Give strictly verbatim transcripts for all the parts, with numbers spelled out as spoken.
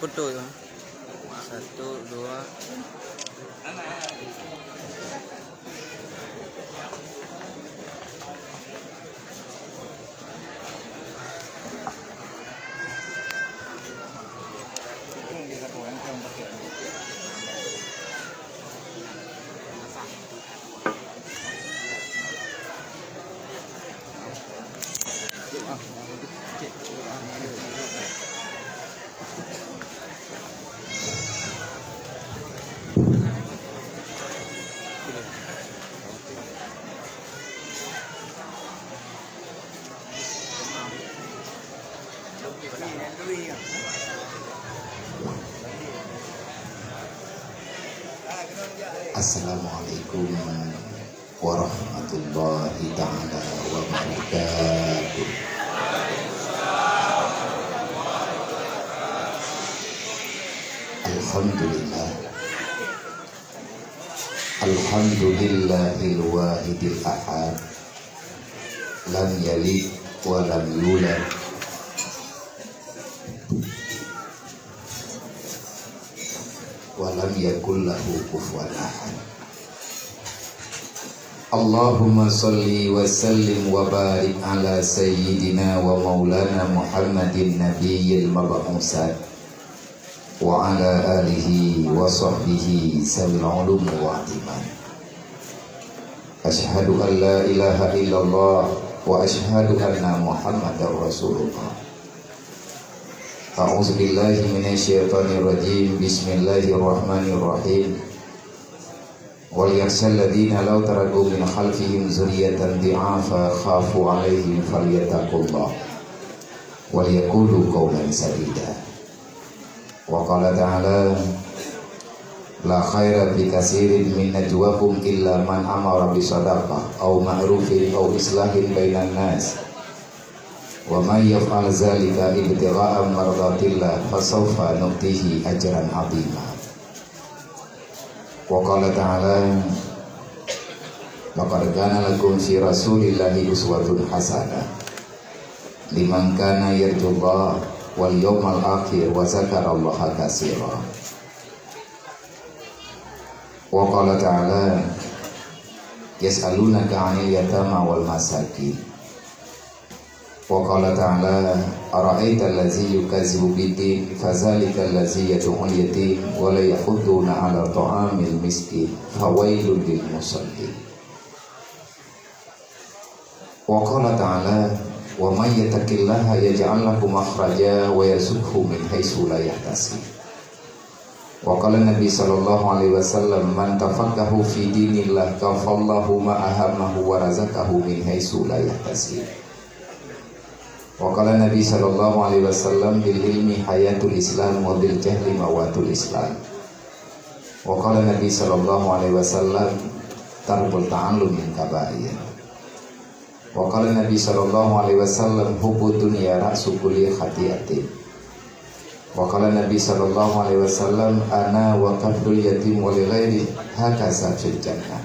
Betul ya. Satu, dua. Assalamualaikum warahmatullahi taala wabarakatuh. Alhamdulillah. Alhamdulillahil wahidil ahad. Lam yalid wa lam yulad. Wa lam yakul lahu kufuwan ahad. Allahumma shalli wa sallim wa barik ala sayyidina wa maulana Muhammadin nabiyil mab'usat wa ala alihi wa sahbihi zawil ulum wal i'timan. Asyhadu an la ilaha illallah wa asyhadu anna Muhammadar Rasulullah. A'udzubillahi minasyaitonirrajim. Bismillahirrahmanirrahim. Wal yakhshal ladzina law taraku min khalfihim dzurriyyatan dhi'afa khafu 'alaihim falyattaqullah wal yaqulu qaulan sadida. Wa qala ta'ala, la khaira fi katsirin min najwahum illa man amara bi shadaqah aw ma'rufin aw islahin bainan nas. Wa may yaf'al dzalika ibtigha'a mardhatillah fasawfa nu'tihi ajran 'azima. Wa qala ta'ala, laqad kana lakum fi rasulillahi uswatun hasanah liman kana yarjullaha wal yaumal akhir wa dzakarallaha katsira. Wa qala ta'ala, yas'alunaka 'anil yatama wal masakin. Wa qala ta'ala, ara'aital ladzi yukazzibu biddin, fadzalikal ladzi yad'ul yatim, wa la yahuddu 'ala ta'amil miskin, fawailul lil musallin. Wa qala ta'ala, wa may yattaqillaha yaj'al lahu makhraja wa yarzuqhu min haitsu la yahtasib. Wa qala Nabi sallallahu alaihi wasallam, man tafaqaha fi dinillah kafallahu ma ahammahu wa razaqahu min haitsu la yahtasib. Wa qala Nabi sallallahu alaihi wasallam, bil ilmi hayatul Islam wa bil jahli mawatul Islam. Wa qala Nabi sallallahu alaihi wasallam, tarkut ta'allum min kabair. Wa qala Nabi sallallahu alaihi wasallam, hubbud dunya ra'su kulli khati'atin. Wa qala Nabi sallallahu alaihi wasallam, ana wa kaflul yatim wa li ghairi hakaza fil jannah.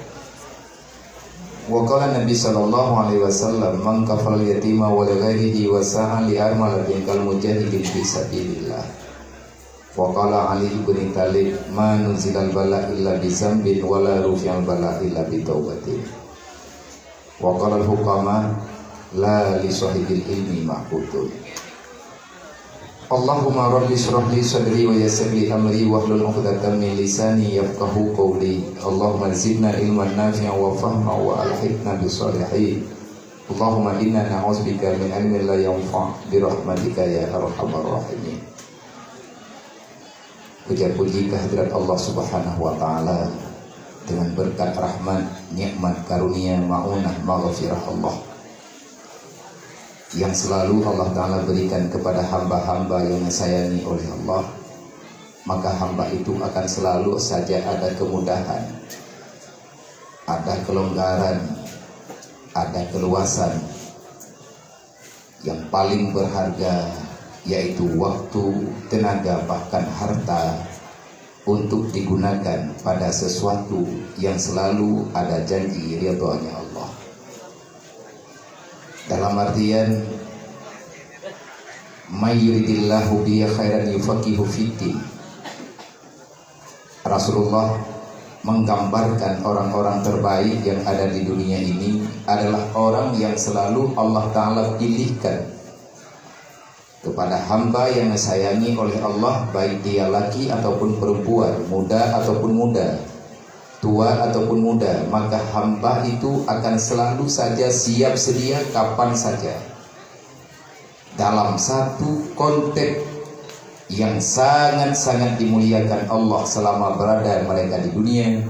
Wa qala Nabi sallallahu alaihi wasallam, man kafal yatima wa li ghairihi wa sa'a li armalatin kal mujahidin fi sabilillah. Wa qala Ali ibn Thalib, ma nuzilal bala illa bi zambin wa la rufi'al bala illa bi taubatin. Wa qala al-hukama, la li sahibil ilmi ma'khudun. Allahumma rabbi shrah li sadri wa yassir li amri wahlul 'uqdatam min lisani yafqahu qawli. Allahumma zidna ilman nafi'an wa fahma wa alhiqna bis salihin. Allahumma inna na'udzubika min ilmin la yanfa' bi rahmatika ya arhamar rahimin. Puja-puji kehadirat Allah Subhanahu wa Ta'ala dengan berkat rahmat, nikmat, karunia, maunah, maghfirah Allah yang selalu Allah Ta'ala berikan kepada hamba-hamba yang disayangi oleh Allah. Maka hamba itu akan selalu saja ada kemudahan, ada kelonggaran, ada keluasan. Yang paling berharga yaitu waktu, tenaga, bahkan harta untuk digunakan pada sesuatu yang selalu ada janji ridhanya Allah. Dalam artian, "May yuridillahu bihi khairan yufaqihu fiddin." Rasulullah menggambarkan orang-orang terbaik yang ada di dunia ini adalah orang yang selalu Allah Ta'ala pilihkan kepada hamba yang disayangi oleh Allah, baik dia laki ataupun perempuan, muda ataupun muda, tua ataupun muda, maka hamba itu akan selalu saja siap sedia kapan saja, dalam satu konteks yang sangat-sangat dimuliakan Allah selama berada mereka di dunia,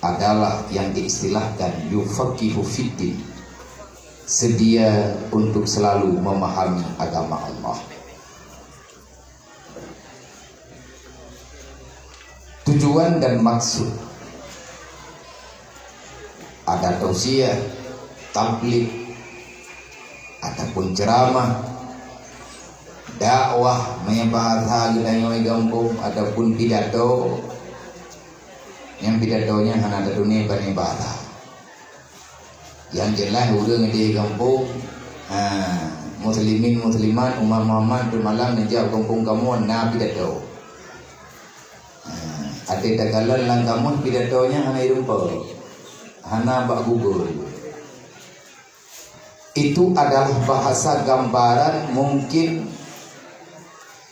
adalah yang diistilahkan yufaqihu fiddin, sedia untuk selalu memahami agama Allah. Tujuan dan maksud, ada tausiah, tabligh, ataupun ceramah, dakwah, meunyoe bahasa geutanyoe gampông, ataupun pidato. Nyang pidato nyan hana tatuné pane bahasa. Yang jeulaih ureuëng di gampông, ha, muslimin muslimat, umat Muhammad, teuk malam neujak gampông kamoe na pidato. Ha, até takalon lam kamus pidato nyan hana ireumpok, hana bak Google. Itu adalah bahasa gambaran, mungkin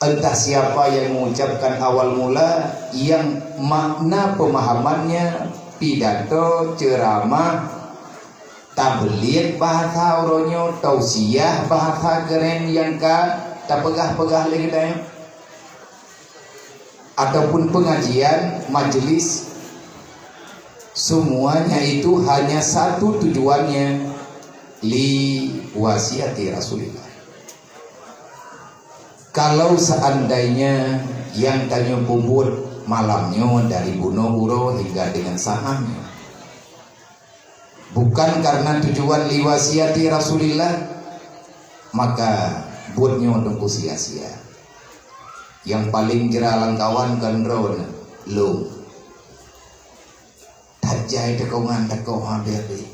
entah siapa yang mengucapkan awal mula, yang makna pemahamannya pidato, ceramah, tabligh bahasa uroe nyoe, tausiah bahasa keren nyang ka tapeugah-peugah lé geutanyoe, ataupun pengajian, majelis, semuanya itu hanya satu tujuannya, li wasiati Rasulillah. Kalau seandainya yang tanyoe peubuet malam nyoe dari bunoe uroe hingga dengan saat nyoe, bukan karena tujuan li wasiati Rasulillah, maka buet nyoe teungku sia-sia. Yang paling jra lam kawan kon droeneuh, lôn. Tajai teukongan takoh habéh-habéh.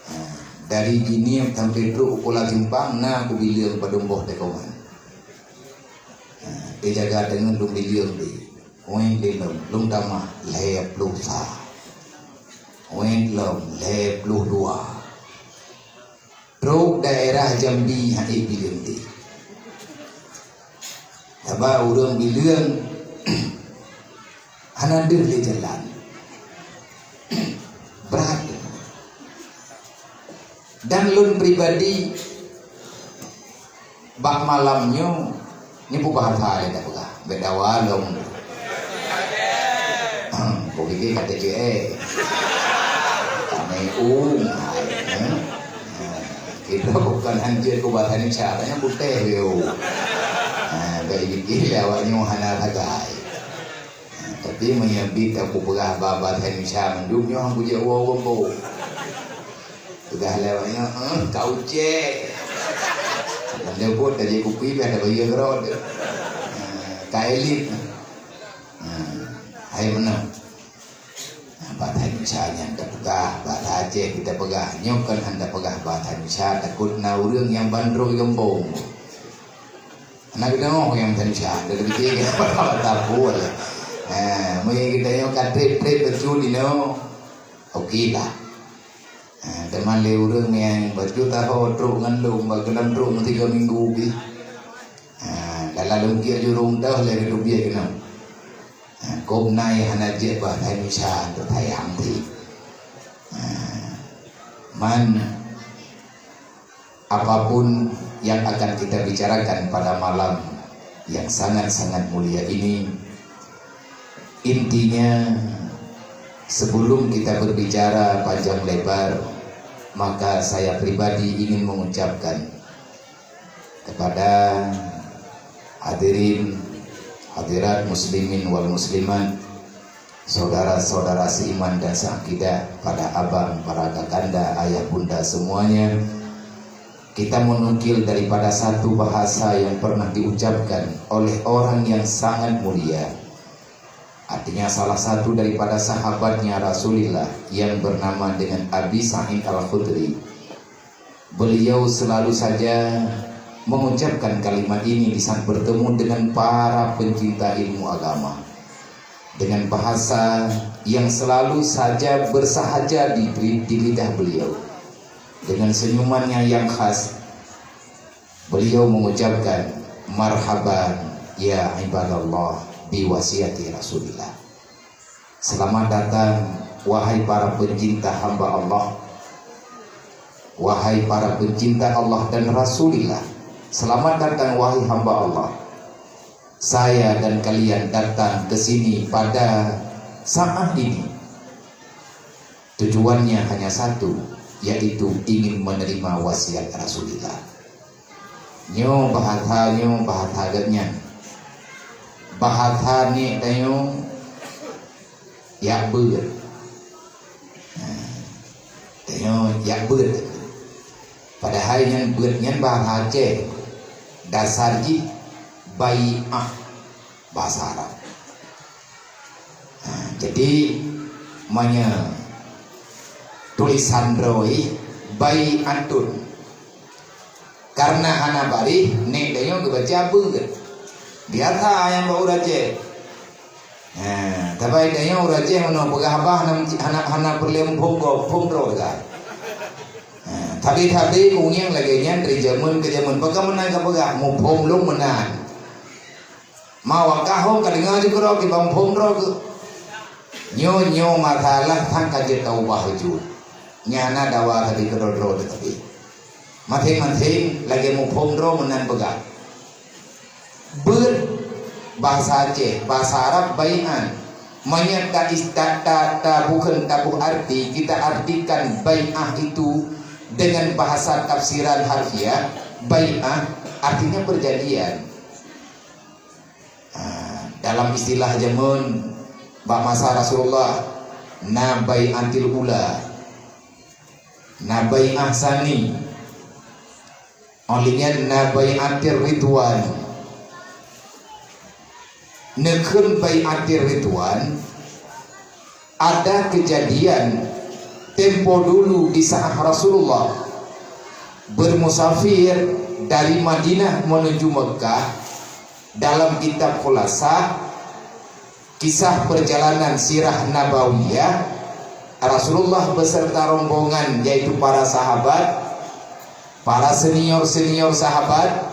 Ha, dari Giniep sampai trok u Kuala Simpang na kubileueng padum boh teukongan. Ha, teujaga teungeut lôn bileueng deh. Wéng lé lom, lôn tamah lhèe ploh sa. Wéng lom lhèe ploh dua. Trok daerah Jambi hana bileueng deh. Sabab ureuëng bileueng hana deuh lé jalan. Brat. Dan lôn pribadi, bak malam nyoe, nyoe peubahasa lé tapeugah, bèk dawa lom. Bukike ka T J E. Kami um hai, eh? Kita bukan hanjeuet peubahasa Indonesia, katanya putih yo. Ha, bèk jipikir lé awak nyoe hana sagai. Tapi meunyoe bit tapeugah bahasa Indonesia mandum nyoe han kujak woe gombong. Peugah lé awak nyoe, "Eh, ka ucèk." Nyang jemput ka jikupi, biasa bayeue keudroe. Eh, ka elit. Eh, hai meunan. Bahasa Indonesia nyang tapeugah, bahasa Aceh kita peugah. Nyoe kan hana peugah bahasa Indonesia, takot na ureuëng nyang bandrok gombong. Hana geutanyoe nyang teunsya, dah dipikir ke apa-apa pun. Ha, meunyoe geutanyoe ka trép-trép bacut inoe, oke lah. Ha, teuma lé ureuëng nyang bacut taho trok ngon lôn, bak keulam trok meutiga minggu pih. Ha, dalam lôn kiek jurong dah lé geuteubiet keunoe. Ha, kôm nai hana jeuet bah thai misa untuk tayang pih. Ha, man Apapun yang akan kita bicarakan pada malam yang sangat-sangat mulia ini, intinya, sebelum kita berbicara panjang lebar, maka saya pribadi ingin mengucapkan kepada hadirin hadirat muslimin wal muslimat, saudara-saudara seiman dan seakidah, pada abang, para kakanda, ayah bunda semuanya, Kita menukil daripada satu bahasa yang pernah diucapkan oleh orang yang sangat mulia. Artinya salah satu daripada sahabatnya Rasulullah yang bernama dengan Abi Sa'id Al-Khudri. Beliau selalu saja mengucapkan kalimat ini di saat bertemu dengan para pencinta ilmu agama. Dengan bahasa yang selalu saja bersahaja di, di lidah beliau. Dengan senyumannya yang khas, beliau mengucapkan, "Marhaban ya ibadallah bi wasiati Rasulillah." Selamat datang, wahai para pencinta hamba Allah. Wahai para pencinta Allah dan Rasulillah. Selamat datang, wahai hamba Allah. Saya dan kalian datang ke sini pada saat ini. Tujuannya hanya satu, yaitu ingin menerima wasiat Rasulullah. Nyoe bahasa, nyoe bahasa geuh nyan. Bahasa ni tanyoe yak beuet. Tanyoe yak beuet. Padahai nyan beuet nyan bahasa Aceh. Dasar jih bai'ah bahasa Arab. Ha, jadi, meunyoe tulisan droe, bai'atun. Karena hana barih, nek tanyoe geubaca beuet. Biasa nyang bak ureueng Aceh. Ha, tapi tanyoe ureueng Aceh meunyoe peugah bah hana, hana, hana peureulée muphom gob, muphom droe teuka. Ha, tapi-tapi kunyang lagée nyan dari jameun ke jameun. Pakon meunan ka peugah, muphom lom meunan. Ma wakah hom ka deungoe jih keudroe, kiban phon droe keuh. Nyoe, nyoe masalah sang ka jeuet taubah jeuet. Nyan na dawa tadi keudroe-droe teuh tapi. Maséng-maséng lagée muphom droe meunan peugah. Beuet bahasa Aceh, bahasa Arab bai'an. Meunyoe ta is-, ta, ta, ta bukon taboh arti, kita artikan bai'ah itu dengan bahasa tafsiran harfiah, bai'ah artinya perjanjian. Ah, dalam istilah jameun bak masa Rasulullah, na bai'atil ula, na bai'ah sani, óh lheueh nyan na bai'atir ridwan. Neukheun bai'atir ridwan, ada kejadian tempo dulu di saat Rasulullah bermusafir dari Madinah menuju Mekah. Dalam kitab Khulasah, kisah perjalanan sirah nabawiyah, Rasulullah beserta rombongan, yaitu para sahabat, para senior-senior sahabat,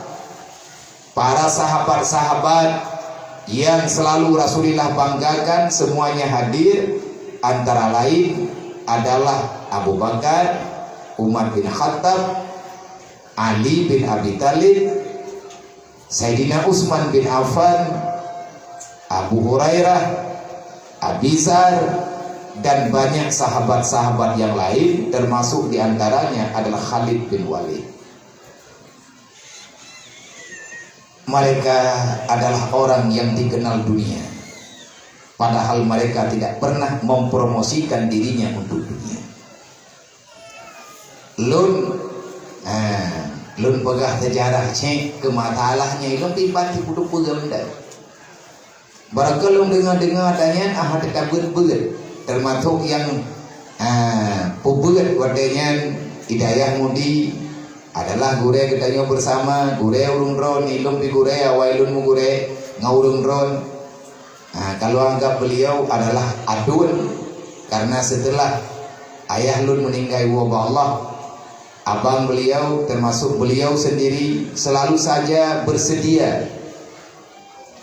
para sahabat-sahabat yang selalu Rasulullah banggakan, semuanya hadir, antara lain adalah Abu Bakar, Umar bin Khattab, Ali bin Abi Thalib, Saidina Utsman bin Affan, Abu Hurairah, Abi Dzar, dan banyak sahabat-sahabat yang lain, termasuk di antaranya adalah Khalid bin Walid. Mereka adalah orang yang dikenal dunia, padahal mereka tidak pernah mempromosikan dirinya untuk dunia. Lôn, ha, lôn peugah seujarah cék keu masalah nyan, lôn pipan sipuduek peue gam dai. Barangkapeue lôn deungoe-deungoe ata nyan, ah, hana tabeuet-beuet. Teumasok nyang, ha, peubeuet watée nyan di Dayah Mudi adalah gurée geutanyoe bersama, gurée ulôn droe, ilôn pi gurée, awai lôn meugurée ngon ulôn droe. Ha, kalau anggap beliau adalah aduen, karena setelah ayah lôn meninggai woe bak Allah, abang beliau, termasuk beliau sendiri, selalu saja bersedia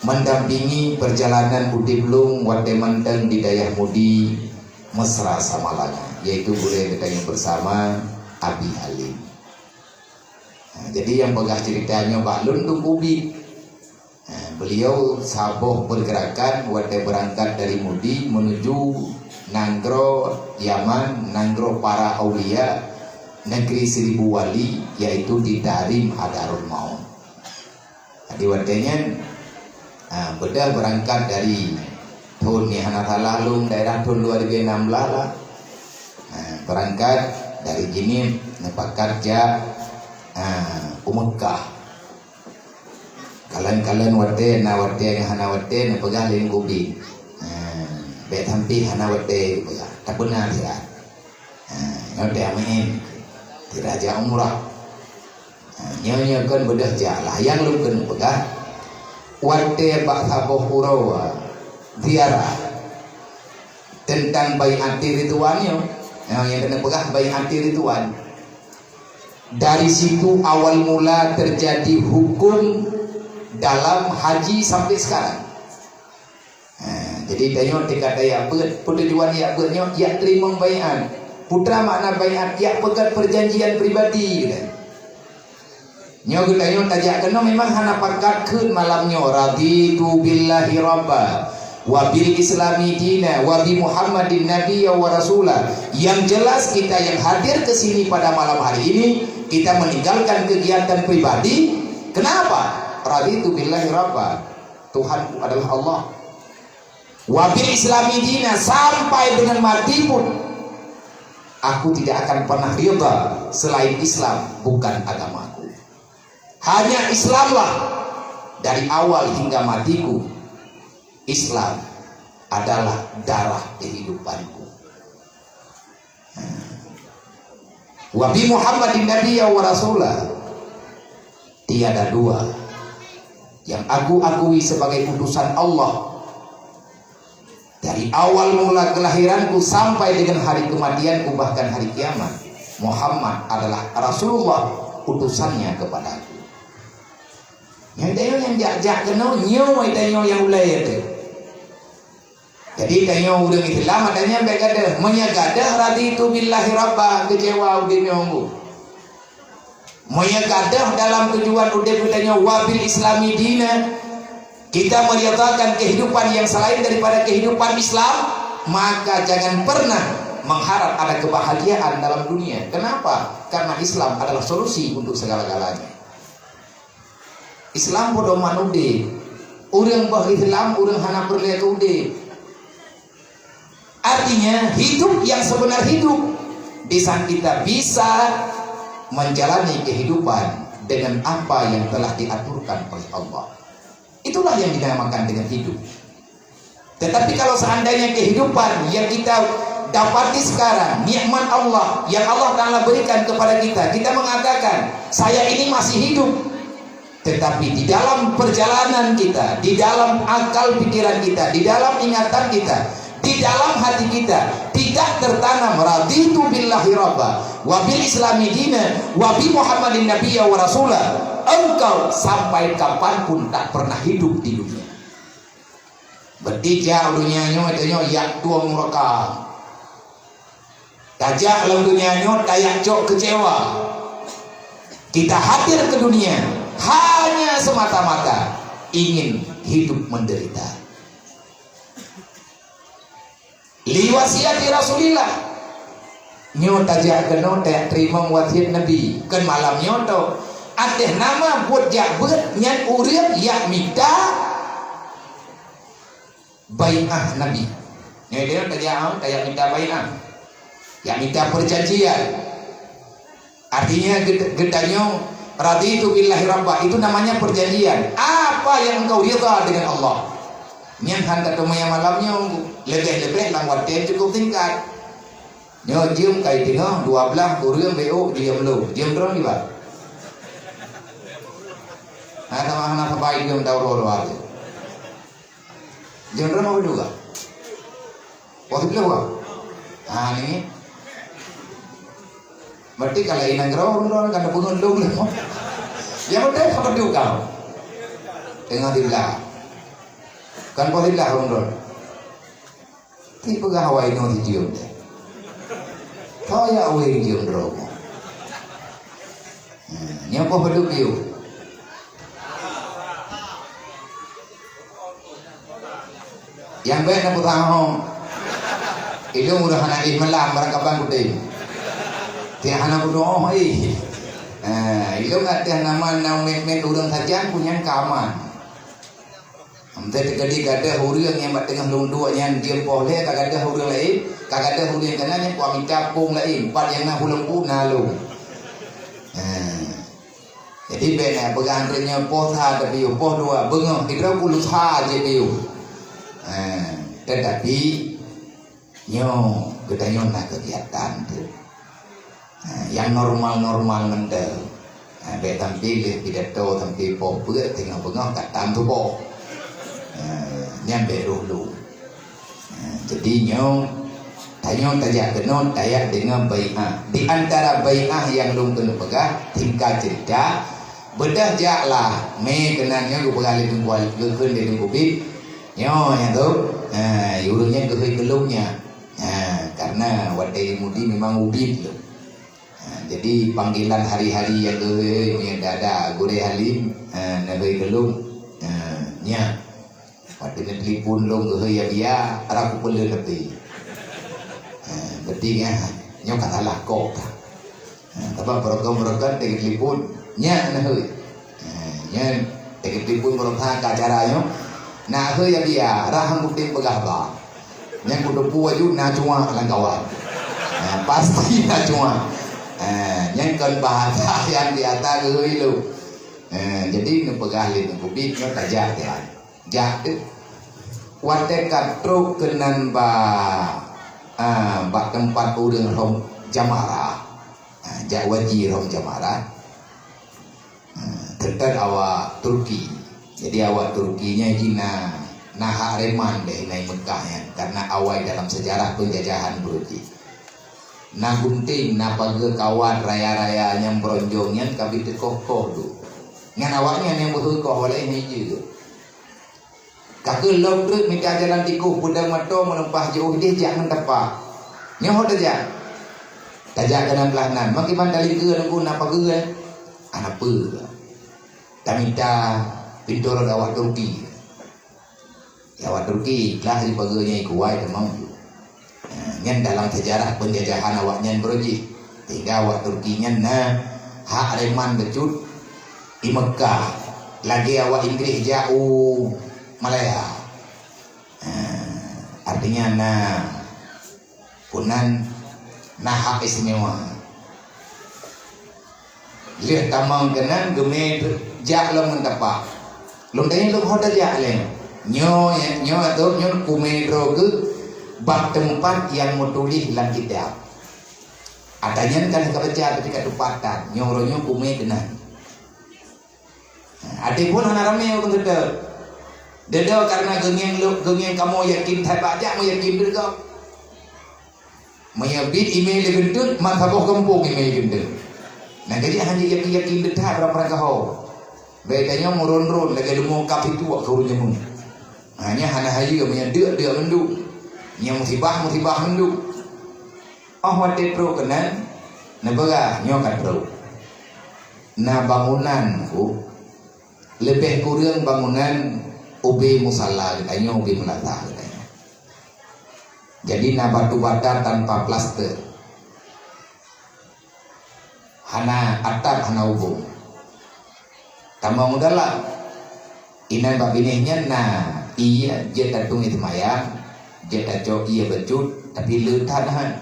mendampingi perjalanan udeb lôn watée mantong di Dayah Mudi, Mesra Samalanga, yaitu gurée geutanyoe bersama, Abi Halim. Ha, jadi nyang peugah ceurita nyoe bak lôn Teungku Bit. Ha, beliau saboh pergerakan watée beurangkat dari Mudi menuju nanggroe Yaman, nanggroe para aulia, negeri seribu wali, yaitu di Tarim Hadarul Maut. Jadi watée nyan, ha, beudôh beurangkat dari thon, nyang hana salah lôn, daerah thon dua ribu enam belas lah. Ha, beurangkat dari Jeunieb, neupakat jak Ha, u Meukah. Kalon-kalon watèe na, watèe nyang hana watèe, neupeugah lé gobnyan. Ha, bèk sampé hana watèe geupeugah. Tapeuna siat. Ha, nyoe teuh meu'en. Sira jak umrah. Ha, nyoe, nyoe kon beudôh jak lah. Nyang lôn keuneuk peugah, watèe bak saboh uroe ziarah teuntang bai'ati ridwan nyoe. Nyoe nyang keuneuk peugah bai'ati ridwan. Dari situ awal mula terjadi hukum dalam haji sampai sekarang. Ha, jadi tanyoe tika tajak beuet, peue tujuan jak beuet nyoe, jak teurimong baiat. Peue makna baiat, jak peugöt perjanjian pribadi, gitu. Nyoe geutanyoe tajak keunoe memang hana pakat kheun malam nyoe, "Raditu billahi rabba, wa bil islami dina, wa bi Muhammadin nabiyya wa rasula." Yang jelas kita yang hadir ke sini pada malam hari ini, kita meninggalkan kegiatan pribadi. Kenapa? "Raditu billahi rabba." Tuhanku adalah Allah. "Wa bil islami dina," sampai dengan mati pun, aku tidak akan pernah ridha selain Islam bukan agamaku. Hanya Islamlah dari awal hingga matiku. Islam adalah darah kehidupanku. Wa bi Muhammadin nabiyya wa rasula. Tiada dua yang aku akui sebagai utusan Allah. Dari awal mula kelahiranku sampai dengan hari kematianku, bahkan hari kiamat, Muhammad adalah Rasulullah, utusannya kepadaku. Nyang tanyoe nyang jak-jak keunoe, nyoe tanyoe nyang ulèe teuh. Jadi, tanyoe ureueng Islam, tanyoe bèk gadoh. Meunyoe gadoh, "Raditu billahi rabba," keucewa udép nyoe. Meunyoe gadoh dalam tujuan udép geutanyoe, "Wa bil islami dina," kita meridhakan kehidupan yang selain daripada kehidupan Islam, maka jangan pernah mengharap ada kebahagiaan dalam dunia. Kenapa? Karena Islam adalah solusi untuk segala-galanya. Islam pedoman udép. Ureueng boh Islam, ureueng hana peureulèe keu udép. Artinya, hidup yang sebenar hidup di saat kita bisa menjalani kehidupan dengan apa yang telah diaturkan oleh Allah. Itulah yang dinamakan dengan hidup. Tetapi kalau seandainya kehidupan yang kita dapati sekarang, nikmat Allah yang Allah Ta'ala berikan kepada kita, kita mengatakan, "Saya ini masih hidup." Tetapi di dalam perjalanan kita, di dalam akal pikiran kita, di dalam ingatan kita, di dalam hati kita, tidak tertanam, "Raditu billahi rabba, wa bil islami dina, wa bi Muhammadin nabiyya wa rasula," engkau sampai kapanpun tak pernah hidup di dunia. Berarti jak u dunia nyoe, tanyoe jak tueng murka. Tajak lam dunia nyoe, tajak cok keucewa. Kita hadir ke dunia hanya semata-mata ingin hidup menderita. Li wasiati Rasulillah. Nyoe tajak keunoe tajak teurimong wasiat Nabi. Kon malam nyoe toh. Ateueh nama buet jak beuet nyan ureueng jak mita bai'ah Nabi. Nyoe dia tajak, tajak mita bai'ah. Jak mita perjanjian. Artinya, geutanyoe, "Raditu billahi rabba," itu namanya perjanjian. Apa yang engkau ridha dengan Allah? Nyan han tateumé malam nyoe, leubeh-leubeh lam watèe cukup singkat. Nyoe jeuem kai teungoh dua blaih ureueng B O jeuem lom. Jeuem droe nibak? Hana, hana sabai jeuem tahu roh-roh aja. Jeuem droe mau juga? Poh siplôh ka? Ha, ni. Berarti kalau inang gerau ureueng droe kan beungon lom lé. Ya beutôi, apa tu kau? Teungoh siblah. Kan poh siblah ureueng droe. Ti peugah awai nyoe sijeuem teh. Kau ya awai jeuem droe. Hmm, nyoe poh padub piôh. Nyang bèk na peugah hom. Ilôn udah hana éh malam barang kaban kutem. Tiang hana kudoh éh. Eh, ilôn ateueh nama na mét-mét ureueng sajan pun nyang ka aman. Meuteuk teukeudi gadoh ureueng nyang bak teungoh lôn duek nyan jeuem poh lhèe ka gadoh ureueng laén, ka gadoh ureueng keunan nyang kuamita pông laén, pat nyang na huleueng pu na lôn. Eh. Jadi bèk na peugah antre nyoe poh sa tapiôh, poh dua beungoh, sidroe puluh sa jipiôh. Ha, tetapi nyoe geutanyoe na kegiatan tu. Ha, nyang normal-normal mantong. Ha, bèk sampai lheuh pidato sampai poh peuet teungoh beungoh ka tam tuboh. Ha, nyan bèk roh lôn. Ha, jadi nyoe, tanyoe tajak keunoe, tajak deungon bai'ah. Di antara bai'ah nyang lôn keuneuk peugah, singkat cerita, beudôh jak lah, mé keunan nyoe geupeugah lé Teungku, geukheun lé Teungku Bit. Nyoe nyang tu, ha, ureueng nyan geuhôi keu lôn nyan. Ha, karena watèe mudi memang ubit lôn. Ha, jadi panggilan hari-hari nyang geuhôi, meunyoe ada Gurèe Halim, ha, neuhôi keu lôn. Ha, nyan. Watèe neutelepon lôn geuhôi ya biya, rab kupeuleuen leubeh. Ha, berarti nyan, nyoe ka salah kok. Ha, sabab barokon-barokon teuka telepon, nyan neuhôi. Ha, nyan teuka telepon barokon ka acara nyoe. Neuhôi ya biya, rab han kutem peugah ba. Nyan kuteupeue aju na cuak lam kawan. Ha, pasti na cuak. Ha, nyan kon bahasa nyang biasa geuhôi lôn. Ha, jadi neupeugah lé Teungku Bit nyoe tajak, tajak. Jak teuh. Watèe ka trok keunan bak, a, bak teumpat ureueng rhom jamara. A, jak waji rhom jamara. A, teuntèe awak Turki. Jadi awak Turki nyan jih na, na hak reman lé na i Meukah nyan. Karena awai dalam sejarah penjajahan Turki. Na gunting, na pageue kawat raya-raya nyang bronjong nyan ka bit teukoh-koh dum. Nyan awaknyan nyang beuhe koh, awak laén hana jeuet. Ka keuh lom treuk mita jalan tikoh, peudong mantong meulimpah jiôh idéh jak ngon tapak. Nyoe ho tajak. Tajak keunan blah nan. Meukiban talingkeue nunggu na pageue, eh? Hana peue. Tamita pintoe rot awak Turki. Awak Turki, lah jipageue nyang ikuwai teuma ju. Nah, nyan dalam sejarah penjajahan awaknyan baroe jih. Sehingga awak Turki nyan na hak reman bacut i Meukah. Lagèe awak Inggréh jak u Malaya. Nah, artinya na Keunan na hak istimewa. Lheueh tamong keunan geumé jak lom ngon tapak. Lôn tanyong lôn ho tajak lé. Nyoe, nyoe atau nyoe kumé droe geuh bak teumpat nyang meutuléh lam kitab. Ata nyan kan ka baca tapi ka tupat that. Nyoe uroe nyoe kumé keunan. Até phon hana ramé ureueng keudroe. Deudôh karena geungieng lôn, geungieng kamoe yakin that bak jak meuyakin deudôh. Meunyoe bit imé lé geunteut, mat saboh gampông imé lé geunteut. Nah, jadi hana yakin-yakin deudôh barang-barang kaho. Bèk tanyoe meuron-ron lagèe leumo kap itu wak keu ureueng nyoe. Hanya hana hayeue meunyoe deuk-deuk mandum. Nyang musibah-musibah mandum. Óh watèe trok keunan, neupeugah nyoe ka trok. Na bangunan ku, leubeh kureueng bangunan ubé musala geutanyoe, ubé meulata geutanyoe. Jadi na batu bata tanpa plaster. Hana atap, hana ubông. Tamong u dalam. Inan bak binéh nyan na ié jeuet tatueng ié seumayang, jeuet tacok ié bacut, tapi le that han.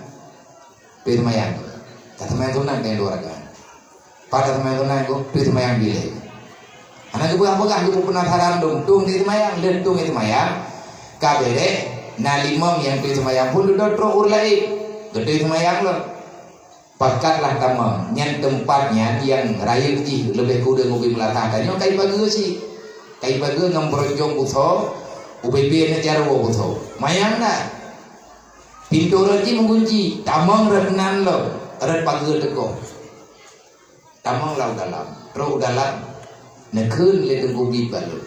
Tueng seumayang. Taseumayang sunat nyang dua rakaat. Pat taseumayang sunat ku, tueng seumayang bilèe. Hana geupeugah-peugah, geupeue penasaran dong, tueng ié seumayang, le tueng ié seumayang. Ka bèrèh, na limong nyang tueng seumayang phon dudoe trok ureueng laén. Geutueng seumayang lom. Pakatlah tamong, nyan teumpat nyan nyang rayeuk jih leubeh kureueng ubé meulata tanyoe kai pageue cit. Kai pageue ngon beuronjong beusoe, ubé-bé aneuk jaroe beusoe. Mayang na. Pintoe rot jih meugunci, tamong rot nan lom, rot pageue teukoh. Tamong lam dalam, trok u dalam, neukheun lé Teungku Bit bak lôn.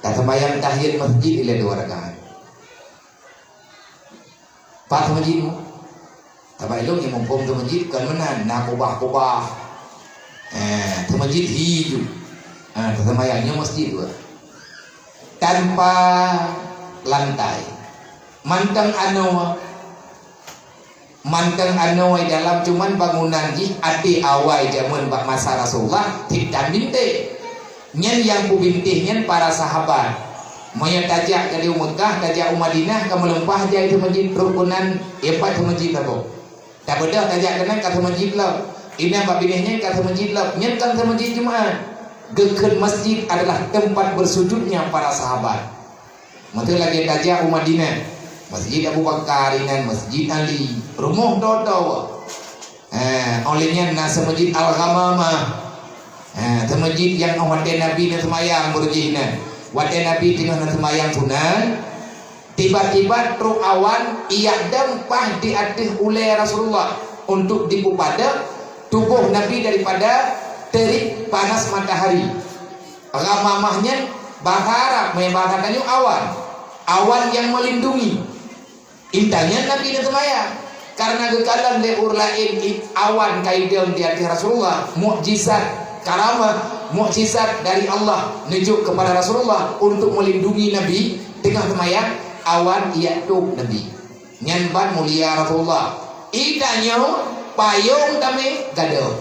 Taseumayang tahiyat masjid ilèe dua rakaat. Pat seumeujid mu? Sabab ilôn nyang muphom seumeujid kon meunan, na kubah-kubah. Eh, seumeujid hi ju. Ah, taseumayang nyoe masjid dua. Tanpa lantai. Mantong anoe. Mantong anoe dalam, cuman bangunan jih até awai jameun bak masa Rasulullah, titan bintéh. Nyan nyang peubintéh nyan para sahabat. Meunyoe tajak dari Meukah, tajak u Madinah, ka meulimpah jai seumeujid rot keunan, eh, pat seumeujid saboh. Tabeudôh tajak keunan ka seumeujid lom. Inan bak binéh nyan ka seumeujid lom, nyan ka seumeujid Jumat. Geukheun masjid adalah tempat bersujudnya para sahabat. Meuteulagée tajak u Madinah, Masjid Abu Bakar inan, Masjid Ali, rumoh dua-dua. Ha, óh lheueh nyan na seumeujid Al-Ghamamah. Ha, seumeujid nyang óh watée Nabi na seumayang beurujih nyan. Watée Nabi teungoh na seumayang sunat, tiba-tiba trok awan ijak dong paih di ateueh ulée Rasulullah untuk dipeupadam tuboh Nabi daripada terik panas matahari. Ghamamah nyan bahasa Arab, meunyo bahasa tanyoe awan. Awan nyang meulindungi. Intan nyan Nabi na seumayang. Karena geukalon lé ureuëng laén i-, awan ka idong di ateueh Rasulullah, mukjizat, karamah, mukjizat dari Allah neujok kepada Rasulullah untuk melindungi Nabi teungoh seumayang, awan ijak tôb Nabi. Nyan ban mulia Rasulullah. Itanyoe payong tamé gadôh.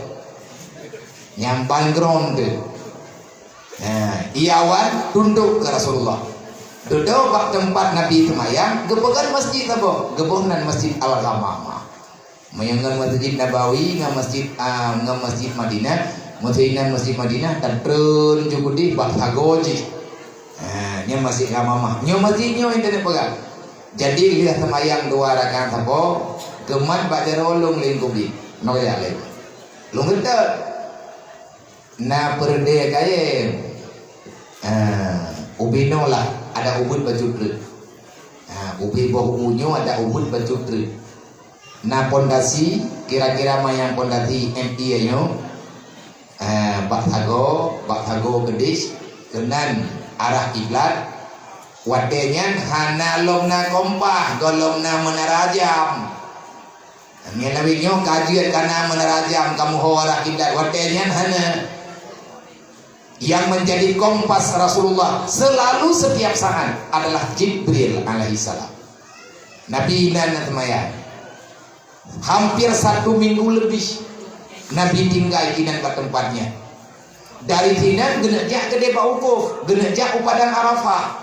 Nyan ban ground tu. Nah, ié awan tundok keu Rasulullah. Dudoe bak teumpat Nabi seumayang, geupeugah masjid saboh, geuboh nan Masjid Al-Ghamamah. Meunyoe ngon Masjid Nabawi, ngon Masjid, ah, ngon Masjid Madinah, meusinan Masjid Madinah, tatreun ju keudeh bak sagoe jih. Ha, nyoe Masjid Ghamamah. Nyoe masjid nyoe nyang tapeugah. Jadi, lheueh seumayang dua rakaat saboh, geumat bak jaroe lôn lingkup jih. Nyoe jak lé. Lôn geutôt. Na peureudée kayée. Ha, ubé noe lah, ada ubit bacut treuk. Ha, ubé boh u nyoe ada ubit bacut treuk. Na pondasi, kira-kira manyang pondasi M T A nyoe. Ha, bak sagoe, bak sagoe keudeh, keunan arah kiblat. Watée nyan hana lom na kompas, gohlom na menara jam. Nyan lawét nyoe ka jeuet ka na menara jam, ka meuho arah kiblat, watée nyan hana. Yang menjadi kompas Rasulullah selalu setiap saat adalah Jibril alaihissalam. Nabi inan na seumayang. Hampir satu minggu lebih Nabi tinggai inan bak teumpat nyan. Dari sinan geuneuk jak keudeh bak wukuf, geuneuk jak u Padang Arafah.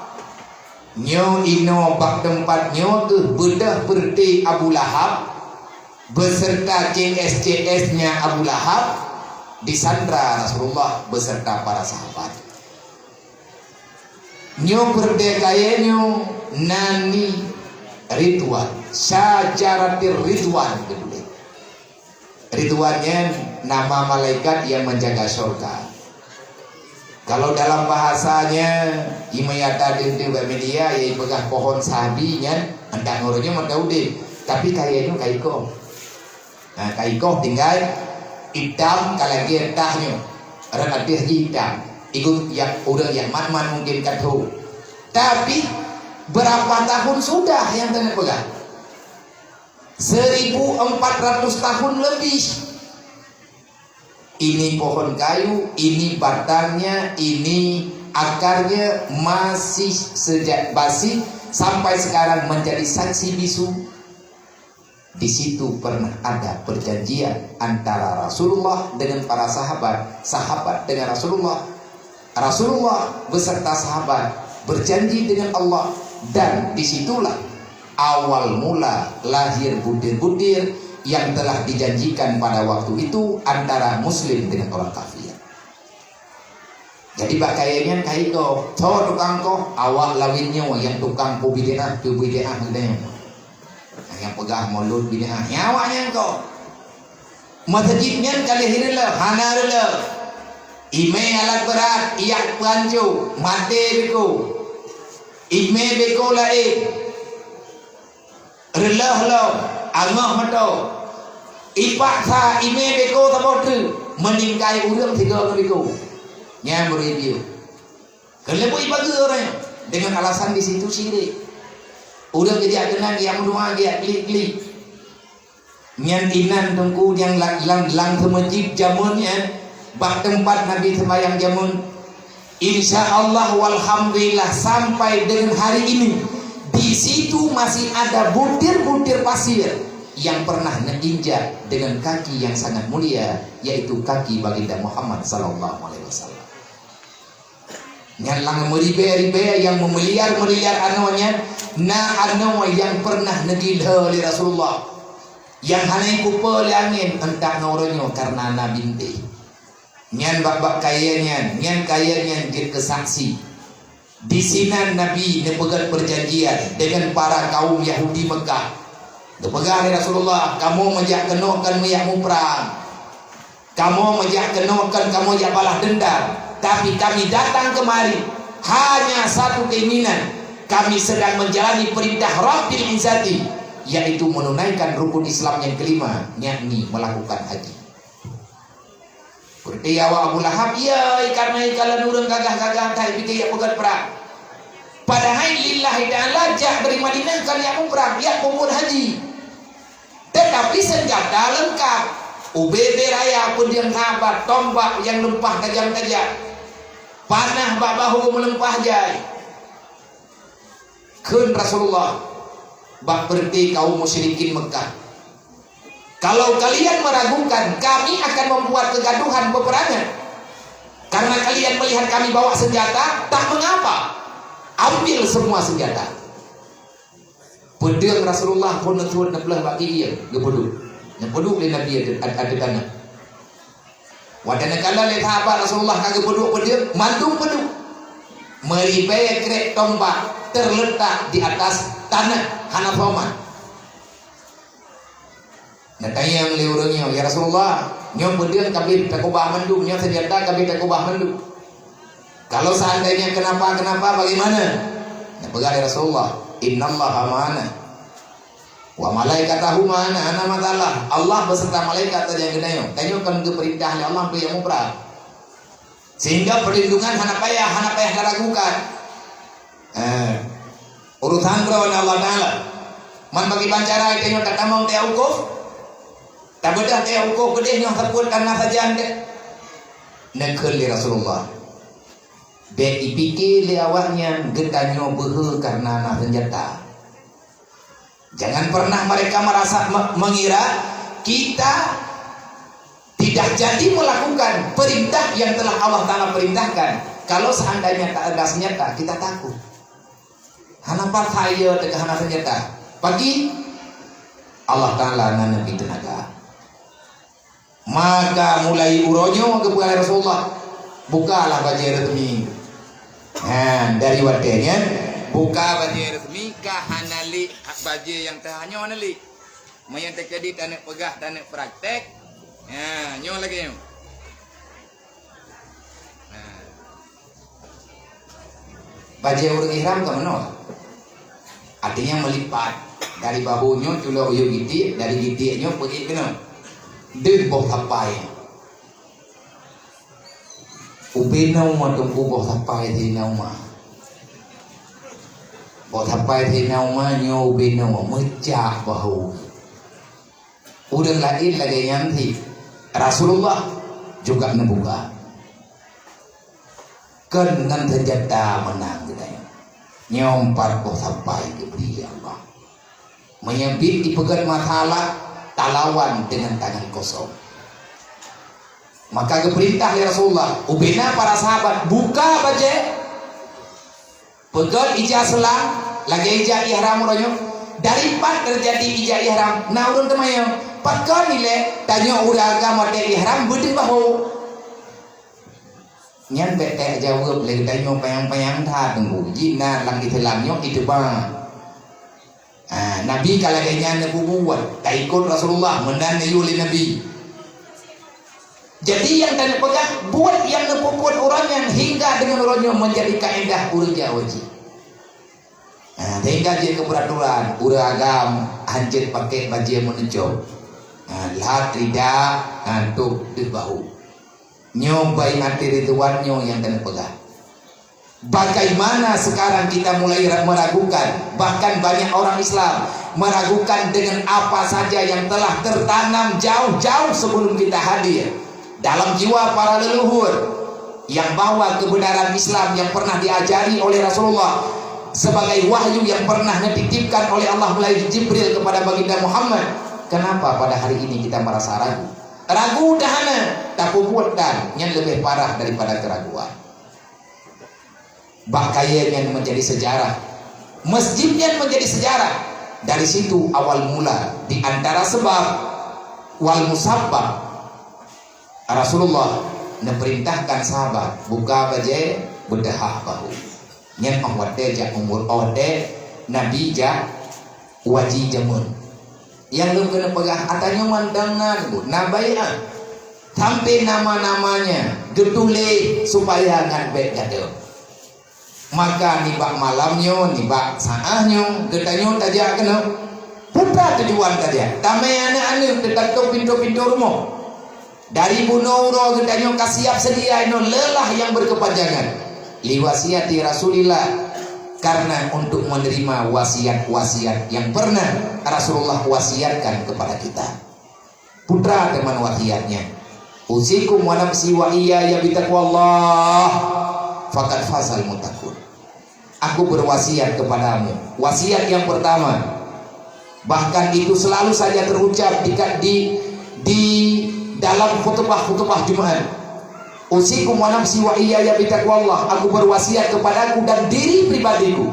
Nyoe inoe bak teumpat nyoe kheueh beudôh beureuti Abu Lahab beserta C S C S-nya Abu Lahab disandra Rasulullah beserta para sahabat. Nyoe peureudée kayée nyoe nan ni Ridwan, syajaratir Ridwan geutulée. Ridwan nyan nama malaikat yang menjaga syurga. Kalau dalam bahasanya, imeuyata deuh-deuh bak media, ya ipeugah pohon sahabi nyan, handak ngon ureuëng nyoe mantong udeb. Tapi kayée nyoe ka ikoh. Ha, ka ikoh tinggai itam ka lagée tah nyoe. Rot ateueh jih itam. Igut yak ureuëng yak mat-mat mungkin ka tho. Tapi berapa tahun sudah nyang teungoh peugah? Seribu empat ratus tahun lebih. Ini pohon kayu, ini batangnya, ini akarnya masih sejak basi sampai sekarang menjadi saksi bisu. Di situ pernah ada perjanjian antara Rasulullah dengan para sahabat, sahabat dengan Rasulullah. Rasulullah beserta sahabat berjanji dengan Allah, dan disitulah awal mula lahir butir-butir yang telah dijanjikan pada waktu itu antara muslim dengan orang kafir. Jadi bak kayée nyan ka ikoh, tho tukang koh, awak lawét nyoe nyang tukang peubid'ah, peubid'ah lé. Nyang peugah mulod bid'ah, nyan awak nyan koh. Masjid nyan ka lheueh reuloh, hana reuloh. Imé alat beurat, ijak peuhanco, maté beko. Imé beko laén. Reuloh lom, angoh meudo. Ipaksa imé beko saboh treuk, meuninggai ureuëng sigoe ngon beko. Nyan meureubiet. Keuneuk ipageue ureuëng dengan alasan di situ syirik. Ureuëng geujak keunan, geujak meudoa, geujak klik-klik. Nyan inan teungku nyang la-, lam, lam seumeujid jameun nyan, bak teumpat Nabi seumayang jameun. Insya Allah walhamdulillah sampai dengan hari ini di situ masih ada butir-butir pasir yang pernah neinjak dengan kaki yang sangat mulia, yaitu kaki Baginda Muhammad sallallahu alaihi wasallam. Nyan lam meuribée-ribée nyang meumiliar-miliar anoe nyan, na anoe nyang pernah neugilhô lé Rasulullah. Nyang hana ikupeue lé angén, euntak ngon uroe nyoe kareuna na bintéh. Nyan bak-bak kayée nyan, nyan kayée nyan jeuet keu saksi. Disinan Nabi neupeugét peurjanjian deungon para kawöm Yahudi Meukah. Geupeugah lé Rasulullah, "Kamoe meujak keunoe kon meujak muprang. Kamoe meujak keunoe kon kamoe jak balas dendam, tapi kami datang kemari hanya satu keinginan. Kami sedang menjalani perintah Rabbil Izzati, yaitu menunaikan rukun Islam yang kelima, yakni melakukan haji." Peureuté awak Abu Lahab, "Iya, kareuna ikalon ureuëng gagah-gagah that pike jak peugét prang. Padahai lillahi ta'ala jak dari Madinah kon jak muprang, jak peubuet haji. Tetapi senjata lengkap. Ubé-bé raya peudeueng sahabat, tombak nyang leumpah tajam-tajam, panah bak bahô meuleumpah jai." Kheun Rasulullah bak peureuté kawöm musyrikin Meukah, "Kalau kalian meragukan, kami akan membuat kegaduhan peperangan. Karena kalian melihat kami bawa senjata, tak mengapa. Ambil semua senjata." Peudeueng Rasulullah phon neuteuet neupeuleueh bak gigi, geupeuduek. Neupeuduek lé Nabi ateueh, ateueh tanoh. Watée neukalon lé sahabat Rasulullah ka geupeuduek peudeueng, mandum peuduek. Meuribée krek tombak terletak di atas tanah, hana soe mat. Neutanyong lé ureuëng nyoe, "Ya Rasulullah, nyoe peudeueng ka abéh takeubah mandum, nyoe seunjata ka abéh takeubah mandum. Kalau seandainya kenapa-kenapa bagaimana?" Neupeugah lé Rasulullah, "Innallaha ma'ana. Wa malaikatahu ma'ana, hana masalah. Allah beserta malaikat sajan geutanyoe. Tanyoe kon geupeurintah lé Allah untuk jak muprang. Sehingga perlindungan hana payah, hana payah taragukan." Eh, urusan droe ngon Allah Ta'ala. Man bagi bancara tanyoe tatamong teuh ukôh. Tabeudôh teuh ukôh keudeh nyoe sapeue tanah sajan teuh. Neukheun lé Rasulullah, "Bék ipike lé awaknyan geutanyoe beuhe kareuna na seunjata. Jangan pernah mereka merasa me-, mengira kita tidak jadi melakukan perintah yang telah Allah Ta'ala perintahkan. Kalau seandainya tak ada senjata, kita takut." Hana percaya teuka hana seunjata. Pagi, Allah Ta'ala na neubi teunaga. Maka mulai uroe nyoe geupeugah lé Rasulullah, "Bukalah bajée reutmi." Ha, dari watée nyan, buka bajée reutmi ka hana lé bajée nyang teuh nyoe hana lé. Meunyoe teukeudi taneuk peugah, taneuk praktek, ha, nyoe lagée nyoe. Nah. Bajée ureuëng ihram ka meunoe. Artinya meulipat. Dari bahu nyoe culok u yue gitiek, dari gitiek nyoe peuék keunoe. Deuh boh sapai. Ubé na uma teungku boh sapai di na uma. Boh sapai di na uma nyoe ubé na uma meucah bahu. Ureuëng laén lagée nyan cit. Rasulullah juga neubuka. Kon ngon seunjata meunang geutanyoe. Nyoe pat boh sapai geubri lé Allah. Meunyoe biet jipeugét masalah, talawan deungon tangan kosong. Maka geupeurintah lé Rasulullah, ubé na para sahabat buka bajée, peugét ija seulang, lagée ija ihram uroe nyoe. Dari pat teujadi ija ihram, na ureuëng teumanyong, "Pakon ilée tanyoe ureuëng agam watée ihram beudeuh bahu?" Nyan bék tajaweueb lé geutanyoe panyang-panyang that teungku. Jih na lam Islam nyoe iteuba. Ah, Nabi ka lagée nyan neupeubuet, taikot Rasulullah meunan neuyue lé Nabi. Jadi nyang taneuk peugah, buet nyang neupeubuet uroe nyan hingga deungon uroe nyoe menjadi kaedah ureuëng Jawa jih. Ah, sehingga jeuet keu peuraturan, ureuëng agam hanjeuet pakai bajée meunucok. Ah, lhat rida, ah, tôb deuh bahu. Nyoe baiat Ridwan nyoe nyang taneuk peugah. Bagaimana sekarang kita mulai ra-, meragukan, bahkan banyak orang Islam meragukan dengan apa saja yang telah tertanam jauh-jauh sebelum kita hadir dalam jiwa para leluhur, yang bahwa kebenaran Islam yang pernah diajari oleh Rasulullah sebagai wahyu yang pernah dititipkan oleh Allah melalui Jibril kepada Baginda Muhammad, kenapa pada hari ini kita merasa ragu? Ragu dah hana, tapeubuet dan nyan lebih parah daripada keraguan. Bak kayée nyan menjadi sejarah. Masjid nyan menjadi sejarah. Dari situ awal mula Di antara sebab wal musabbab, Rasulullah neupeurintahkan sahabat buka bajée, beudahah bahu. Nyan óh watée jak umur, óh watée Nabi jak haji jameun. Nyang lôn keuneuk peugah, ata nyoe mandang na, na baiát. Sampai nama-namanya geutuléh supaya ngat bék gadôh. Maka nibak malam nyoe, nibak saát nyoe, geutanyoe tajak keunoe. Peue tujuan tajak? Tamé aneuk-aneuk, teutatôp pintoe-pintoe rumoh. Dari bunoe uroe geutanyoe ka siap seudia inoe lelah nyang berkepanjangan. Liwasiati Rasulillah, karena untuk menerima wasiat-wasiat yang pernah Rasulullah wasiatkan kepada kita. Peue teuma wasiatnya, "Usikum wa nafsi wa iyaya bitaqwallah, faqad fazal muttaqun." Aku berwasiat kepadamu. Wasiat yang pertama, bahkan itu selalu saja terucap di, di, di dalam khutbah-khutbah Jumat. "Usikum wa nafsi wa iyaya bitaqwallah." Aku berwasiat kepadaku dan diri pribadiku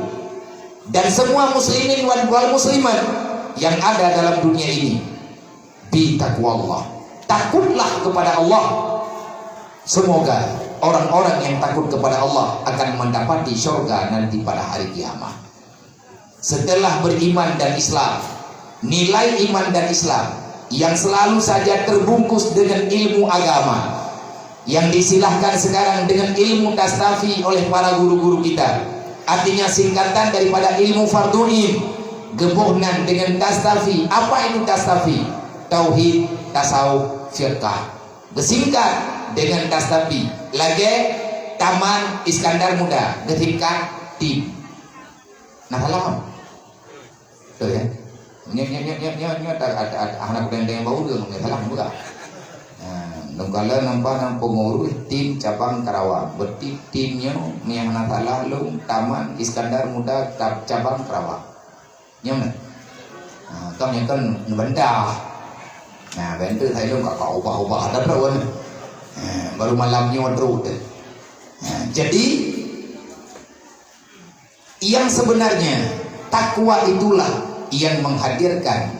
dan semua muslimin wal, wal muslimat yang ada dalam dunia ini, bitaqwallah. Takutlah kepada Allah. Semoga orang-orang yang takut kepada Allah akan mendapati syurga nanti pada hari kiamat. Setelah beriman dan Islam, nilai iman dan Islam yang selalu saja terbungkus dengan ilmu agama, yang disilahkan sekarang dengan ilmu tastafi oleh para guru-guru kita. Artinya singkatan daripada ilmu fardhu ain, geuboh nan dengan tastafi. Apa itu tastafi? Tauhid, tasawuf, fiqah. Beusingkat dengan tastafi. Lagée Taman Iskandar Muda, geusingkat tim. Nah, salah. Betul ya? Nyoe, nyoe, nyoe, nyoe, nyoe, nyoe, tak ada, ada, hana kudeng-deng bau dia, nggak salah juga. Nah, nungkala nampak nang pengurus tim cabang Karawang. Berarti tim nyoe, nyoe hana salah lom, Taman Iskandar Muda Kab-, cabang Karawang. Nyoe mana? Nah, kan nyoe kan benda. Nah, bentuk saya lom kakak ubah-ubah ada perawan. Nah, baru malam nyoe terus tu. Nah, jadi, yang sebenarnya, takwa itulah yang menghadirkan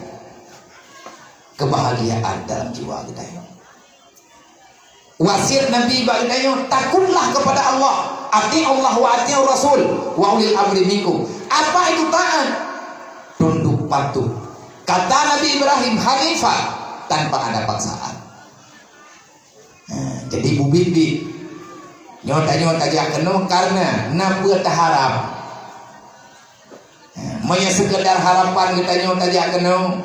kebahagiaan dalam jiwa geutanyoe. Wasiat Nabi bak geutanyoe, takutlah kepada Allah, ati'ullah wa ati'ur rasul, wa ulil amri minkum. Apa itu taat? Tunduk patuh. Kata Nabi Ibrahim, hanifah, tanpa ada paksaan. Nah, jadi bubit-bit. Nyoe tanyoe tajak keunoe karena na peue taharap. Nah, meunyoe sekedar harapan geutanyoe tajak keunoe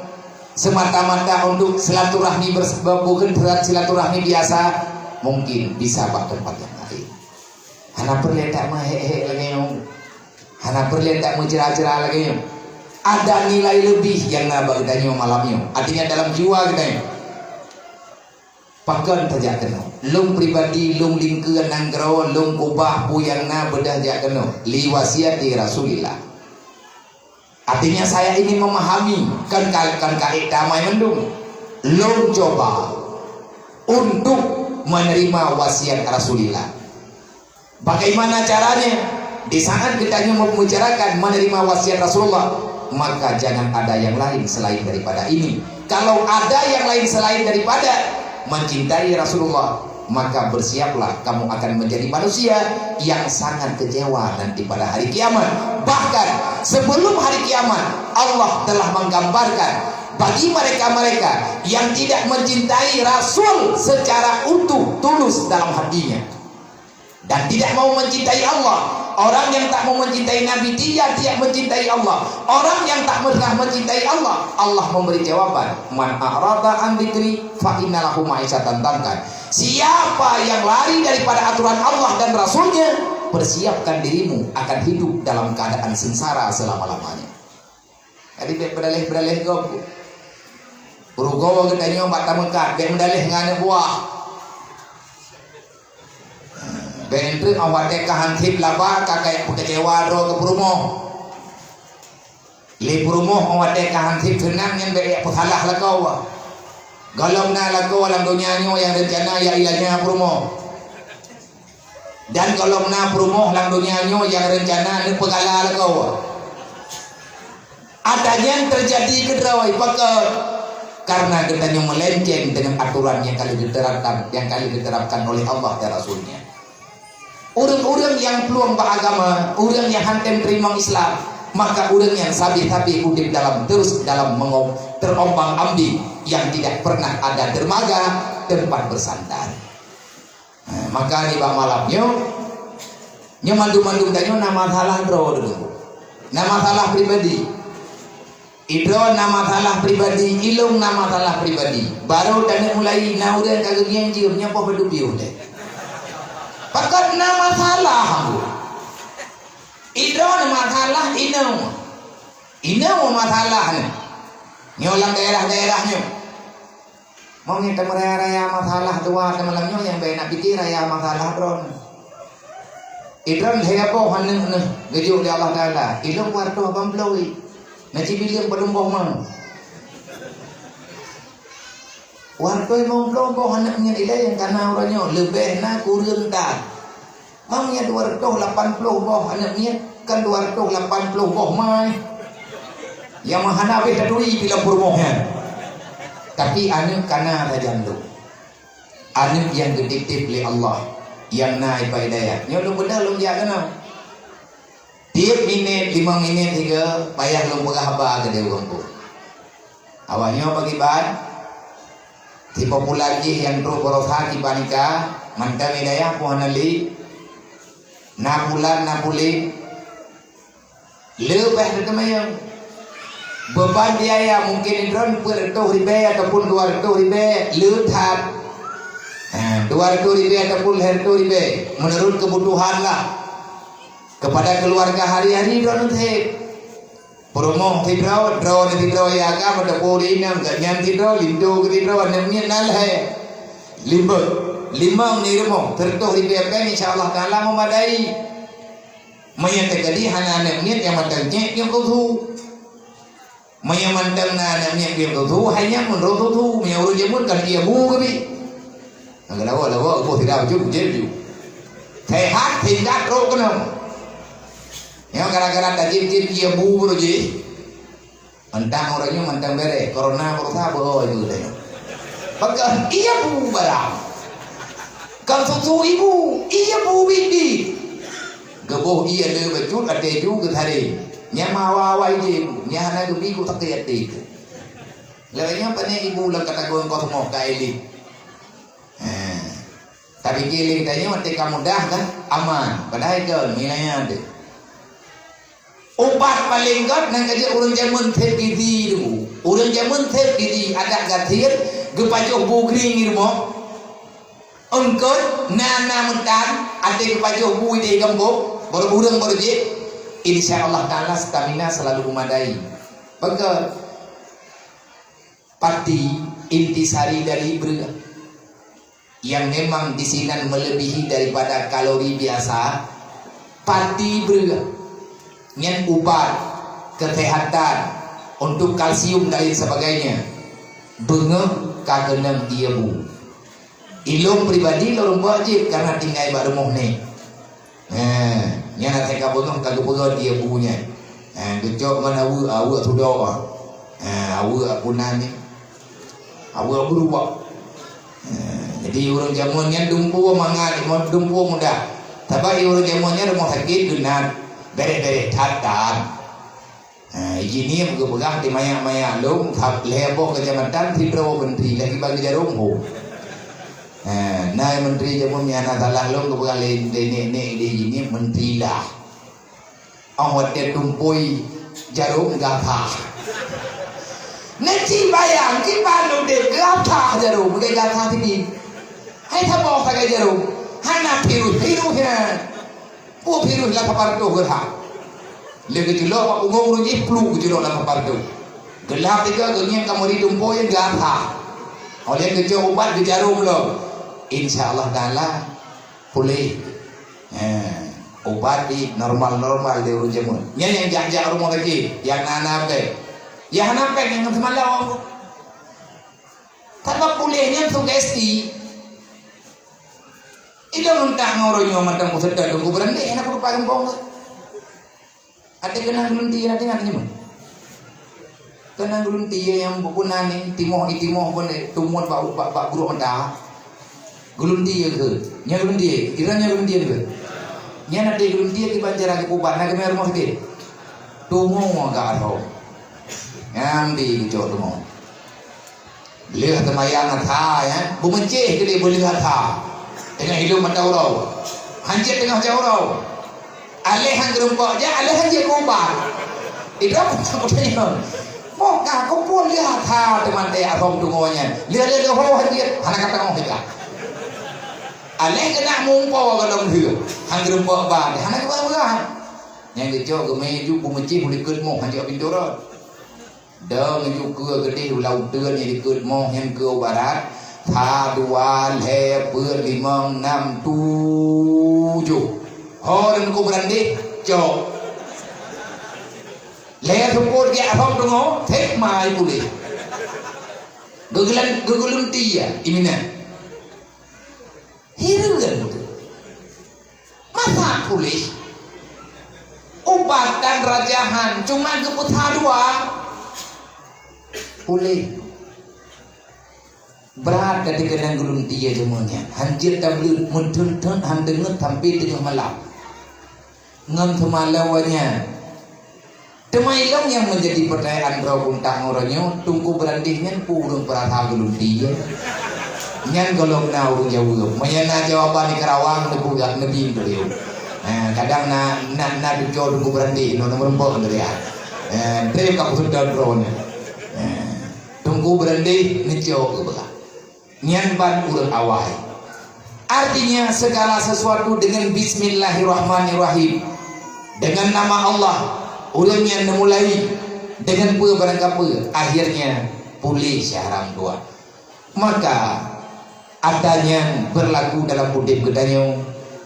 semata-mata untuk silaturahmi bers-, bukan silaturahmi biasa, mungkin bisa bak tempat yang lain. Hana peureulée tak meuhek-hek lagée nyoe. Hana peureulée tak meujeura-jeura lagée nyoe. Ada nilai lebih yang na bak geutanyoe malam nyoe. Artinya dalam jiwa geutanyoe. Pakon tajak keunoe? Lôn pribadi, lôn lingkeue nanggroe, lôn kubah peue nyang na beudôh jak keunoe, liwasiati Rasulillah. Artinya saya ingin memahami, kan ka-, kan kaék damai mandum. Lôn coba untuk menerima wasiat Rasulillah. Bagaimana caranya? Di saat kita nyoe membicarakan menerima wasiat Rasulullah, maka jangan ada yang lain selain daripada ini. Kalau ada yang lain selain daripada mencintai Rasulullah, maka bersiaplah kamu akan menjadi manusia yang sangat kecewa nanti pada hari kiamat. Bahkan sebelum hari kiamat, Allah telah menggambarkan bagi mereka-mereka yang tidak mencintai Rasul secara utuh, tulus dalam hatinya. Dan tidak mau mencintai Allah. Orang yang tak mau mencintai Nabi, dia tidak mencintai Allah. Orang yang tak pernah mencintai Allah, Allah memberi jawaban, "Man a'rada an dzikri fa inna lahu ma'isyatan dhanka." Siapa yang lari daripada aturan Allah dan Rasulnya, persiapkan dirimu akan hidup dalam keadaan sengsara selama-lamanya. Jadi bék beudaleh-beudaleh gob. Peurugoe geutanyoe bak tameukat, bék meudaleh ngon aneuk buah. Bék enteuk 'oh watée ka hanseb laba, ka kayée peukeucewa droe keu peurumoh. Lé peurumoh 'oh watée ka hanseb seunang nyan bék jak peusalah lakoe. Gohlom na lakoe lam donya nyoe nyang reuncana jak ilanya peurumoh. Dan gohlom na peurumoh lam donya nyoe nyang reuncana neupeugala lakoe. Ada nyang teujadi keudroe, pakon? Karena geutanyoe meulenceng deungon aturan nyang ka lheueh diterapkan, nyang ka lheueh diterapkan oleh Allah dan Rasul-Nya. Ureuëng-ureuëng nyang plueng bak agama, ureuëng nyang hana teurimong Islam, maka ureuëng nyan sabé-sabé udeb dalam, terus dalam mengo-, terombang-ambing yang tidak pernah ada dermaga tempat bersandar. Nah, maka nibak malam nyoe, nyoe mandum-mandum tanyoe na masalah droe dulu. Na masalah pribadi. Idroe na masalah pribadi, ilong na masalah pribadi. Baru taneuk mulai na ureuëng ka geugieng jeuem, nyoe poh padum piôh teh. Pakon na masalah, Bu? Idroe na masalah, inong. Inong masalah ni. Nyoe lam daerah-daerah nyoe. Meunyoe tameuraya-raya masalah dua teumalam nyoe, nyang bèk na pike raya masalah droen. Idroen lhèe boh aneuk neuh geujok lé Allah Taala. Ilong dua reutôh lapan ploh. Na cibileung padum boh ma? Dua reutôh limong ploh boh aneuk miet ilèe nyang kana uroe nyoe, leubeh na kureueng that. Meunyoe dua reutôh lapan ploh boh aneuk miet, kan dua reutôh lapan ploh boh ma. Nyang meuhana habéh taturi di lam peurumoh nyan. Tapi aneuk kana sajan lôn. Aneuk nyang geutitip lé Allah, nyang na ipa hidayah. Nyoe lôn beudôh lôn jak keunoe. Tiep minèt, limong minèt sigoe, payah lôn peugah haba keu dèe ureueng phôn. Awak nyoe pakriban? Sipopular jih nyang trok baroesa kiban ika, mantong hidayah pun hana lé. Na bulan, na buleuen. Leubeh teuteumanyong. Beban biaya mungkin droen peuet reutôh ribèe ataupun dua reutôh ribèe, le that. Ha, dua reutôh ribèe ataupun lhèe reutôh ribèe, menurut kebutuhan lah. Kepada keluarga hari-hari droen sép. Peurumoh sidroe, droe sidroe, ya ka, meuteupue di inong, gobnyan sidroe, linto keu sidroe, aneuk miet na lhèe. Limong, limong di rumoh, seureutôh ribèe pèng, insya Allah Taala meumadai. Meunyoe teukeudi hana aneuk miet nyang mantong cèk nyang keu su. Meunyoe mantong na aneuk miet nyang keu su, hai nyan meunurot su. Meunyoe ureueng jameun kan ie bu keubi. Nyang keudua, lawa, boh sira baju, bujép ju. Sehat, singkat, trok keunoe. Nyoe gara-gara tajieb-jieb ie bu baru jih. Mantong uroe nyoe mantong bèrèh, corona baroesa beuo ibu teh. Peugah ie bu barang. Kon susu ibu, ie bu bibi. Geuboh ie le bacut até ju geutaré. Nyang meuawa-awa ije ibu, nyang hana geubi ku sakét até. Lagèe nyoe pane ibu lam kategori kosmos ka elit. Heh. Tapi giling tanyoe teuka mudah kan? Aman. Padahai kon, milayan deh. Ubat paleng gèt nyang ka jeuet ureueng jameun sép gizi tu. Ureueng jameun sép gizi adak gasien geupajoh bu grieng di rumoh. Eungkot na na meutan até geupajoh bu idéh geumbok, baru ureueng baru jeuet. Insya Allah Taala stamina selalu memadai. Betul. Pati intisari dari breueh yang memang di sinan melebihi daripada kalori biasa, pati breueh nyan ubat kesehatan untuk kalsium dan lain sebagainya. Beungéh ka keunong ie bu. Ilong pribadi lôn rumpok jih karena tinggai bak rumoh ni. Ha, nyan asai ka beungoh ka geupeugöt ie bu nyan. Ha, geucok ngon aweuek, aweuek tudok. Ha, aweuek aku nan ni. Aweuek beurubah. Ha, jadi ureueng jameun nyan dumpeue mangat, dumpeue mudah. Sabab ureueng jameun nyan rumoh sakét geunan. Bèrèh-bèrèh that-that. Ha, iji ni geupeugah di manyak-manyak lôn, lhèe boh keucamatan sidroe menteri lagi bagi jaroe ho. Ha, na menteri jameun nyang hana salah lôn geupeugah lé, lé nek-nek di iji ni menteri lah. Ong watèe tumpôi jaroe gasah. Neuci bayang kiban udép gasah jaroe, meuge gasah sini. Hai saboh sagai jaroe, hana virus-virus nyan. Peue virus lam sapat reutôh geuhah. Lé geuculok bak punggong ureueng jih, pluk geuculok lam sapat reutôh. Geulap tiga geungieng ka meuri tumpôi geuasah. Oleh geucok ubat geujarom lom. Insya Allah Taala puléh. Ha, ubat di normal-normal di ureueng jameun. Nyan nyang jak-jak rumoh sakét, nyang na-na pèng. Nyang hana pèng nyang seumalom. Sabab puléh nyan sugesti. Ilôn tak ngon uroe nyoe mantong peuseuta teungku beurandeh hana kurupa gampông tu. Até keunong geulunti na teuingat nyoe. Keunan geuluntie nyang bukon nani, timoh itimoh pun tumot bak, bak, bak brok mata. Geuluntie keuh. Nyan geuluntie. Iran nyan geuluntie keuh. Nyan até geuluntie kiban cara geupubat, na geumé rumoh sakét. Tungoe gak arhom. Ngambi geucok tungoe. Lheueh teumayang that, ya. Beumeucéh keudéh beulheueh that. Teungoh hidup mata uroe. Hanjeuet teungoh cahya uroe. Aléh han geurumpok jak, aléh han jeuet keu ubat. Idroe peutanyong. Moh ka kumpul lheueh that teuma teuh arhom tungoe nyan. Lheueh-lheueh leuho han jeuet, hana ka teungoh jak. Aléh keunak mumpo gohlom lheueh. Han geurumpok ubat, hana geupeugah-peugah. Nyang geucok geumé ju beumeucéh u likot moh, han jeuet pintoe rot. Dong ju keue geudeh u laôt teuen nyang dikeue moh nyan keue u barat, that dua lhèe peuet limong nam tujoh. Ho lôn ku beurandeh, cok. Lhèe seupôt geujak hom teungoh, thèk mai puléh. Geugeulun-, geugeuluntie, iminan. Hireuen beutôi. Masa puléh? Ubat dan rajahan cuma geupeusa dua. Puléh. Brat ka teukeunang geuluntie jameun nyan. Han jeuet tabeuet, meutheun-theun han deungeut sampoe teungoh malam. Ngon seumaleueng nyan. Teuma ilong nyang meunjadi peutanyaan droe guntak ngon uroe nyoe, Teungku Beurandeh nyan peue ureueng peurasa geuluntie? Nyan gohlom na ureueng jaweueb. Meunyo na jawaban di Karawang, neupeugah neubi beliau. Ha, kadang na, na, na duco Teungku Beurandeh, nyoe na meureumpok teulihat. Ha, trép ka peuseudoe droe nyan. Ha, Teungku Beurandeh neucok geupeugah. Nyan ban ureueng awai. Artinya, segala sesuatu dengan Bismillahirrahmanirrahim. Dengan nama Allah, ureueng nyan neumulai. Dengan peue barangkapeue, akhirnya puléh syahram dua. Maka, ata nyan berlaku dalam udeb geutanyoe,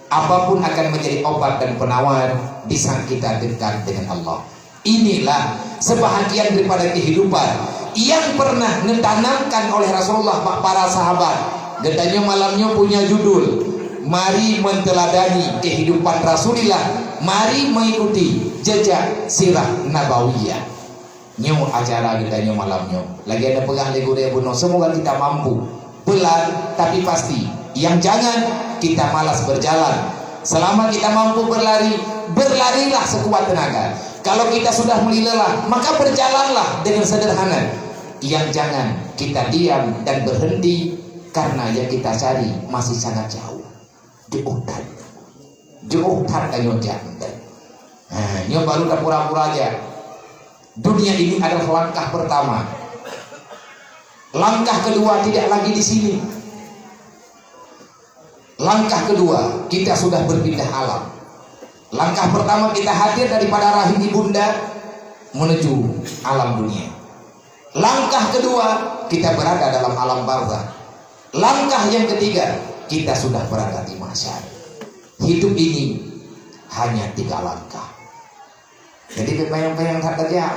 apapun akan menjadi obat dan penawar di saat kita dekat dengan Allah. Inilah sebahagian daripada kehidupan yang pernah neutanamkan oleh Rasulullah bak para sahabat. Geutanyoe malam nyoe punya judul, Mari Menteuladani Kehidupan Rasulillah, Mari Mengikuti Jejak Sirah Nabawiyah. Nyoe acara geutanyoe malam nyoe. Lagèe na peugah lé gurèe bunoe, semoga kita mampu. Pelan, tapi pasti. Yang jangan, kita malas berjalan. Selama kita mampu berlari, berlarilah sekuat tenaga. Kalau kita sudah mulai lelah, maka berjalanlah dengan sederhana. Yang jangan, kita diam dan berhenti karena yang kita cari masih sangat jauh. Jiôh that. Jiôh that tanyoe jak. Ha, nyoe baru tapura-pura jak. Dunia ini adalah langkah pertama. Langkah kedua tidak lagi di sini. Langkah kedua, kita sudah berpindah alam. Langkah pertama, kita hadir daripada rahim ibunda menuju alam dunia. Langkah kedua, kita berada dalam alam barzakh. Langkah yang ketiga, kita sudah berada di mahsyar. Hidup ini hanya tiga langkah. Jadi, bèk panyang-panyang that tajak.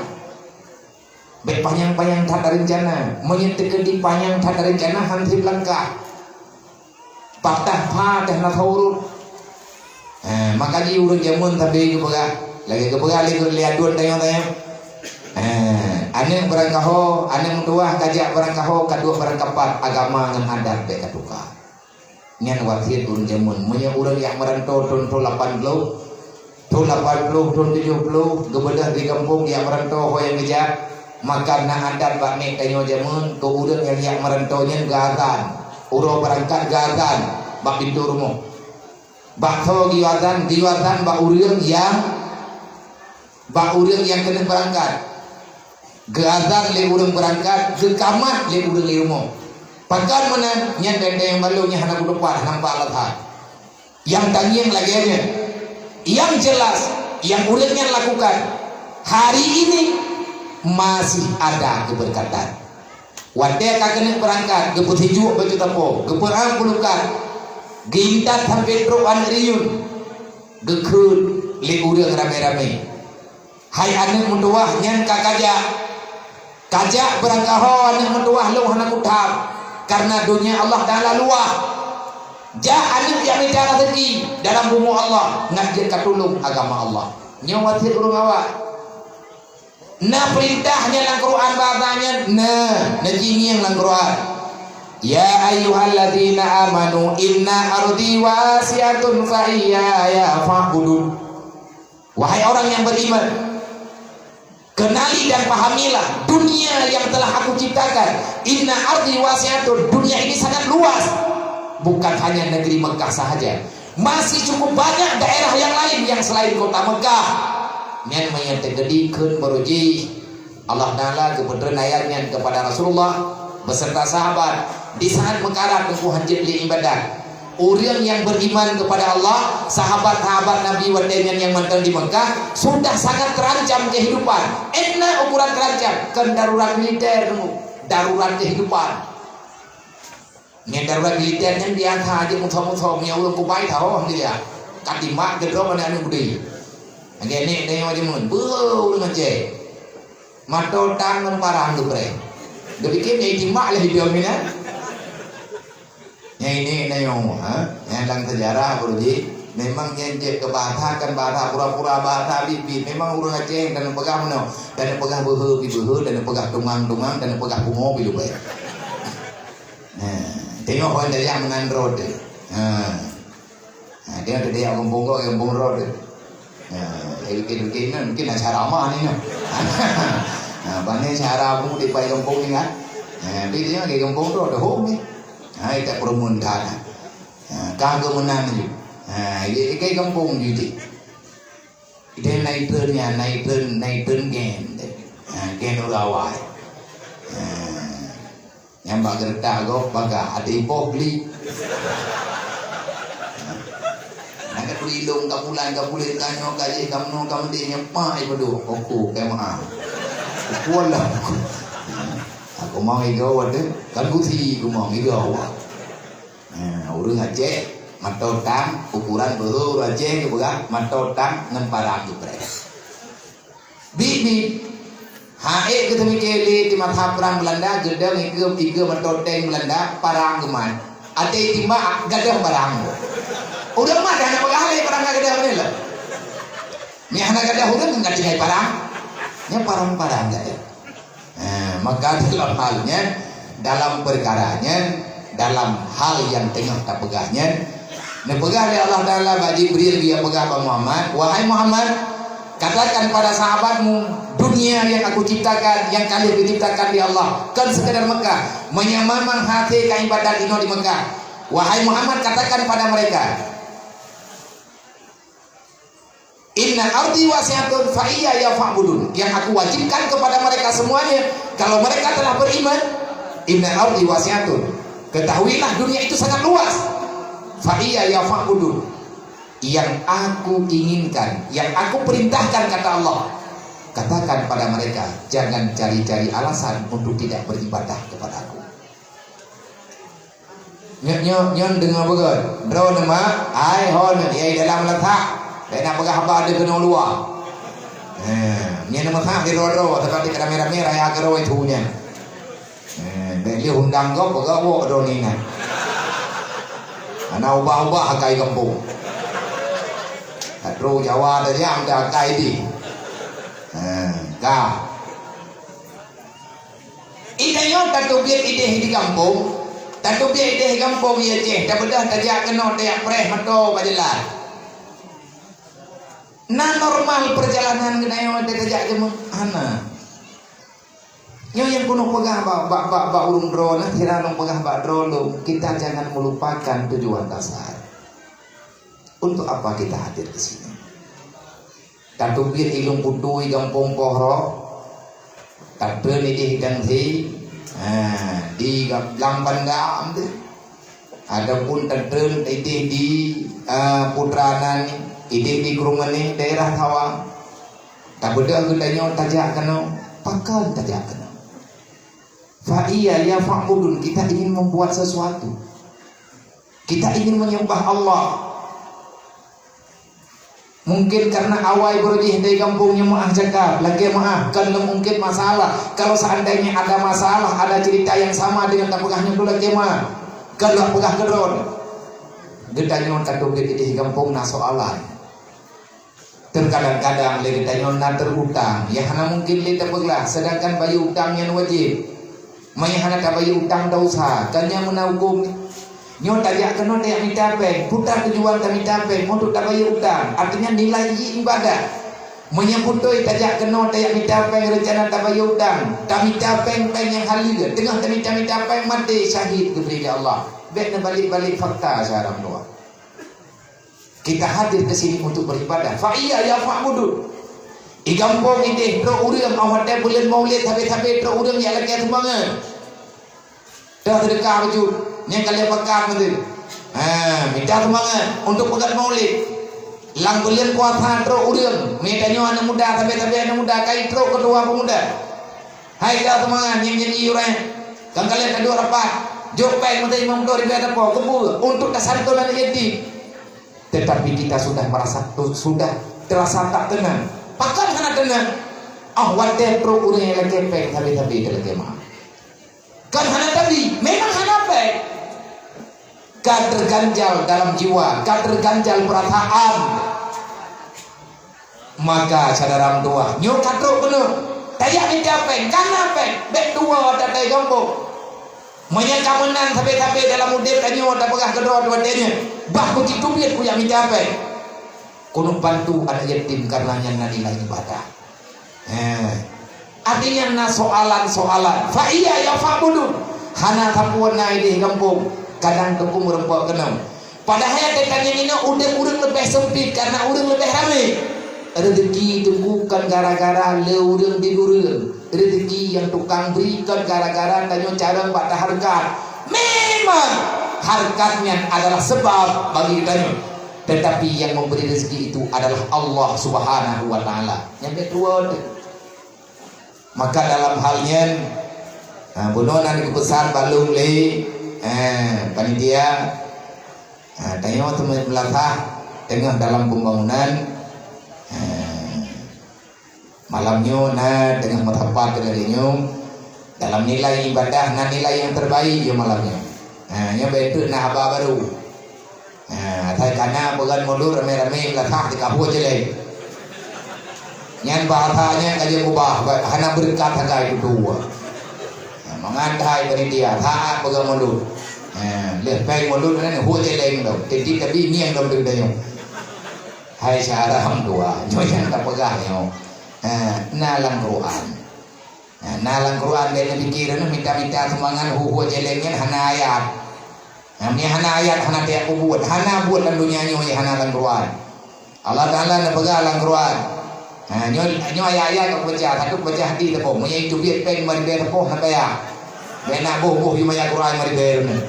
Bèk panyang-panyang that tarencana. Meunyo teukeudi panyang that tarencana, han sép langkah. Patah-patah na urut. Eh, maka jih ureueng jameun sabe geupeugah. Lagèe geupeugah lé, lé aduen tanyoe-tanyoe. Eh, aneuk barangkaho, aneuk meutuwah kajak barangkaho, kaduek barangkapat, agama ngon adat bèk katuka. Nyan wasiet ureueng jameun. Meunyoe ureueng jak meuranto thon, thon lapan ploh, thon lapan ploh, thon tujoh ploh, geubeudôh di gampông jak meuranto ho nyang geujak, maka na adat bak nèk tanyoe jameun, keu ureueng nyang jak meuranto nyan geuazan. Uroe beurangkat geuazan bak pintoe rumoh. Bak soe geuyue azan? Geuyue azan bak ureueng nyang Bak ureueng nyang keuneuk beurangkat. Geuazan lé ureueng beurangkat, geukamat lé ureueng lé rumoh. Pakon meunan? Nyan teuntèe nyang balong nyang hana kutupat, hana nampak alasan. Nyang tangieng lagèe nyan. Yang jelas, nyang ureueng nyan lakukan, hari ini masih ada keberkatan. Watèe ka keuneuk beurangkat, geupeusijuek baju tapo, geupeurang peulukan, geuintat sampé trok aneuk riyueng, geukheun lé ureueng ramé-ramé. Hai aneuk meutuwah, nyan ka kajak. Kajak beurangkaho aneuk meutuwah, lôn hana kutham, kareuna donya Allah Taala luwah. Jak aneuk jak mita raseuki dalam bumoe Allah, ngat jeuet ka tulông agama Allah. Nyoe wasiet ureueng awai. Na peurintah nyan lam Quran bahasa nyan, na, na jingieng lam Quran. "Ya ayyuhalladzina amanu inna ardi wasi'atun fa iyaya fa'budun." Wahai orang yang beriman, kenali dan pahamilah dunia yang telah Aku ciptakan. "Inna ardi wasi'atun," dunia ini sangat luas. Bukan hanya negeri Mekah sahaja. Masih cukup banyak daerah yang lain yang selain kota Mekah. Nyan meunyoe teukeudi kheun baroe jih. Allah Taala geupeutreun ayat nyan kepada Rasulullah beserta sahabat di saat meukarat teungku hanjeuet lé ibadat. Ureuëng nyang beriman kepada Allah, sahabat-sahabat Nabi watée nyan nyang mantong di Mekah, sudah sangat terancam kehidupan. Ena ukuran terancam, kon darurat militer teungku, darurat kehidupan. Nyan darurat militer nyan biasa jeuet mutho-mutho, meunyoe ureuëng kubai thaho, alhamdulillah. Ka timbak keudroe aneuk-aneuk beudé. Lagée nek tanyoe jameun, beuh, ureuëng Aceh. Mato tang ngon parang geupreh. Geupike nyang timbak lé idong nyan. Nyang ini tanyoe, ha? Nyang dalam sejarah baroe jih, memang nyan jeuet keu bahasa, kon bahasa pura-pura, bahasa biet-biet. Memang ureuëng Aceh dan peugah meunoe, dan peugah beuhe pi beuhe, dan peugah tungang-tungang, dan peugah pungo pi lubée. Nah, tengok orang dari yang meunan droe teuh. Ha. Ha, dia tu dia gampông kau, gampông droe teuh. Ha, eh, mungkin, mungkin, mungkin acara mah ni, nah. Ha, bani acara pun di pai gampông ni kan. Ha, tapi dia ke gampông droe teuh, hom ni. Ha, kita perumun tanah. Ha, kah ke meunan ni. Ha, dia ke gampông ni. Ideh nai treun nyan, nai treun, nai treun gen. Ha, gen ureuëng awai. Ha. Nyang bak geuretak gob bagah, até iboh glik. Ha. Nyan ka turi lôn, ka bulan, ka buleuen, ka nyoe, ka jih, ka meunoe, ka meudeh, nyoe pai peuduek, oku, keumaha. Oku lah. Aku mau igo wadah, kan gusi, aku mau igo awak. Ha, ureuëng Aceh, mato tang, ukuran beuhe ureuëng Aceh geupeugah, mato tang ngon parang geupreh. Biet-biet. Ha, ék geuteumike lé di masa prang Belanda, geudong ikeue, ikeue mato tank Belanda, parang geumat. Até timbak, gadôh parang. Ureuëng mat hana peugah lé parang ka gadôh ni lah. Nyan hana gadôh ureuëng, nggak tinggai parang. Nyan parang-parang gadôh. Ha, maka dalam hal nyan, dalam perkara nyan, dalam hal nyang teungoh tapeugah nyan, neupeugah lé Allah Taala bak Jibril, geupeugah bak Muhammad, "Wahai Muhammad, katakan pada sahabatmu, dunia yang Aku ciptakan, nyang ka lheueh geuciptakan lé Allah, kon sekadar Mekah, meunyoe memang hase ka ibadat inoe di Mekah. Wahai Muhammad, katakan pada mereka, 'Inna ardi wasi'atun fa iyaya fa'budun.' Yang Aku wajibkan kepada mereka semuanya, kalau mereka telah beriman, 'Inna ardi wasi'atun.' Ketahuilah dunia itu sangat luas. 'Fa iyaya fa'budun.' Yang Aku inginkan, yang Aku perintahkan, kata Allah, katakan pada mereka, jangan cari-cari alasan untuk tidak beribadah kepada Aku. Nyoe, nyoe, nyoe deungoe beugét. Droeneuh mak, ai ho nyoe, yai dalam leutak. Bèk na peugah haba deuh keunoe luwa. Nyoe neumeusak di droe-droe, seperti ramé-ramé raya keudroe itu nyan. Bèk lé undang gob, peugah woe droeneuh nyan. Hana ubah-ubah akai gampông. Ka troh Jawa tajak meuda akai di. Ka. Itanyoe tateubiet idéh di gampông, tateubiet idéh di gampông, ya ceh, tabeudôh tajak keunoe, tajak preh moto bak jalan. Na normal perjalanan geutanyoe tajak jameun? Hana. Nyoe nyang keuneuk peugah bak, bak, bak, bak ureueng droe, nah, sira lôn peugah bak droe lôn, kita jangan melupakan tujuan dasar. Untuk apa kita hadir ke sini? Tateubiet ilôn putui gampông Pohro, tatreun idéh dan si, ha, di gam-, lam Banda tu. Ataupun tatreun idéh di, eh, Putra nan, idéh di Krueng Manéh, daerah Tawang. Tabeudôh geutanyoe tajak keunoe, pakon tajak keunoe? Fa iyaya fa'budun, kita ingin membuat sesuatu. Kita ingin menyembah Allah. Mungkin karena awai beureuji dari gampông nyoe meu'ah cakap, lakée meu'ah, kon lôn ungkit masalah. Kalau seandainya ada masalah, ada cerita yang sama dengan tapeugah nyoe, lakée meu'ah. Kon lôn peugah keudroe. Geutanyoe tateubiet idéh gampông na soalan. Teukadang-kadang lé geutanyoe na teurutang, nyang hana mungken lé tapeuglah, seudangkan bayeue utang nyan wajéb. Meunyo hana tabayeue utang, dosa. Kan nyan meunan hukôm. Nyoe tajak keunoe tajak mita péng, peue tujuan tamita péng? Untuk tabayeue utang. Artinya nilai jih ibadah. Meunyo beutôi tajak keunoe tajak mita péng, reuncana tabayeue utang, tamita péng-péng nyang haleue, teungoh tamita-mita péng, maté syahid geubri lé Allah. Bék neubalek-balek fakta syedara meutuwah. Kita hadir ke sini untuk beribadah. Fa iyaya fa'budun. Di gampông idéh trok ureuëng, 'oh watée buleuen Maulid, sabe-sabe trok ureuëng jak lakée sumbangan. Toh seudeukah bacut, nyang ka lheueh pakat meuteun. Ha, mita sumbangan untuk peugét Maulid. Lam buleuen puasa trok ureuëng, mita nyoe aneuk muda, sabe-sabe aneuk muda, ka trok keutua pemuda. Hai, mita sumbangan nyang janji ureuëng. Kan ka lheueh taduek rapat, jok péng meuteun limong ploh ribée sapo, keupeue? Untuk tasanton aneuk yatim. Tetapi kita sudah merasa, sudah terasa tak tenang. Pakon hana tenang? 'Oh watée trok ureuëng nyang lakée péng, sabe-sabe talakée meu'ah. Kan hana tabi, memang hana péng. Ka terganjal dalam jiwa, ka terganjal perasaan. Maka syedara meutuwah, nyoe ka trok keunoe, tajak mita péng, ka na péng, bék tuwoe ata-ata gampông. Meunyo ka meunan sabe-sabe dalam udeb tanyoe, tapeugah keudroe watée nyoe, bah kucit teubiet kujak mita péng. Keuneuk bantu aneuk yatim, kareuna nyan na nilai ibadah. Eh, artinya na soalan-soalan. Fa iyaya fa'budun. Hana sapeue na idéh gampông, kadang teungku meureumpok keunoe. Padahai teuka nyan inoe udeb ureuëng leubeh seumpit kareuna ureuëng leubeh ramé. Rezeki teungku kon gara-gara le ureuëng di ureuëng. Rezeki nyang tukang bri kon gara-gara tanyoe carông bak tahareukat. Memang hareukat nyan adalah seubab bagi geutanyoe. Tetapi yang memberi rezeki itu adalah Allah Subhanahu wa Ta'ala. Nyang keudua, maka dalam hal nyan, ha, bunoe na geupeusan bak lôn lé, eh, panitia, ha, tanyoe teuma meulasah teungoh dalam pembangunan, eh, Malam nyoe na teungoh meusapat keu lagée nyoe, dalam nilai ibadah na nilai nyang terbaik nyoe malam nyoe. Ha, nyoe beutôi na haba barô. Ha, asai kana peugét mulod ramé-ramé meulasah di kahue jeleng. Nyan bahasa nyan ka jeuet ubah, hana beureukat sagai tutoe. Ha, mangat hai panitia, saát peugét mulod. Ha, lheueh péng mulod nyan hue jeleng dong, tieb-tieb tabi ngieng dong deungon tanyoe. Hai syedara meutuwah, nyoe nyang tapeugah nyoe, eh, na lam Quran. Eh, na lam Quran, bék neupike droeneuh mita-mita sumbangan hu-hu jeleng nyan hana ayat. Nah, meunyo hana ayat, hana tajak peubuet, hana buet lam donya nyoe nyang hana lam Quran. Allah Taala neupeugah lam Quran. Ha, nyoe, nyoe ayat-ayat ka kubaca, ka kubaca hadis saboh. Meunyo teubiet péng lima ribée saboh, hana payah. Bék na boh-boh yue maya Quran lima ribée droeneuh.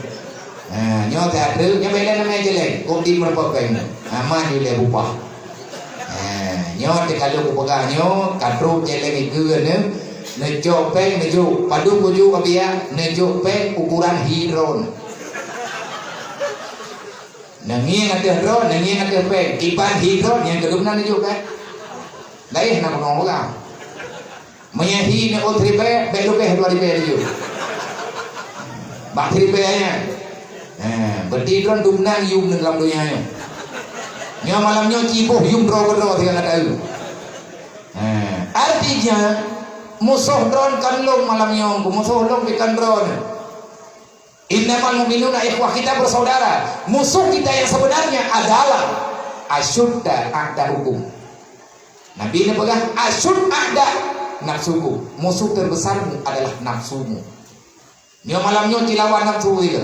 Ha, nyoe that treuk, nyoe bela namanya jeleng. Kok di meureumpok péng nyoe. Ha, man yue lé bubah. Ha, nyoe teuka lôn kupeugah nyoe, ka trok jeleng ikeue nyoe, neucok péng neujok. Padub kujok ka biya, neujok péng ukuran hi droe. Neungieng ateueh droe, neungieng ateueh péng. Kiban hi droe, nyang keudum na neujok péng. Laén na keunoe ureueng. Meunyo hi neuôt siribée, bék leubeh dua ribée laju. Bak siribée nyan. Eh, beureuti droe dum nan yum lam donya nyoe. Nyoe malam nyoe ci boh yum droe keudroe sigoe gata eu. Eh, artinya, musoh droe kon lôn malam nyoe, musoh lôn pi kon droe. Innamal mu'minuna ikhwah, kita bersaudara. Musuh kita yang sebenarnya adalah asyudda a'da'ukum. Nabi neupeugah, "Asyud a'da nafsukum." Musuh terbesarmu adalah nafsumu. Nyoe malam nyoe ci lawan nafsu itu.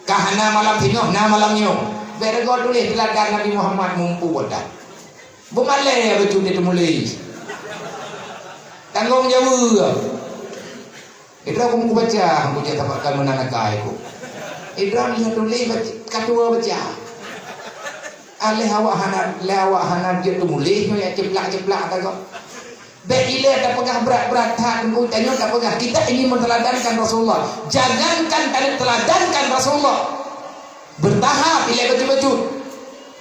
Ka hana malam singoh, na malam nyoe. Bék rego tuléh teuladan Nabi Muhammad mumpung boh that. Beumalée bacut teumuléh. Tanggong jaweueb. Idroe keumu kubaca, hana kubaca tapak kan meunan akai ku. Idroe lheueh tuléh baca, ka tuwoe baca. Aléh awak hana, lé awak hana jeuet teumuléh nyoe ya ceplak-ceplak ata kok. Bék ilée tapeugah brat-brat that, teungku tanyoe tapeugah kita ingin meuteladankan Rasulullah. Jangankan taneuk teladankan Rasulullah. Bertahap ilée bacut-bacut.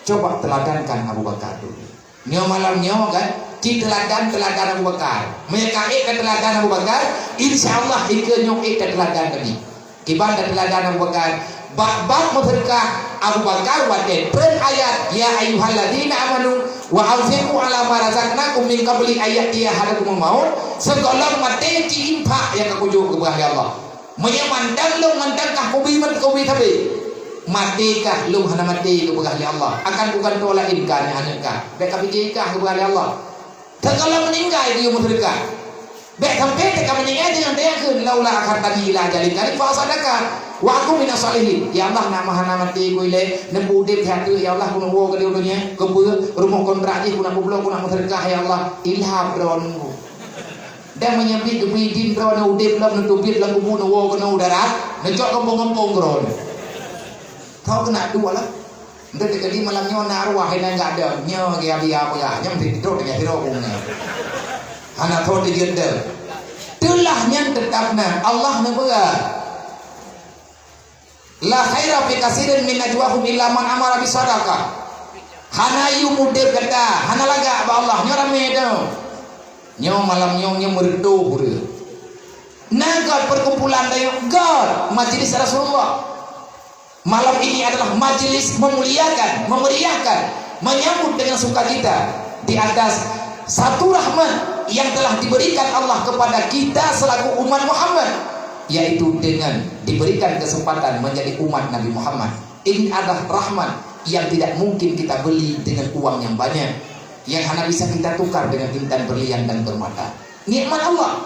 Coba teladankan Abu Bakar dulu. Nyoe malam nyoe kan, ci teuladan-teuladan Abu Bakar. Meunyo ka ék ka teuladan Abu Bakar, insya Allah ikeue nyoe ék ka teuladan Nabi. Kiban ka teuladan Abu Bakar, Bak-bak meuseudeukah, Abu Bakar watée treun ayat, "Ya ayyuhalladzina amanu wa anfiqu ala ma razaqnakum min qabli an ya'tiya ahadakumul maut," sigohlom maté ci infak nyang ka kujok geupeugah lé Allah. Meunyoe mantong lôn mantong kah kubi mat-, kubi sabe, maté kah lôn hana maté geupeugah lé Allah. Akan bukan toh laén ka aneuk-aneuk kah. Bék ka pike kah geupeugah lé Allah. Teuka lom meuninggai geuyue meuseudeukah. Bék sampoe teuka meuninggai deungon teuyakin, "Laula akhartani ila ajalin qarib fa asaddaqa wa akun minas shalihin." Ya Allah, nak meuhana maté ku ilée, neupeu udeb siat teuk, ya Allah, keuneuk woe keudeh u donya, keupeue, rumoh kontrak jih keuneuk peubloe, keuneuk meuseudeukah, ya Allah. Ilham droeneuh. Dan meunyoe bit geubri idin droeneuh udeb lom, neuteubiet lam kubu, neuwoe keunoe u darat, neucok gampông-gampông droeneuh. Tho keuneuk dua lah. Nteuk teukeudi malam nyoe na arwah inan gadong, nyoe geubri peugah, nyoe meusidroe nyang sidroe bungöng. Hana thot dijeuet deuh. Teulah nyan teutap na, Allah neupeugah, "La khaira fi katsirin min najwahum illa man amara bisadaqah." Hana yum udeb gata, hana lagak bak Allah, nyoe ramé teuh. Nyoe malam nyoe, nyoe meureutoh ureuëng. Na göt perkumpulan tanyoe, göt majlis Rasulullah. Malam ini adalah majelis memuliakan, memeriahkan, menyambut dengan sukacita di atas satu rahmat yang telah diberikan Allah kepada kita selaku umat Muhammad, yaitu dengan diberikan kesempatan menjadi umat Nabi Muhammad. Ini adalah rahmat yang tidak mungkin kita beli dengan uang yang banyak, yang hana bisa kita tukar dengan intan, berlian, dan permata. Nikmat Allah.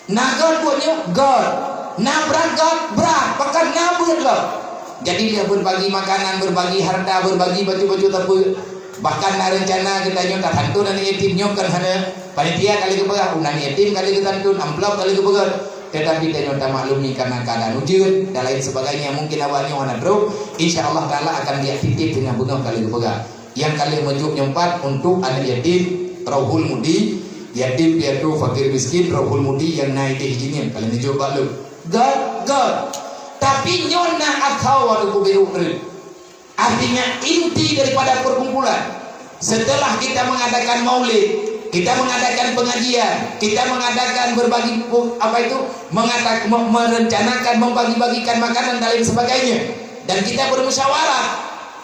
Na göt buet nyoe, göt. Na brat, göt, brat. Bahkan na beuet lom. Jadi, lheueh berbagi makanan, berbagi harta, berbagi baju-baju teupeu. Bahkan na reuncana geutanyoe tasantun aneuk yatim nyoe kan hana. Panitia ka lheueh geupeugah, "Unan yatim ka lheueh geusantun, amplop ka lheueh geupeugah." Tetapi tanyoe tamaklumi karena keadaan ujeuen dan lain sebagainya. Mungkin awak nyoe hana trok. Insya Allah Taala akan diak titip teungoh beungoh ka lheueh geupeugah. Nyang ka lheueh meujok nyoe pat untuk aneuk yatim, Rauhul Mudi, yatim piatu fakir miskin, Rauhul Mudi nyang na ideh jih nyan ka lheueh neujok bak lôn. Göt, göt. Tapi nyoe na asoe keubeurôk reuet. Artinya inti daripada perkumpulan. Setelah kita mengadakan maulid, kita mengadakan pengajian, kita mengadakan berbagi pu-, apa itu, mengada-, me-, merencanakan membagi-bagikan makanan dan lain sebagainya. Dan kita bermusyawarah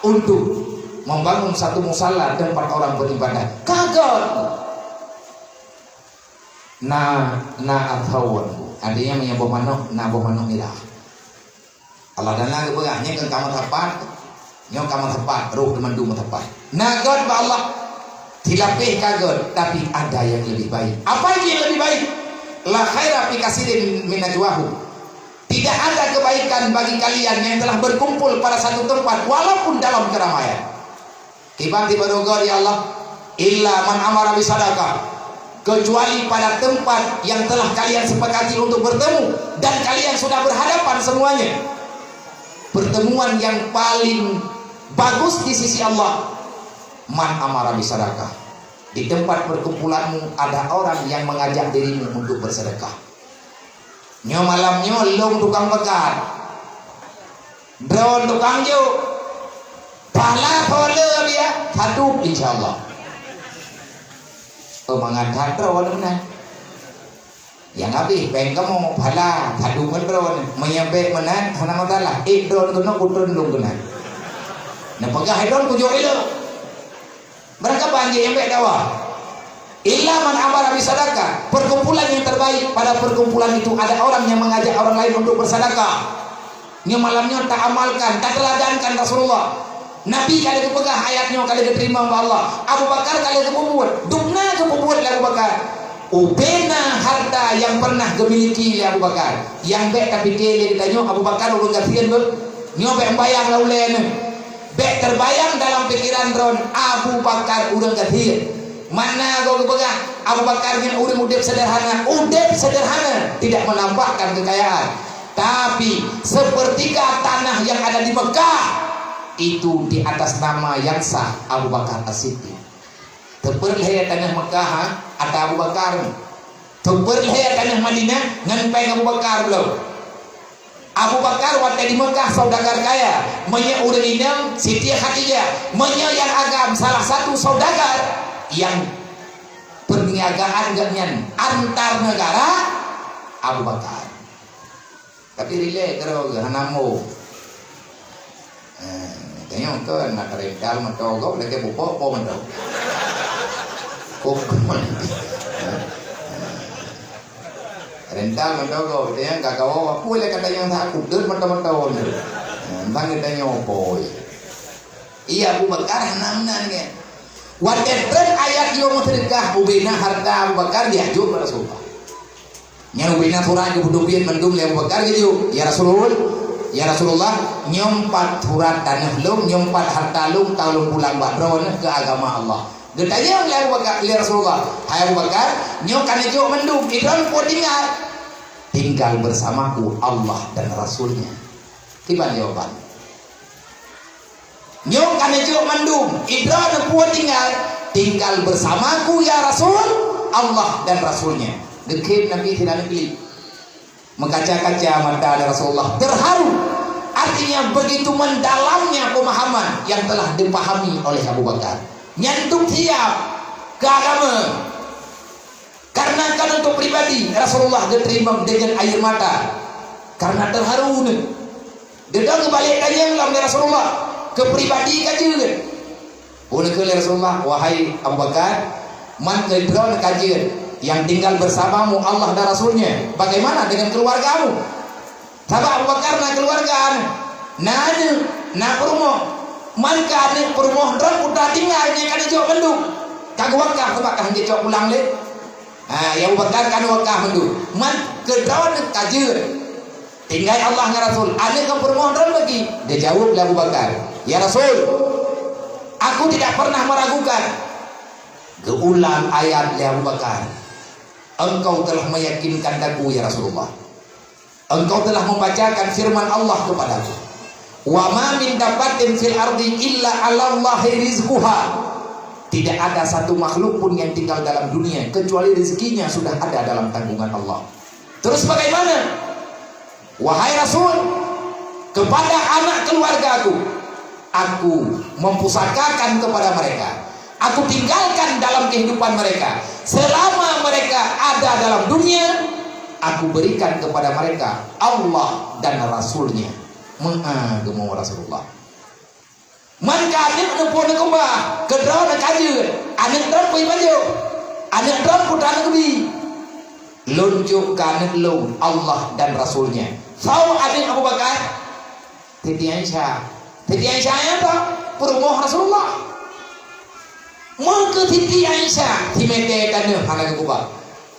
untuk membangun satu musala tempat orang beribadah. Ka göt. Na, na athawon. Artinya meunyoe boh manok, na boh manok mirah. Allah Taala geupeugah, nyoe kan ka meusapat. Nyoe ka meusapat, roh teumandum meusapat. Na göt bak Allah. Silapeh ka göt, tapi ada yang lebih baik. Apa itu yang lebih baik? La khaira fi katsirin min najwahum. Tidak ada kebaikan bagi kalian yang telah berkumpul pada satu tempat, walaupun dalam keramaian. Kiban tiba dogo, ya Allah, illa man amara bisadaqah, kecuali pada tempat yang telah kalian sepakati untuk bertemu dan kalian sudah berhadapan semuanya. Pertemuan yang paling bagus di sisi Allah, man amara bisadaqah. Di tempat perkumpulanmu ada orang yang mengajak dirimu untuk bersedekah. Nyoe malam nyoe lôn tukang meukat. Droeneuh tukang jok. Pala pole dia, satu, insya Allah. Oh, mangat that droeneuh meunan. Nyang habéh, péng kamoe, pala, satu pun droeneuh. Meunyoe bék meunan, hana masalah. Eh, droeneuh keunoe, kutreun lôn keunan. Neupeugah droeneuh kujok ilok. Barangkaban jih nyang bék dawa. Illa man amara bisadaqah. Perkumpulan yang terbaik pada perkumpulan itu ada orang yang mengajak orang lain untuk bersedekah. Nyoe malam nyoe taamalkan, tateladankan Rasulullah. Nabi ka lheueh geupeugah ayat nyoe ka lheueh geuteurimong bak Allah. Abu Bakar ka lheueh geupeubuet. Dum na geupeubuet lé Abu Bakar. Ubena harta yang pernah geumiliki lé Abu Bakar. Nyang bék tapike lé geutanyoe Abu Bakar ureuëng gasien beuh. Nyoe bék meubayang lam ulée neuh. Bék teubayang dalam pikeran droeneuh Abu Bakar ureuëng gasien. Mana goe geupeugah Abu Bakar nyan ureuëng udeb sederhana. Udeb sederhana tidak menampakkan kekayaan. Tapi sepertiga tanah yang ada di Mekah itu di atas nama yang sah Abu Bakar As-Siddiq. Teupeureulee taneuh Meukah, ha, atra Abu Bakar. Teupeureulee taneuh Madinah ngon péng Abu Bakar bloe. Abu Bakar watée di Meukah saudagar kaya, meunyoe ureuëng inong Siti Khadijah, meunyoe nyang agam salah satu saudagar nyang perniagaan geuh nyan antar negara, Abu Bakar. Tapi rilek keudroe geuh hana mo. Eh, tanyong ke nak rental moto gob lagèe pupuk po moto. Pupuk. Rental moto gob, tanyong ka kawa, apa lé kata nyang tak aku deuh moto-moto tu. Eh, bang tanyong po. Iya, Abu Bakar hana meunan nyan. Watèe treun ayat yue meuseudeukah, ubena harta Abu Bakar jiajok bak Rasulullah. Nyan ubena surat geupeudubiet mandum lé Abu Bakar geujok, "Ya Rasul, ya Rasulullah, nyoe pat surat taneuh lôn, nyoe pat harta lôn, ka lôn pulang bak droeneuh keu agama Allah." Geutanyong lé Abu Bakar, lé Rasulullah, "Hai Abu Bakar, nyoe ka neujok mandum, idroeneuh peue tinggai?" "Tinggal bersamaku Allah dan Rasulnya." Kiban jawaban? "Nyoe ka neujok mandum, idroeneuh peue tinggai?" "Tinggal bersamaku, ya Rasul, Allah dan Rasulnya." Geukheun Nabi sira neuklik. Meukaca-kaca mata Rasulullah, terharu. Artinya, begitu mendalamnya pemahaman yang telah dipahami oleh Abu Bakar. Nyan dum siap keu agama. Karena kan untuk pribadi, Rasulullah geuteurimong deungon air mata. Karena terharu nyan. Geudong geubalek tanyong lom lé Rasulullah, keu pribadi ka jeuet. Ulôn kheun lé Rasulullah, "Wahai Abu Bakar, man keu droeneuh ka jeuet, yang tinggal bersamamu Allah dan Rasulnya. Bagaimana dengan keluargamu?" Sabab Abu Bakar na keuluwarga, na aneuk, na peurumoh. Man keu aneuk peurumoh droe putra tinggai nyang ka neujok mandum. Ka geuwakaf sabab ka han jicok pulang lé. Ha, ya Abu Bakar ka neuwakaf mandum. Man keu droe ka jeuet. Tinggai Allah ngon Rasul. Aneuk ngon peurumoh droe bagi. Geujaweueb lé Abu Bakar, "Ya Rasul, aku tidak pernah meragukan." Geuulang ayat lé Abu Bakar, "Engkau telah meyakinkan aku, ya Rasulullah." Engkau telah membacakan firman Allah kepadaku, "Wa ma min dabbatin fil ardi illa 'alallahi rizquha." Tidak ada satu makhluk pun yang tinggal dalam dunia kecuali rezekinya sudah ada dalam tanggungan Allah. Terus bagaimana? Wahai Rasul, kepada anak keluargaku, Aku mempusakakan kepada mereka, Aku tinggalkan dalam kehidupan mereka. Selama mereka ada dalam dunia, Aku berikan kepada mereka Allah dan Rasul-Nya. Meu'ah geumo Rasulullah. Man ka aneuk neupeue neukeubah, keudroe neukajeut, aneuk droe pui bajoh, aneuk droe putra neukeubie. Lôn jok keu aneuk lôn Allah dan Rasul-Nya. Soe aneuk Abu Bakar? Siti Aisyah. Siti Aisyah nyan toh peurumoh Rasulullah. Meukeu Siti Aisyah, simeté taneuh hana geukeubah.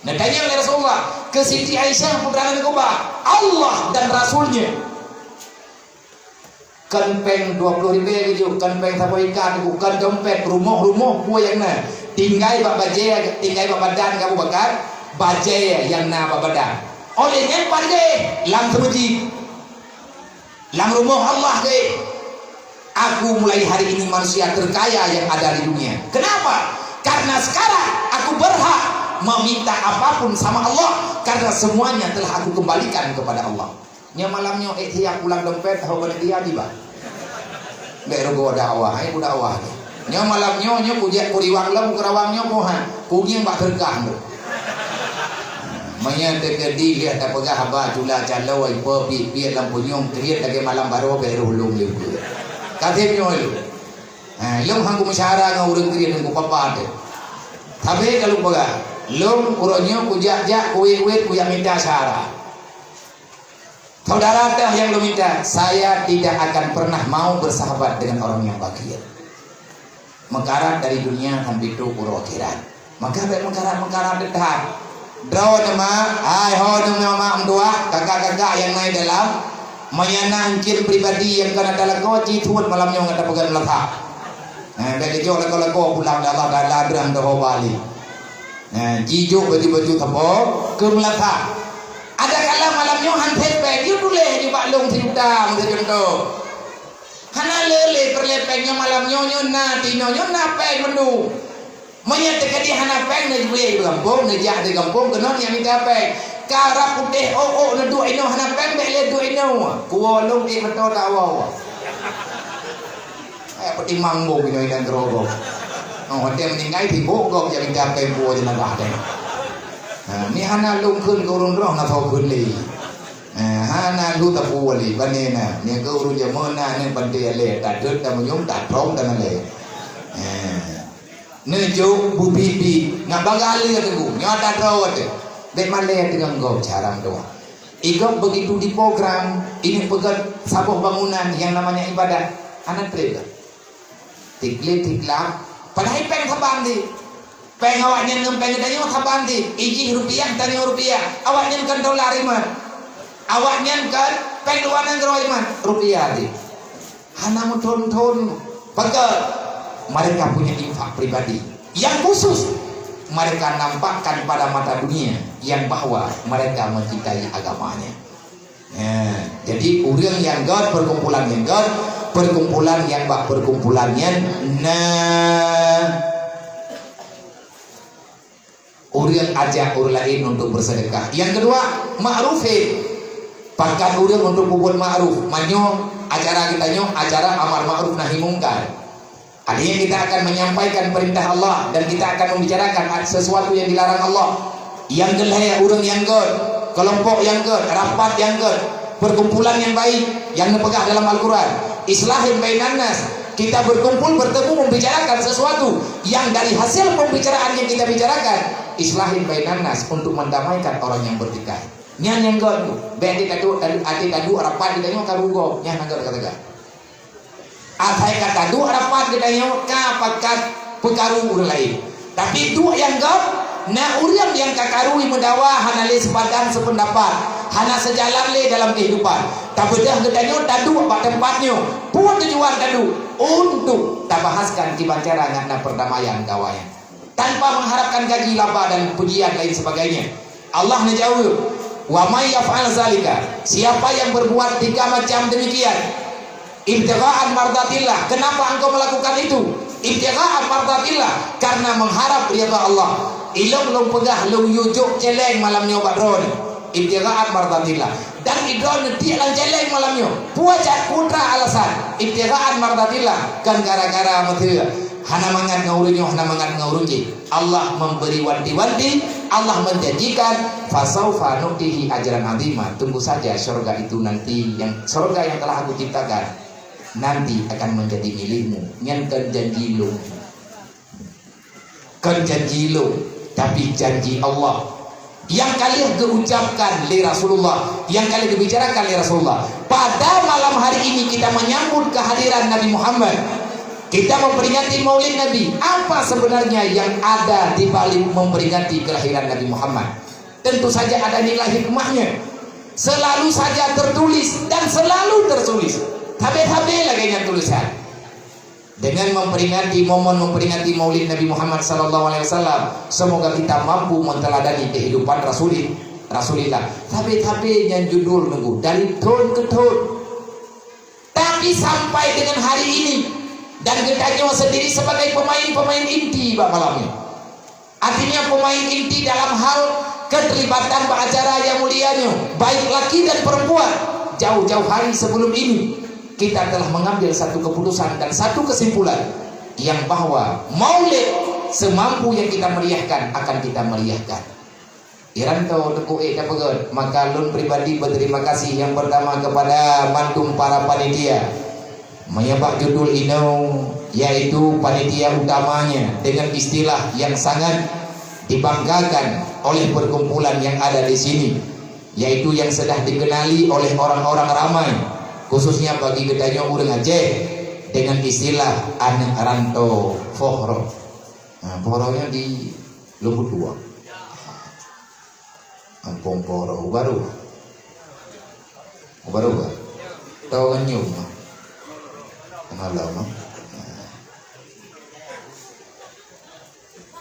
Neutanyong lé Rasulullah, keu Siti Aisyah peue hana geukeubah? Allah dan Rasul-Nya. Kon péng dua ploh ribèe geujok, kon péng saboh ika teungku, kon dompet, rumoh-rumoh peue nyang na. Tinggai bak bajèe, tinggai bak badan Abu Bakar, bajèe nyang na bak badan. Oleh nyan pat geuh lam seumeujid. Lam rumoh Allah geuh, "Aku mulai hari ini manusia terkaya yang ada di dunia. Kenapa? Karena sekarang aku berhak meminta apapun sama Allah, karena semuanya telah aku kembalikan kepada Allah." Nyoe malam nyoe ék siap pulang dompet, ho panitia tiba. Bèk rugoe dakwah, hai bu dakwah. Nyoe malam nyoe, nyoe kujak kuriwang lom, kurawang nyoe pohan. Kugieng bak seureuka nyoe. Meunyoe teukeudi lheueh tapeugah haba cula calo, ipe piet-piet lam punyueng, kriet lagèe malam baroe bèk roh lôn lé ukeue. Kaseb nyoe lôn. Ha, lôn han kumeusyara ngon ureueng kriet ngon kupapa teuh. Sabé ka lôn peugah, lôn uroe nyoe kujak-jak kuwét-wét kujak mita syara. Saudara teuh nyang lôn mita, saya tidak akan pernah mau bersahabat dengan orang yang bakhil. Meukarat dari dunia sampai trok uroe akhirat. Maka bèk meukarat-meukarat that. Droeneuh mak, hai ho neuh mak meutuah, kakak-kakak nyang na dalam, meunyo na mungkin pribadi nyang ka na talakoe, ci tuet malam nyoe ngon tapeugah meulasak. Nah, bèk geujok lakoe-lakoe pulang, Allah Taala deuh deuh ho bali. Nah, jijok baju-baju sapo keu meulasak. Ada kala malam nyoe han sép péng, yue tuléh nibak lôn sijuta, meusacontoh. Hana le lé peureulèe péng nyoe malam nyoe, nyoe na, tinoe nyoe na péng meundu. Meunyoe teukeudi hana péng, neujuwe di gampông, neujak di gampông keunoe nyang mita péng. Karab putéh ôk-ôk neuduek inoe hana péng, bèk lé duek inoe. Kuwoe lôn ék meutoe tawoe. Eh, peutimang boh inoe dan keurobok. Oh, watèe meuninggai sibok gob jak mita péng buwoe jeunazah teuh. Ha, mi hana lôn kheun keu ureueng droe, na soe kheun lé. Eh, hana lheueh tapuwoe lé, bani na. Nyan keuh ureueng jameun na, nyan bantai alèe, tatot, tameuyuem, tatrong, tamalèe. Eh. Neujok beubiet-biet, ngat bangga lé teungku, nyoe tatroe watèe. Bèk malèe deungon gob cara meudoa. Igob begitu diprogram, ini peugöt saboh bangunan yang namanya ibadah. Hana trép dah. Tikli tiklak, padahai péng saban di. Péng awaknyan ngon péng geutanyoe saban di. Ijih rupiah, tanyoe rupiah. Awaknyan kan dolar iman. Awaknyan kan péng luar nanggroe iman. Rupiah di. Hana meuthon-thon. Peugah, mereka punya infak pribadi yang khusus mereka nampakkan pada mata dunia yang bahwa mereka mencintai agamanya. Ya, jadi ureueng nyang göt, perkumpulan nyang göt, perkumpulan nyang bak perkumpulan nyan na ureueng ajak ureueng laén untuk bersedekah. Yang kedua, ma'rufin. Pakat ureueng untuk peubuet ma'ruf. Meunyoe acara geutanyoe acara amar ma'ruf nahi mungkar. Artinya kita akan menyampaikan perintah Allah dan kita akan membicarakan sesuatu yang dilarang Allah. Yang keulhèe ureueng nyang göt, kelompok nyang göt, rapat nyang göt, perkumpulan yang baik yang neupeugah dalam Al-Quran. Islahin bainan nas. Kita berkumpul bertemu membicarakan sesuatu yang dari hasil pembicaraan yang kita bicarakan, islahin bainan nas, untuk mendamaikan orang yang bertikai. Nyan nyang göt tu. Bèk até taduek, até taduek rapat geutanyoe karu gob. Nyan nyang göt ka teuga. Asai ka taduek rapat geutanyoe ka pakat peukaru ureueng laén. Tapi duek nyang göt, na ureueng nyang ka karu meudawa hana lé sipadan sipeundapat, hana sijalan lé dalam keuhidupan. Tabeudôh geutanyoe taduek bak teumpat nyoe. Peue tujuan taduek? Untuk tabahaskan kiban cara ngat na perdamaian keu awaknyan. Tanpa mengharapkan gaji, laba dan pujian lain sebagainya. Allah neujaweueb, "Wa may yaf'al zalika," siapa yang berbuat tiga macam demikian, "ibtigha'an mardatillah," kenapa engkau melakukan itu? "Ibtigha'an mardatillah," karena mengharap ridha Allah. Ilôn lôn peugah lôn yue jok céléng malam nyoe bak droeneuh. Ibtigha'an mardatillah. Dan idroeneuh tiek lam céléng malam nyoe. Peue alasan? Ibtigha'an mardatillah. Kan gara-gara meuteue. Hana mangat ngon ureueng nyoe, hana mangat ngon ureueng jih. Allah memberi wanti-wanti, Allah menjanjikan, "Fasaufa nu'tihi ajran azima." Tunggu saja syurga itu nanti, yang syurga yang telah Aku ciptakan nanti akan menjadi milikmu. Nyan kan janji lôn. Kon janji lôn, tapi janji Allah. Nyang ka lheueh geuucapkan lé Rasulullah, nyang ka lheueh geubicarakan lé Rasulullah. Pada malam hari ini kita menyambut kehadiran Nabi Muhammad. Kita memperingati Maulid Nabi. Apa sebenarnya yang ada di balik memperingati kelahiran Nabi Muhammad? Tentu saja ada nilai hikmahnya. Selalu saja tertulis dan selalu tertulis. Sabe-sabe lagèe nyan tulisan. Dengan memperingati momen memperingati Maulid Nabi Muhammad sallallahu alaihi wasallam, semoga kita mampu menteladani kehidupan Rasulin-, Rasulillah. Sabe-sabe nyan judul nunggu dari thon ke thon. Tapi sampai dengan hari ini, dan geutanyoe sendiri sebagai pemain-pemain inti bak malam nyoe. Artinya pemain inti dalam hal keterlibatan bak acara nyang mulia nyoe, baik laki dan perempuan. Jauh-jauh hari sebelum ini, kita telah mengambil satu keputusan dan satu kesimpulan yang bahwa Maulid semampu yang kita meriahkan akan kita meriahkan. Iranto Teungku ék tapeugét, maka lôn pribadi berterima kasih yang pertama kepada mandum para panitia. Meunyoe bak judul inoe, yaitu panitia utamanya dengan istilah yang sangat dibanggakan oleh perkumpulan yang ada di sini, yaitu yang sudah dikenali oleh orang-orang ramai, khususnya bagi geutanyoe ureuëng Aceh, dengan istilah aneuk rantô Fohroh. Nah, Fohroh nyoe di Lumbung Dua. Kampung Fohroh, Baru. Baru, Pak? Tahu kan nyoe, Mak? Kenal lah, Mak?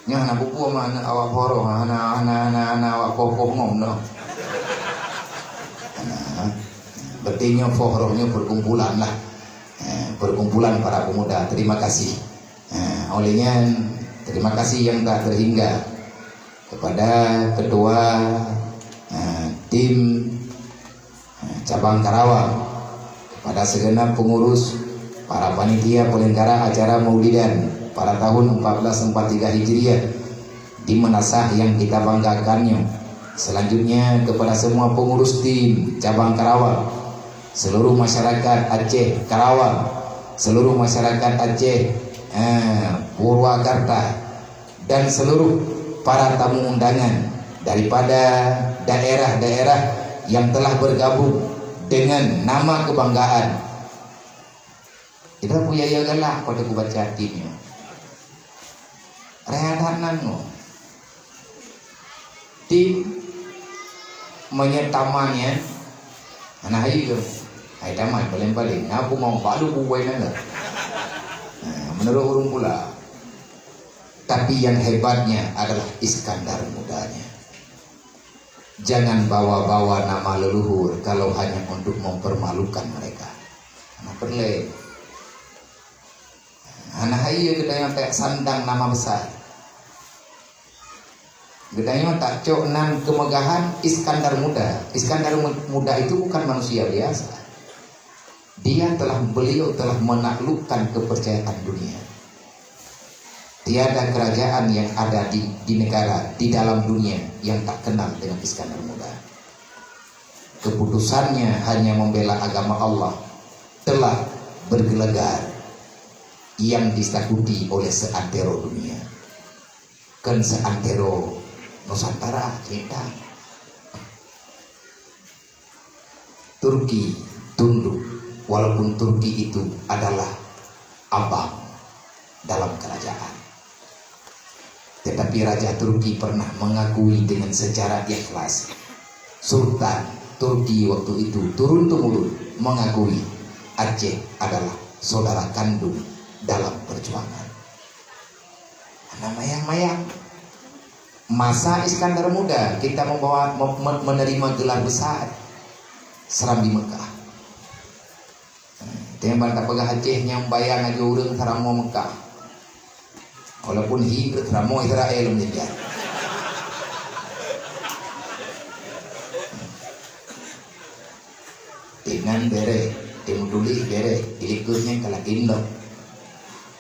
Nyoe hana peue-peue, Mak, aneuk awak Fohroh, hana, hana, hana, hana awak poh-poh ngom, noh. Hana. Berarti nyoe Fohroh nyoe perkumpulan lah. Eh, perkumpulan para pemuda. Terima kasih. Eh, oleh nyan, terima kasih yang tak terhingga kepada ketua, eh, tim, eh, cabang Karawang, kepada segenap pengurus, para panitia penyelenggara acara Maulidan pada tahun empat belas empat tiga Hijriah di Menasah yang kita banggakan nyoe. Selanjutnya kepada semua pengurus tim cabang Karawang, seluruh masyarakat Aceh Karawang, seluruh masyarakat Aceh, eh, Purwakarta, dan seluruh para tamu undangan daripada daerah-daerah yang telah bergabung dengan nama kebanggaan. Kita punya ya galak pada kubaca timnya. Rehat nan no. Tim menyetamannya anak ayu tu. Hai tamat paling-paling. Aku mau balu buai nangga. Nah, menurut urung pula. Tapi yang hebatnya adalah Iskandar mudanya. Jangan bawa-bawa nama leluhur kalau hanya untuk mempermalukan mereka. Nah, perle. Hana hai geutanyoe tak sandang nama besar. Geutanyoe tak cok nan kemegahan Iskandar Muda. Iskandar Mu-, Muda itu bukan manusia biasa. Dia telah, beliau telah menaklukkan kepercayaan dunia. Tiada kerajaan yang ada di, di negara, di dalam dunia yang tak kenal dengan Iskandar Muda. Keputusannya hanya membela agama Allah telah bergelegar yang ditakuti oleh seantero dunia. Kan seantero Nusantara cinta. Turki tunduk, walaupun Turki itu adalah abang dalam kerajaan. Tetapi Raja Turki pernah mengakui dengan secara ikhlas. Sultan Turki waktu itu turun-temurun mengakui Aceh adalah saudara kandung dalam perjuangan. Nah, mayang-mayang. Masa Iskandar Muda kita membawa, me-, me-, menerima gelar besar Serambi Mekah. Teuma tapeugah Aceh nyang bayang laju ureuëng Seuramoe Mekah. Walaupun hi Seuramoe Israel meunjak. Inan bere, timu tuléh bere, ilikeuh nyang ka lagée lom.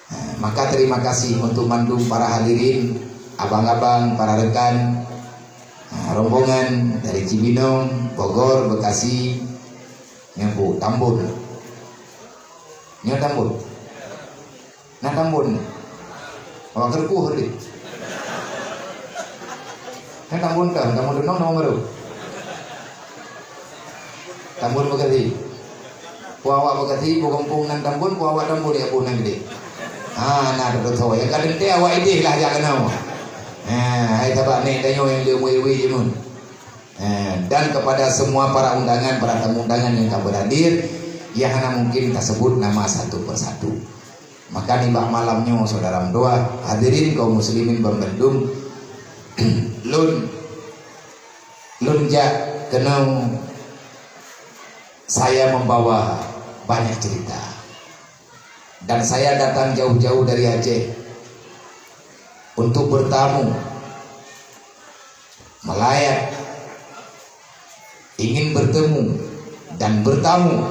Ha, maka terima kasih untuk mandum para hadirin, abang-abang, para rekan, ha, rombongan dari Cibinong, Bogor, Bekasi, nyoe bu Tambun. Nyoe Tambun. Na Tambun. Awak keureupôh tadi. Na Tambun kah? Tambun dunong, Tambun baru. Tambun Bekasi. Pu awak Bekasi, pu gampông nan Tambun, pu awak Tambun ya pu nan gede. Ha, na tu tu. Yang kadang teh awak idih lah jak kena. Ha, hai sahabat nek tanyoe yang dia mui-ui je mun. Eh, dan kepada semua para undangan, para tamu undangan yang ka berhadir, yang hana mungkin tasebut nama satu persatu. Maka nibak malam nyoe, saudara meutuah, hadirin kaum muslimin bandum, lôn, lôn jak keunoe saya membawa banyak cerita. Dan saya datang jauh-jauh dari Aceh untuk bertamu, melayat, ingin bertemu dan bertamu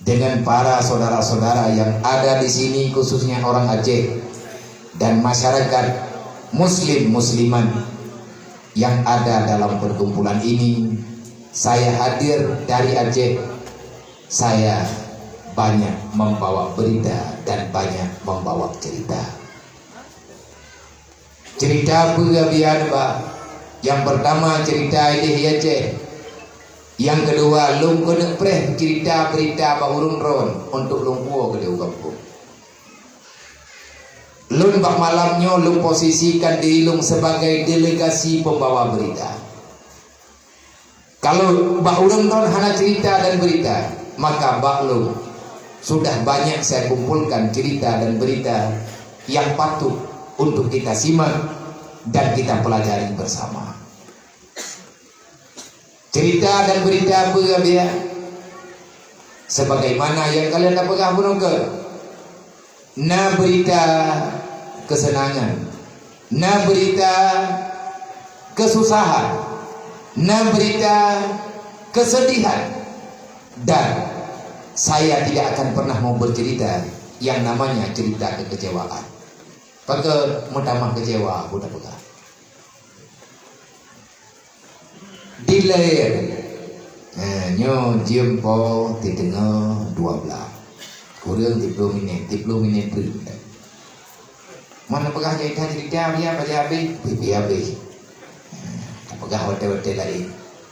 dengan para saudara-saudara yang ada di sini, khususnya orang Aceh dan masyarakat muslim muslimat yang ada dalam perkumpulan ini. Saya hadir dari Aceh. Saya banyak membawa berita dan banyak membawa cerita. Cerita peue bian, bah? Yang pertama cerita ideh Aceh. Yang kedua, lôn keuneuk preh cerita berita bak ureuëng droen untuk lôn puwoe keudeh u gampông. Lôn bak malam nyoe lôn posisikan diri lôn sebagai delegasi pembawa berita. Kalau bak ureuëng droen hana cerita dan berita, maka bak lôn sudah banyak saya kumpulkan cerita dan berita yang patut untuk kita simak dan kita pelajari bersama. Cerita dan berita apa, Rabia? Sebagaimana yang kalian dah peugah bunoe keu. Na berita kesenangan, na berita kesusahan, na berita kesedihan, dan saya tidak akan pernah mau bercerita yang namanya cerita kekecewaan. Pakon meutamah kecewa, budak peugah. Dilèe. Eh, nyoe jeuem po titeungoh dua blah. Kureueng tiga puluh minit, tiga puluh minit treuk. Mana peugah cerita-cerita dia pada habis, pipi habis. Eh, tak peugah hotel-hotel lain.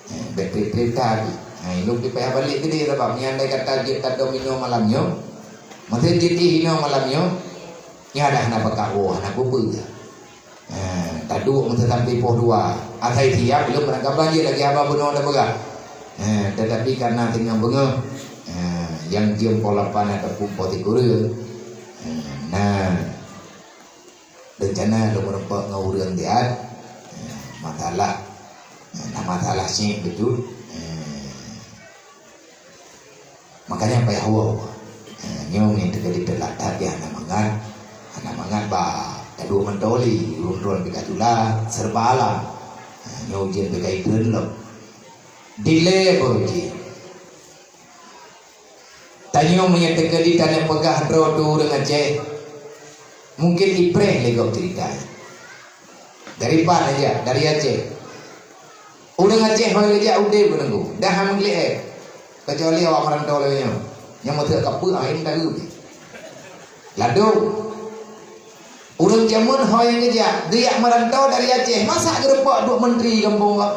Eh, bek cerita habis. Eh, ilong payah balik ke dia sebab ni andai kata jeuet tadomino malam nyoe. Masa jeuet inoe malam nyoe, nya dah na pakak woe, na kupeue. Ha, taduek meusasampai poh dua. Asai siap, lom barang kaban jih lagèe haba bunoe tapeugah. Ha, tetapi karena teungoh beungoh, ha, nyang jeuem poh lapan ataupun poh sikureueng, ha, na rencana lôn meureumpok ngon ureueng siat, ha, masalah, ha, na masalah syiek beutôi. Ha. Makanya payah woe. Ha, nyoe nyang teuka diteulat that ya hana mangat. Hana mangat ba taduek mantong lé, ureueng droen pih ka tula, serba alam. Ha, nyoe ujeuen pih ka itreun lom. Dilèe baru jih. Tanyoe meunyoe teuka di taneuk peugah droe tu ureueng Aceh, mungkin ipreh lé gob cerita. Dari pan aja, dari Aceh. Ureueng Aceh hôi geujak udeb keuneuk, dah hana meugleh, kecuali awak meurantau lagèe nyoe, nyang meuteuk kapeue akhé taeu. Ladôm, ureueng jameun hôi nyang geujak, geujak meurantau dari Aceh, masa geureumpok duek menteri gampông kah?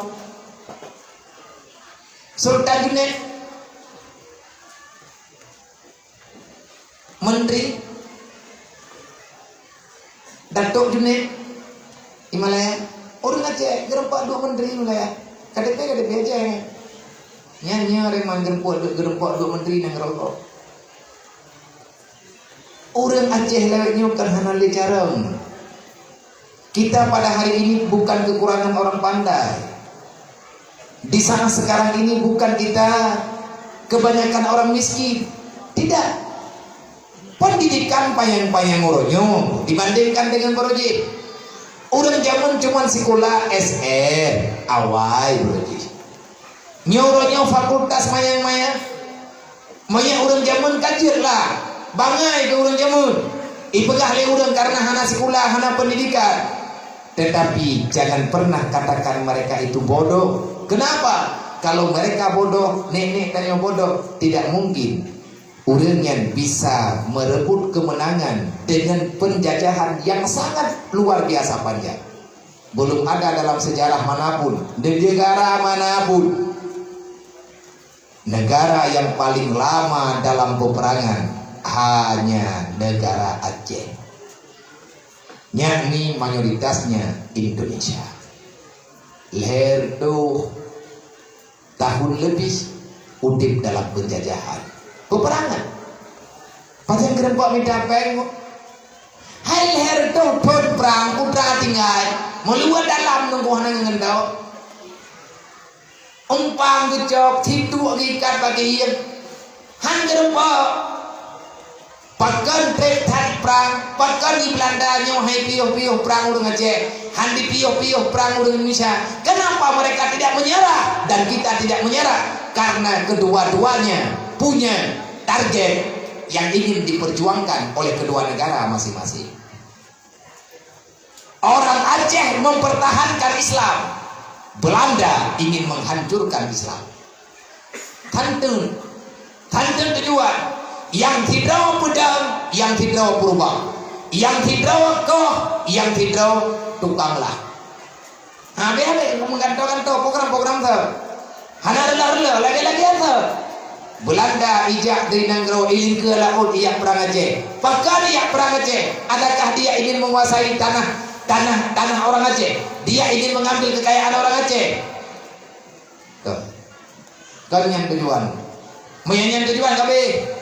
Sultan Junaid. Menteri Datuk Junaid di Malaya, ureueng Aceh geureumpok duek menteri Malaya. K T P, K T P Aceh. Nyan nyoe Reman geureumpok duek, geureumpok duek menteri nyang geureumpok. Ureueng Aceh lawét nyoe kan hana lé carông. Kita pada hari ini bukan kekurangan orang pandai. Di sana sekarang ini bukan kita kebanyakan orang miskin. Tidak. Pendidikan panyang-panyang uroe nyoe dibandingkan dengan baroe jih. Ureueng jameun cuma sikula S M, awai baroe jih. Nyoe uroe nyoe fakultas manyang-manyang. Meunyoe ureueng jameun ka jeuet lah, bangai keu ureueng jameun. Ipeugah lé ureueng karena hana sikula, hana pendidikan. Tetapi jangan pernah katakan mereka itu bodoh. Kenapa? Kalau mereka bodoh, nenek tanyoe bodoh, tidak mungkin ureueng nyan bisa merebut kemenangan dengan penjajahan yang sangat luar biasa panjang. Belum ada dalam sejarah manapun, di negara manapun, negara yang paling lama dalam peperangan hanya negara Aceh, yakni mayoritasnya Indonesia. Lhèe reutôh tahun lebih udeb dalam penjajahan, peperangan. Pajan geureumpok mita péng, hai lhèe reutôh thôn prang, putra tinggai, meuluwa dalam nunggu hana ngeundoe. Umpang geucok, siduek geuikat bak keuhieng. Han geureumpok. Pakon trép that prang, pakon di Belanda nyoe hai piôh-piôh prang ureueng Aceh, han dipiôh-piôh prang ureueng Indonesia. Kenapa mereka tidak menyerah dan kita tidak menyerah? Karena kedua-duanya punya target yang ingin diperjuangkan oleh kedua negara masing-masing. Orang Aceh mempertahankan Islam, Belanda ingin menghancurkan Islam. Tanteun, tanteun tujuan. Nyang sidroe peudong, nyang sidroe peurubah. Nyang sidroe koh, nyang sidroe tukang lah. Ha, habéh-habéh meugantoe-gantoe program-program teuh. Hana reuloh-reuloh, lagèe-lagèe teuh. Belanda ijak dari nanggroe ilingkeue laôt ijak prang Aceh. Pakon ijak prang Aceh? Adakah dia ingin menguasai tanah, tanah, tanah orang Aceh? Dia ingin mengambil kekayaan orang Aceh? Kon. Kon nyan tujuan. Meunyan nyan tujuan ka abéh.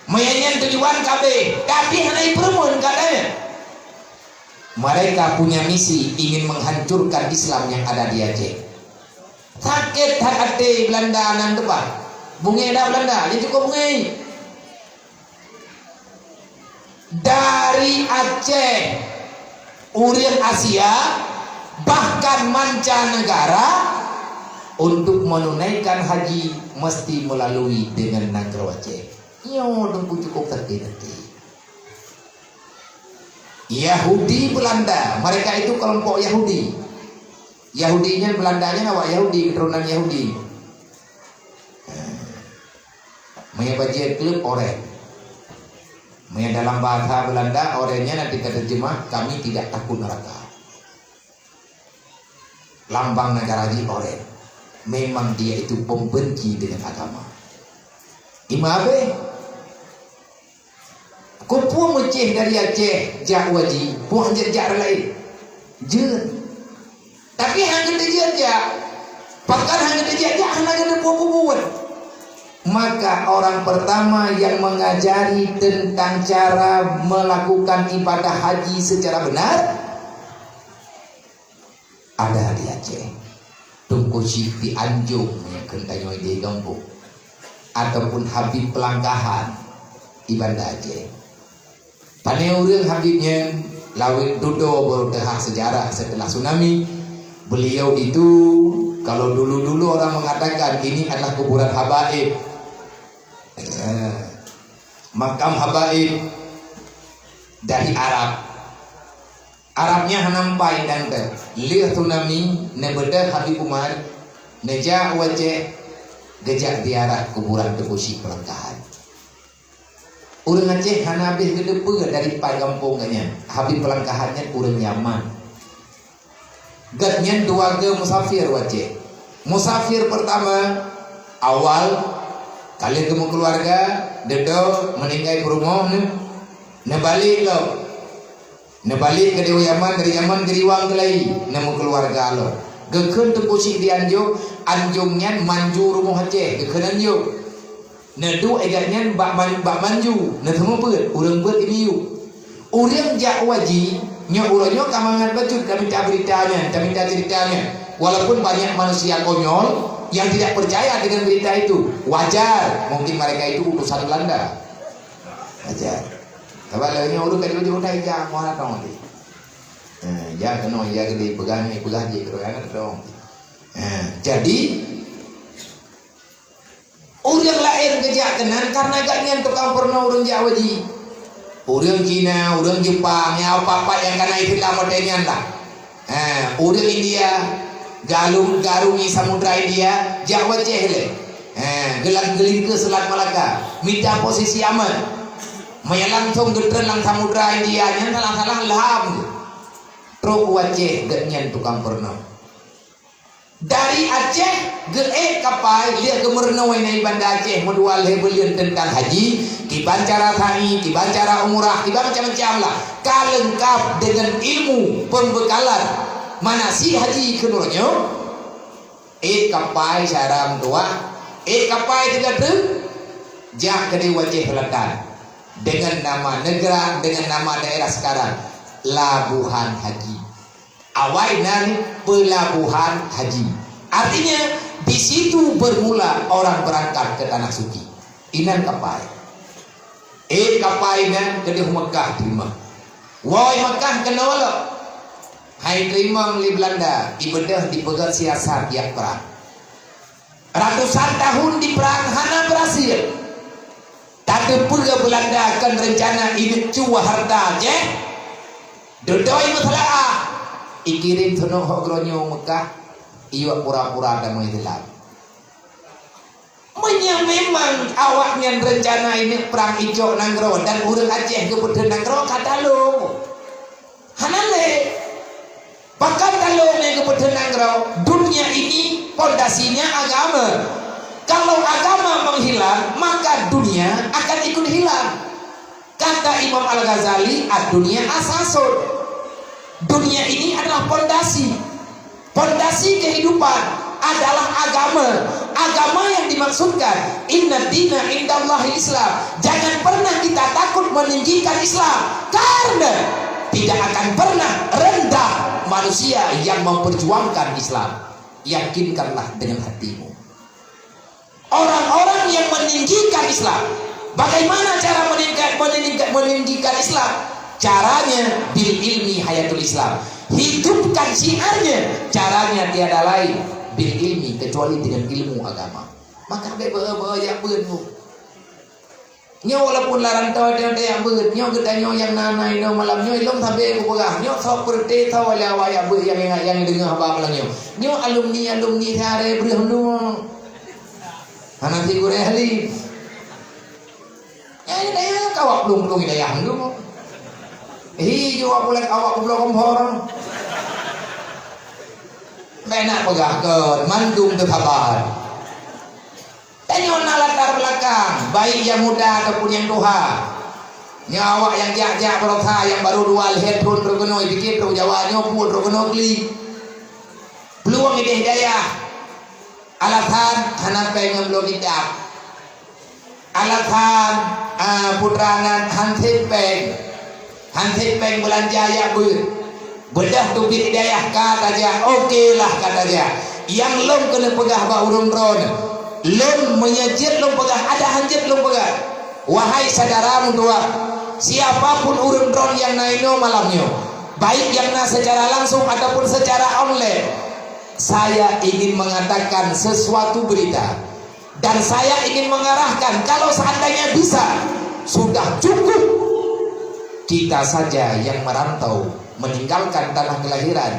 Meunyan nyan tujuan ka abéh. Tapi hana ipeureumeun katanya. Mereka punya misi ingin menghancurkan Islam yang ada di Aceh. Sakét that até Belanda nan teupah. Beungéh dak Belanda? Jih cukôp beungéh. Dari Aceh, ureueng Asia, bahkan mancanegara, untuk menunaikan haji mesti melalui dengan nanggroe Aceh. Nyoe teungku cukôp sakét até. Yahudi Belanda, mereka itu kelompok Yahudi. Yahudi nyan, Belanda nyan awak Yahudi, keturunan Yahudi. Meunyoe bajée kleueb, oranye. Meunyoe dalam bahasa Belanda, oranye nyan na teuka teujeumah, "Kami tidak takut neraka." Lambang negara jih oranye. Memang dia itu pembenci dengan agama. Ima abéh. Keupeue meucéh dari Aceh jak u haji, peue hana jak rot laén? Jeuet. Tapi hana geuteujeuet jak. Pakon hana geuteujeuet jak? Hana geuteupeubuet. Maka orang pertama yang mengajari tentang cara melakukan ibadah haji secara benar ada di Aceh. Teungku Chik di Anjong nyang kheun tanyoe di gampông, ataupun Habib Pelangkahan di Banda Aceh. Pane ureuëng Habib nyan? Lawét dudoe baru teuhah sejarah setelah tsunami. Beliau itu, kalau dulu-dulu orang mengatakan ini adalah kuburan habaib. Eh, makam habaib dari Arab. Arab nyan hana meupai dan teu. Lheueh tsunami, neubeudôh Habib Umar, neujak u Aceh, geujak ziarah kuburan Teungku Chik Pelangkahan. Ureuëng Aceh hana habéh geuteupeue dari pat gampông geuh nyan. Habib Pelangkahan nyan ureuëng Yaman. Gobnyan dua kali musafir u Aceh. Musafir pertama, awal, ka lheueh geumeukeuluwarga, dudoe, meuninggai peurumoh, neu-, neubalek lom. Neubalek keudeh u Yaman, dari Yaman geuriwang keulai, neumeukeuluwarga lom. Geukheun Teungku Chik di Anjong, Anjong nyan manju rumoh Aceh, geukheun Anjong. Neuduek i gobnyan bak man-, bak manju, neuteumeubeuet, ureuëng beuet i miyueb. Ureuëng jak u haji, nyoe uroe nyoe ka mangat bacut tamita beurita nyan, tamita ceurita nyan. Walaupun banyak manusia konyol yang tidak percaya dengan berita itu, wajar, mungkin mereka itu utusan Belanda. Wajar. Sabab lagée nyoe ureuëng ka jeuet-jeuet utai jak muara tong tadi. Eh, jak keunoe, jak geudeh, peugah nyoe, peugah jih, keudroe nyan tong. Eh, jadi, ureuëng laén geujak keunan karena gobnyan tukang peurunoe ureuëng jak u haji. Ureuëng Cina, ureuëng Jepang, nyang pat-pat nyang kana Islam watée nyan lah. Ha, ureuëng India, galung, garungi Samudra India, jak u Aceh lé. Ha, geulan geulingkeue Selat Malaka, mita posisi aman. Meunyo langsong geutreun lam Samudra India nyan salah-salah lham. Trok u Aceh gobnyan tukang peurunoe. Dari Aceh geuék kapai, lheueh geumeurunoe na i Banda Aceh meudua lhée buleuen teuntang haji, kiban cara sa'i, kiban cara umrah, kiban macam-macam lah. Ka leungkab deungon ilmu pembekalan manasik haji keunoe nyoe. Ék kapai syedara meutuwah, ék kapai teuga treuk, jak keudeh u Aceh Selatan. Deungon nama neugara, deungon nama daerah sekarang, Labuhan Haji. Awai nan Pelabuhan Haji. Artinya, di situ bermula orang berangkat ke Tanah Suci. Inan kapai. Eh, kapai nyan keudeh Mekah teurimong. Woe Mekah keunoe lom. Hai teurimong lé Belanda, ibeudôh dipeugét siasat jak prang. Ratusan tahun diprang hana berhasil. Tateupeue Belanda kon reuncana ineuk cuh hareuta Aceh. Dudoe meusalah, ikirém seunoh hok geuronyoe Mekah, iyue pura-pura tamong Islam. Meunyoe memang awaknyan reuncana ineuk prang icok nanggroe dan ureuëng Aceh geupeutheun nanggroe, ka talô. Hana lé. Pakon talô lé geupeutheun nanggroe? Dunia ini pondasinya agama. Kalau agama menghilang, maka dunia akan ikut hilang. Kata Imam Al-Ghazali, "Ad-dunya asasun." Dunia ini adalah pondasi. Pondasi kehidupan adalah agama. Agama yang dimaksudkan, "Inna dina indallahi Islam." Jangan pernah kita takut meninggikan Islam, karena tidak akan pernah rendah manusia yang memperjuangkan Islam. Yakinkanlah dengan hatimu. Orang-orang yang meninggikan Islam, bagaimana cara meningkat, meningkat, meninggikan Islam? Caranya bil ilmi hayatul Islam. Hidupkan syiarnya. Caranya tiada lain bil ilmi, kecuali dengan ilmu agama. Maka beu-beu jak beun. Nyoe walaupun lam rantau, tiep-tiep beuet, nyoe geutanyoe nyang na, na inoe malam nyoe, ilôn sabe kupeugah, nyoe soe peureuté soe lé awak jak beuet nyang ingat, nyang deungoe haba malam nyoe. Nyoe alumni-alumni syedara breuh nyoe. Hana sigurée ahli. Nyang daya ka awak plueng-plueng daya nyoe. Hi, jaweueb bulan awak kubloe kompor. Bèk na peugah kon, mandum teusaban. Tanyoe na latar belakang, baik nyang muda ataupun nyang tuha. Nyoe awak nyang jak-jak baroesa nyang barô dua lhèe thôn droe keunoe, pike droe Jawa nyoe pun droe keunoe klik. Peuluang idéh dayah. Alasan hana péng ngon bloe kitab. Alasan, ah, putra nan han sép péng. Han sép péng beulanja jak beuet. Beudôh teubiet dayah ka tajak, oke lah ka tajak. Nyang lôn keuneuk peugah bak ureuëng droeneuh, lôn meunyoe jeuet lôn peugah, adak han jeuet lôn peugah. Wahai syedara meutuwah, siapa pun ureuëng droeneuh nyang na inoe malam nyoe, baik nyang na secara langsung ataupun secara online, saya ingin mengatakan sesuatu berita. Dan saya ingin mengarahkan, kalau seandainya bisa, sudah cukup kita saja yang merantau meninggalkan tanah kelahiran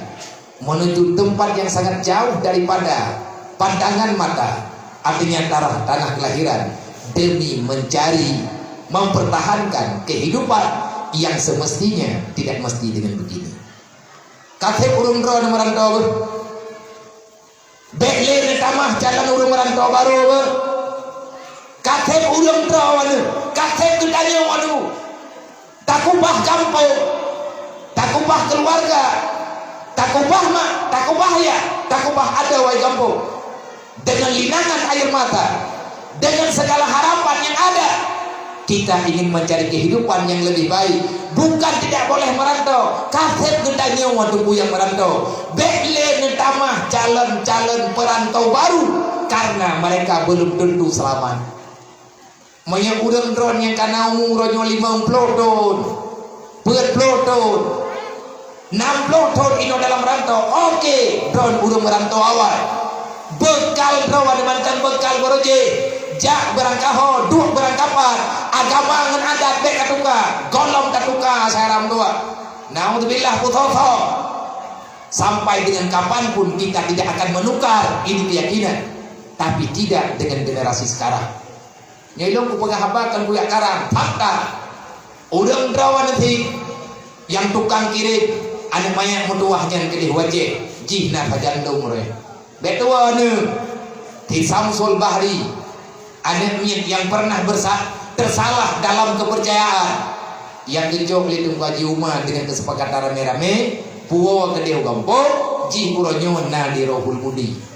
menuju tempat yang sangat jauh daripada pandangan mata, artinya tanah, tanah kelahiran, demi mencari, mempertahankan kehidupan yang semestinya tidak mesti dengan begini. Ka sép ureuëng droeneuh meurantau beuh. Bèk lé neutamah calon ureuëng meurantau barô beuh. Ka sép ureuëng droeneuh, ka sép geutanyoe nyoe. Takubah gampông, takubah keuluwarga, takubah mak, takubah yah, takubah adoe gampông. Dengan linangan air mata, dengan segala harapan yang ada, kita ingin mencari kehidupan yang lebih baik. Bukan tidak boleh merantau. Ka sép geutanyoe teungku nyang meurantau. Bèk lé neutamah calon-calon peurantau baru karena mereka belum tentu selamat. Meunyoe ureuëng droeneuh nyang ka na umu uroe nyoe limong ploh thon, peuet ploh thon, nam ploh thon inoe dalam rantau, oke, droeneuh ureuëng meurantau awai. Beukal droeneuh mantong beukal barô jih, jak beurangkaho, duek beurangkapat, agama ngon adat bèk tatuka, gohlom tatuka, syedara meutuwah. Naudzubillah, pusoe-soe. Sampai dengan kapan pun kita tidak akan menukar ini keyakinan, tapi tidak dengan generasi sekarang. Nyoe lôn kupeugah haba kon kujak karang, fakta. Ureuëng droeneuh cit nyang tukang kirém aneuëk manyak meutuwah nyan keudeh wajéh jih na sajan dong roe. Bèk tuwoe neuh, Ki Samsul Bahri, aneuëk miet nyang pernah bersa-, tersalah dalam kepercayaan, nyang geucok lé Teungku Haji Uma dengan kesepakatan ramé-ramé, puwoe keudeh u gampông, jih uroe nyoe na di Rohul Mudi.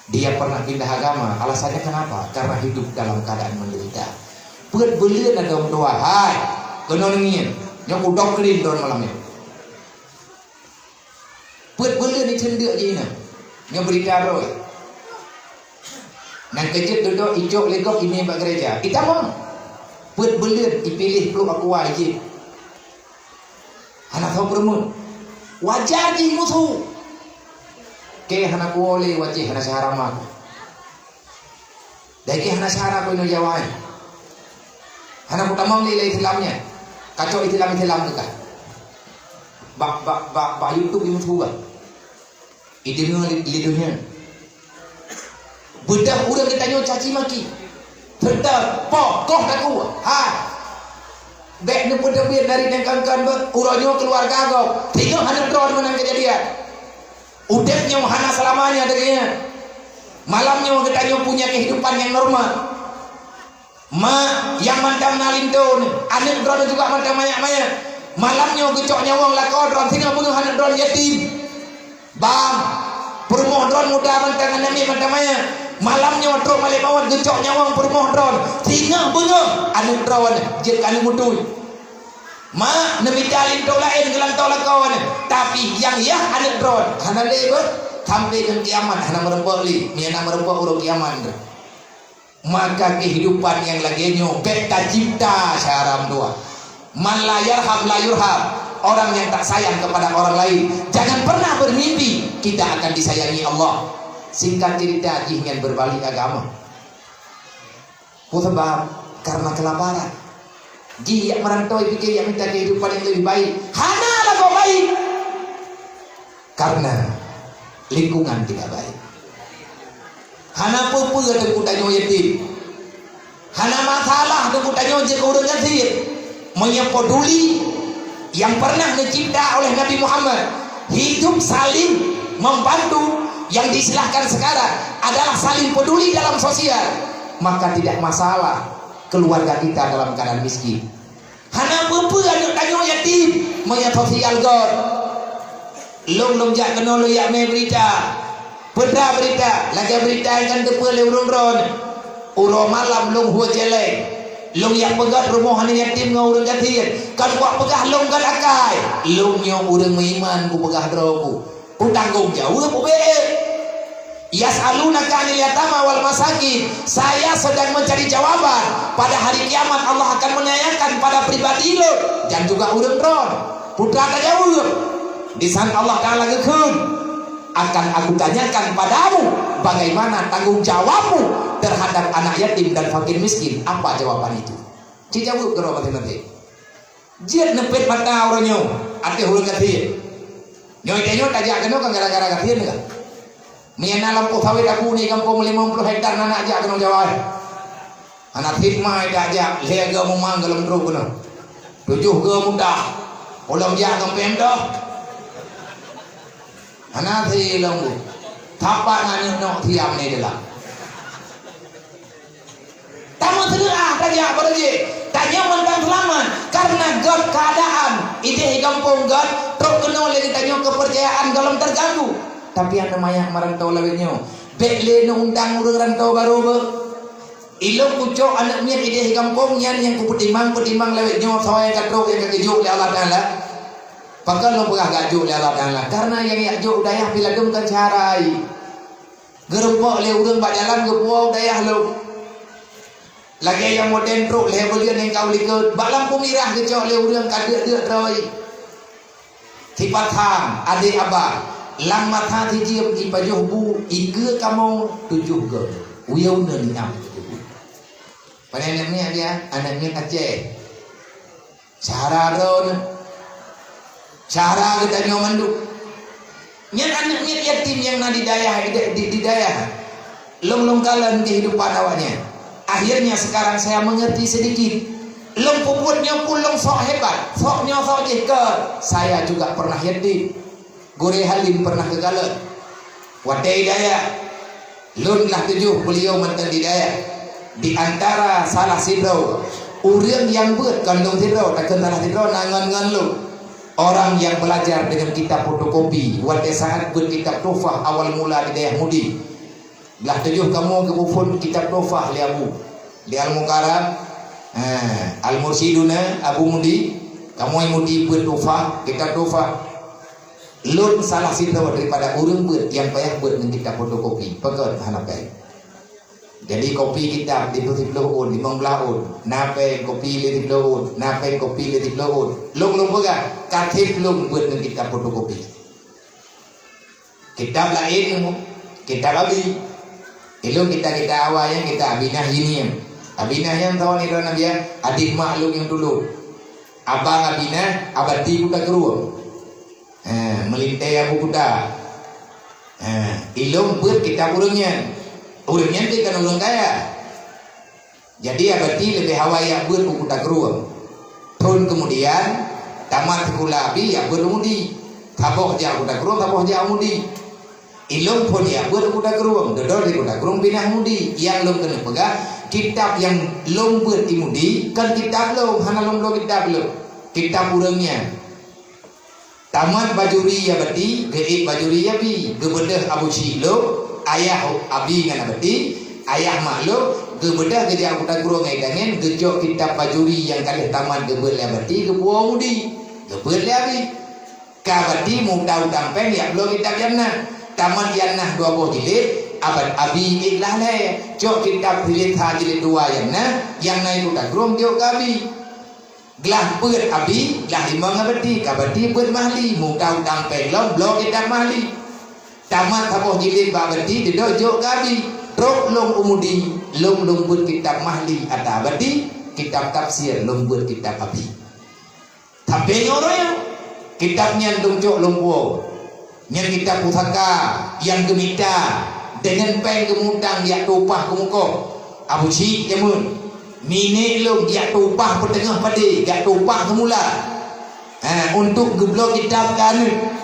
Dia pernah pindah agama, alasannya kenapa? Karena hidup dalam keadaan menderita. Peuet buleuen adoe meutuwah, hai, keunoe neungieng, nyoe kudoktrin droeneuh malam nyoe. Peuet buleuen iceundeuk jih nyoe, nyoe beurita droe. Nyang keujeuet dudoe icok lé gob imé bak gereja, itamong. Peuet buleuen ipiléh pluek Aqua ijép. Hana soe peurumoh. Wajar jih musoh. Kèe hana kuwoe lé wajéh hana syedara ma. Dai kèe hana syedara ku inoe Jawa nyan. Hana kutamong lé lam Islam nyan. Kacok Islam-Islam teuka. Bak, bak, bak, bak YouTube imusoh bah. Ideungoe lé, lé donya. Beudôh ureuëng geutanyoe caci maki. Teuntèe poh koh takue. Ha. Bèk neupeuteubiet dari nyang kon-kon beuh, uroe nyoe keuluwarga gob. Singoh hana droe meunan keujadian. Udép nyoe hana seulamanya deungon nyan. Malam nyoe geutanyoe punya kehidupan nyang normal. Mak nyang mantong na linto nyoe, aneuëk droeneuh juga mantong manyak-manyak. Malam nyoe geucok nyawöng lakoe droeneuh singoh beungoh aneuëk droeneuh yatim. Bang, peurumoh droeneuh muda mantong aneuëk miet mantong manyak. Malam nyoe trok malaikat maut geucok nyawöng peurumoh droeneuh singoh beungoh aneuëk droeneuh jeuet keu aneuëk beutôi. Mak neumita linto laén geulantoe lakoe nyoe, tapi nyang yah aneuëk droeneuh hana lé beuh sampai ngon kiamat hana meurumpok lé, meunyo na meurumpok uroe kiamat nyoe. Maka kehidupan nyang lagèe nyoe bèk tacipta syedara meutuwah. Man la yarham la yurham. Orang yang tak sayang kepada orang lain, jangan pernah bermimpi kita akan disayangi Allah. Singkat cerita, jih nyan beubalik agama. Peue sabab? karena kelaparan. Jih jak meurantoi pike jak mita kehidupan nyang leubeh baik. Hana lagoe baik. Karena lingkungan tidak baik. Hana peue-peue teungku tanyoe yatim. Hana masalah teungku tanyoe jeuet keu ureuëng gasien. Meunyoe peduli yang pernah dicipta oleh Nabi Muhammad, hidup saling membantu yang diistilahkan sekarang adalah saling peduli dalam sosial, maka tidak masalah keluarga kita dalam keadaan miskin. Hana peue-peue aneuk tanyoe yatim, meunyoe sosial göt. Lôn, lôn jak keunoe lôn jak mé beurita. Peue beurita, lagée beurita nyang ka teupeue lé ureuëng droeneuh. Uroe malam lôn hue céléng. Lôn jak peugöt rumoh aneuk yatim ngon ureuëng gasien. Kon kupeugah lôn göt akai. Lôn nyoe ureuëng meuiman kupeugah droe ku. Kutanggong jaweueb ubé. Yas'alunaka 'anil yatama wal masakin. Saya sedang mencari jawaban. Pada hari kiamat Allah akan menanyakan pada pribadi lôn dan juga ureuëng droen. Peue tajaweueb? Disan Allah Taala geukheun, "Akan Aku tanyakan padamu bagaimana tanggung jawabmu terhadap anak yatim dan fakir miskin." Apa jawaban itu? Ci jaweueb keudroe maté-maté. Jeuet neupet mata uroe nyoe ateueh ureuëng gasien. Nyoe tanyoe tajak keunoe kan gara-gara gasien ka. Meunyoe na lampôh sawét aku ni gampông limong ploh hektar na jak keunoe Jawa. Hana sit mai tajak, lhée goe mumang goh lom trok keunoe. Tujoh goe mudah. Ulôn jak ngon P M doh. Hana sit lôn bu. Tapak ngan nyoe nok siam ni deulah. Tameuseuleuah tajak bak raja, tanyoe mantong seulamat. Karena göt keuadaan, idéh i gampông göt, trok keunoe lé geutanyoe keupeurcayaan gohlom teuganggu. Tapi aneuk manyak meurantau lawét nyoe, bék lé neuundang ureuëng rantau barô beuh. Ilôn kucok aneuk miet idéh i gampông nyan nyang kupeutimang-peutimang lawét nyoe soe nyang ka trok nyang ka geujok lé Allah Taala. Pakon lôn peugah geujok lé Allah Taala? Karena nyang jak jok u dayah pih ladôm kan syara. Geurumpok lé ureuëng bak jalan geupuwoe u dayah lôn. Lagée nyang modern trok lhée buleuen nyang ka u likot, bak lampôh mirah geucok lé ureuëng ka deuk-deuk droe. Sipat tham, adék abang, lam masa sijeuem ipajoh bu, ikeue kamoe tujoh goe. Uyeueng neuneuk nyang tujoh bu. Pane aneuk miet dia, aneuk miet Aceh. Syara droeneuh. Syara geutanyoe mandum. Nyan aneuk miet yatim nyang na di dayah, di, di, di dayah. Lôn, lôn kalon kehidupan awaknyan. Akhirnya sekarang saya mengerti sedikit. Lôn peubuet nyoe pun lôn sok hebat, sok nyoe sok jih keu. Saya juga pernah yatim. Gurée Halim pernah geukalon. Watée i dayah, lôn lah tujoh beuliau mantong di dayah. Di antara salah sidroe ureuëng nyang beuet kon lôn sidroe, takheun salah sidroe na ngon-ngon lôn. Orang yang belajar dengan kitab fotokopi, watée saat beuet kitab Tuhfah awal mula di dayah Mudi. Blah tujoh kamoe geupeuphon kitab Tuhfah lé Abu. Di Al-Mukarram, ha, Al-Mursyiduna Abu Mudi, kamoe Mudi beuet Tuhfah, kitab Tuhfah. Lôn salah sidroe daripada ureuëng beuet nyang payah beuet ngon kitab fotokopi. Pakon hana payah. Jadi kopi kitab di siplôh ôn, limong blaih ôn, na péng kopi lé siplôh ôn, na péng kopi lé siplôh ôn. Lôn, lôn peugah, ka trép lôn beuet ngon kitab fotokopi. Kitab laén, kitab Abi. Ilôn kitab-kitab awai nyan kitab Abinah Yinian. Abinah nyan tahun Iran Nabi, adik mak lôn nyang tulôn. Abang Abinah, Abati Kuta Krueng. Ha, meulintée Abu Kuta. Ha, ilôn beuet kitab ureuëng nyan. Ureuëng nyan teuka ureuëng kaya. Jadi, Abati leubeh awai jak beuet u Kuta Krueng. Thon keumudian, tamat sikula Abi jak beuet u Mudi. Saboh jak u Kuta Krueng, saboh jak u Mudi. Ilôn phon jak beuet u Kuta Krueng, dudoe di Kuta Krueng pinah Mudi. Nyang lôn keuneuk peugah, kitab nyang lôn beuet di Mudi, kon kitab lôn, hana lôn bloe kitab lôn. Kitab ureuëng nyan. Tamat bajuri Abati, geuék bajuri Abi, geubeudôh Abu Syik lôn, ayah Abi ngon Abati, ayah mak lôn, geubeudôh geujak u Kuta Krueng ngon tangen, geucok kitab bajuri nyang ka lheueh tamat geubeuet lé Abati, geupuwoe Mudi, geubeuet lé Abi. Ka Abati meuutang-utang péng jak bloe kitab Yamnah. Tamat Yamnah dua boh jilid, Abat-, Abi ék lah lhée, cok kitab jilid sa jilid dua Yamnah, nyang na i Kuta Krueng jok keu Abi. Glah beuet Abi, glah limong Abati, ka Abati beuet Mahli, meuutang-utang péng lom bloe kitab Mahli. Tamat saboh jilid bak Abati, dudoe jok keu Abi. Trok lôn u Mudi, lôn, lôn beuet kitab Mahli ata abadi, kitab tafsir lôn beuet kitab Abi. Tapi nyoe uroe nyoe, kitab nyan lôn cok lôn puwoe. Nyan kitab pusaka nyang geumita deungon péng geumutang jak tueng upah keumeukoh. Abu Syik jameun, miné lôn jak tueng upah peuteungoh padé, jak tueng upah seumula. Ha, untuk geubloe kitab keu aneuk.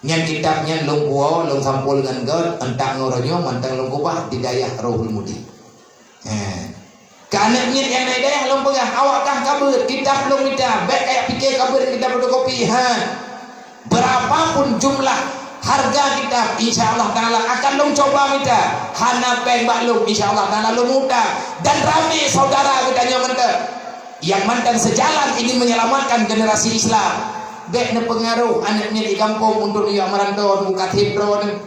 Nyan kitab nyan lôn puwoe, lôn sampol ngon gèt, entak ngon uroe nyoe mantong lôn keubah di dayah Rohul Mudi. He. Keu aneuk miet nyang na i dayah lôn peugah, awak kah ka beuet, kitab lôn mita, bèk kajak pike ka beuet kitab fotokopi. Ha. Berapapun jumlah harga kitab, insya Allah Ta'ala akan lôn cuba mita. Hana péng bak lôn, insya Allah Ta'ala lôn mita. Dan ramé saudara geutanyoe mantong nyang mantong seujalan ingin menyelamatkan generasi Islam. Bèk neupeungaroh aneuk miet di gampông untuk neujak meuranto, neubuka tiep droeneuh.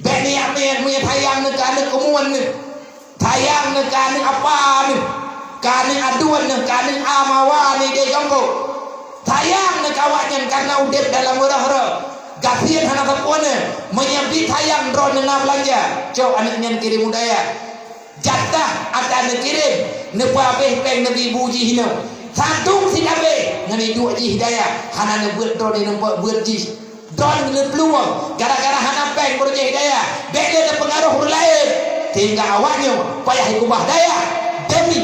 Bèk neujak miet, meunyoe sayang neuh keu aneuk keumuan neuh, sayang neuh keu aneuk apa neuh, keu aneuk aduen neuh, keu aneuk a mawa neuh di gampông. Sayang neuh keu awaknyan kareuna udép dalam reuh-reuh. Gasien hana sapeue neuh, meunyoe bit sayang droeneuh na beulanja, cok aneuk nyan kirém u dayah. Jatah ata neukirém, neupeuabéh péng neubi bu jih inoe. Sadum sit abéh ngon iduek jih dayah, hana neubeuet droeneuh neupeubuet jih. Droeneuh neuplueng gara-gara hana péng beureuja hidayah. Bèk lé neupeungaroh ureueng laén, sehingga awaknyoe payah jikeubah dayah demi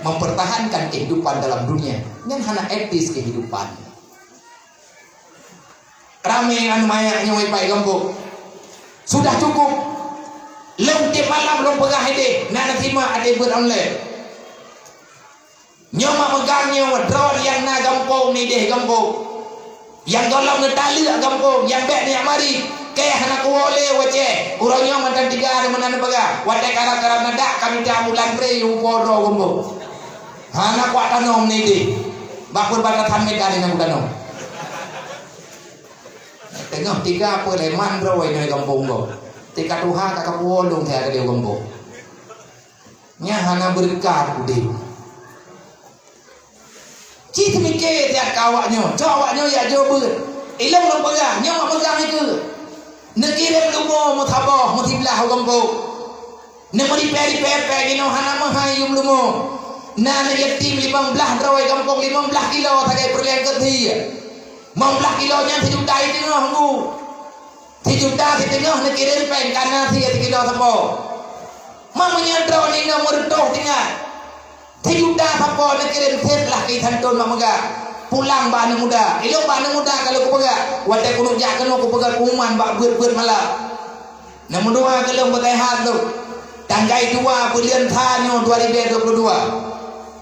mempertahankan kehidupan dalam dunia. Nyan hana etis kehidupan. Ramé aneuk manyak nyoe ipai gampông. Sudah cukup. Lôn tiep malam lôn peugah idéh, na neusimak idéh beuet online. Nyoe mak meugang nyoe droe nyang na gampông nidéh gampông. Nyang gohlom neutaleuek gampông, nyang bèk neujak mari. Kèe hana kuwoe lé wacée. Uroe nyoe mantong tiga di meunan neupeugah. Watée karab-karab nadak kami ta bulan ré upo droe gampông. Hana kuat tanom nidéh. Bak peubatasan medan nyang tanom. Teungoh tiga peuleman droe nyoe gampông gob. Tika tuha ka kapuwoe lôn saya ka di gampông. Nyan hana beureukat udép. Cit teumike tiat keu awaknyoe, cok awaknyoe jak jok beuet. Ilong lôn peugah, nyoe mak peugah nikeue. Neukirém lumo meusaboh meusiblah u gampông. Neumeuripée-ripée péng inoe hana meuhai yum lumo. Na aneuk yatim limong blaih droe gampông limong blaih kilo sagai peureulée keu sie. Limong blaih kilo nyan sijuta i teungoh nggu. Sijuta siteungoh neukirém péng kana sie sikilo sapo. Ma meunyoe droeneuh inong meureutoh tinggai. Sijuta sapo neukirém seb lah keu santon mak meugah. Pulang bak aneuk muda. Ilong bak aneuk muda ka lheueh kupeugah. Watée keuneuk jak keunoe kupeugah pengumuman bak beuet-beuet malam. Nomor dua keu lôn beuteuhat lôn. Tanggai dua buleuen sa nyoe dua ribèe dua puluh dua.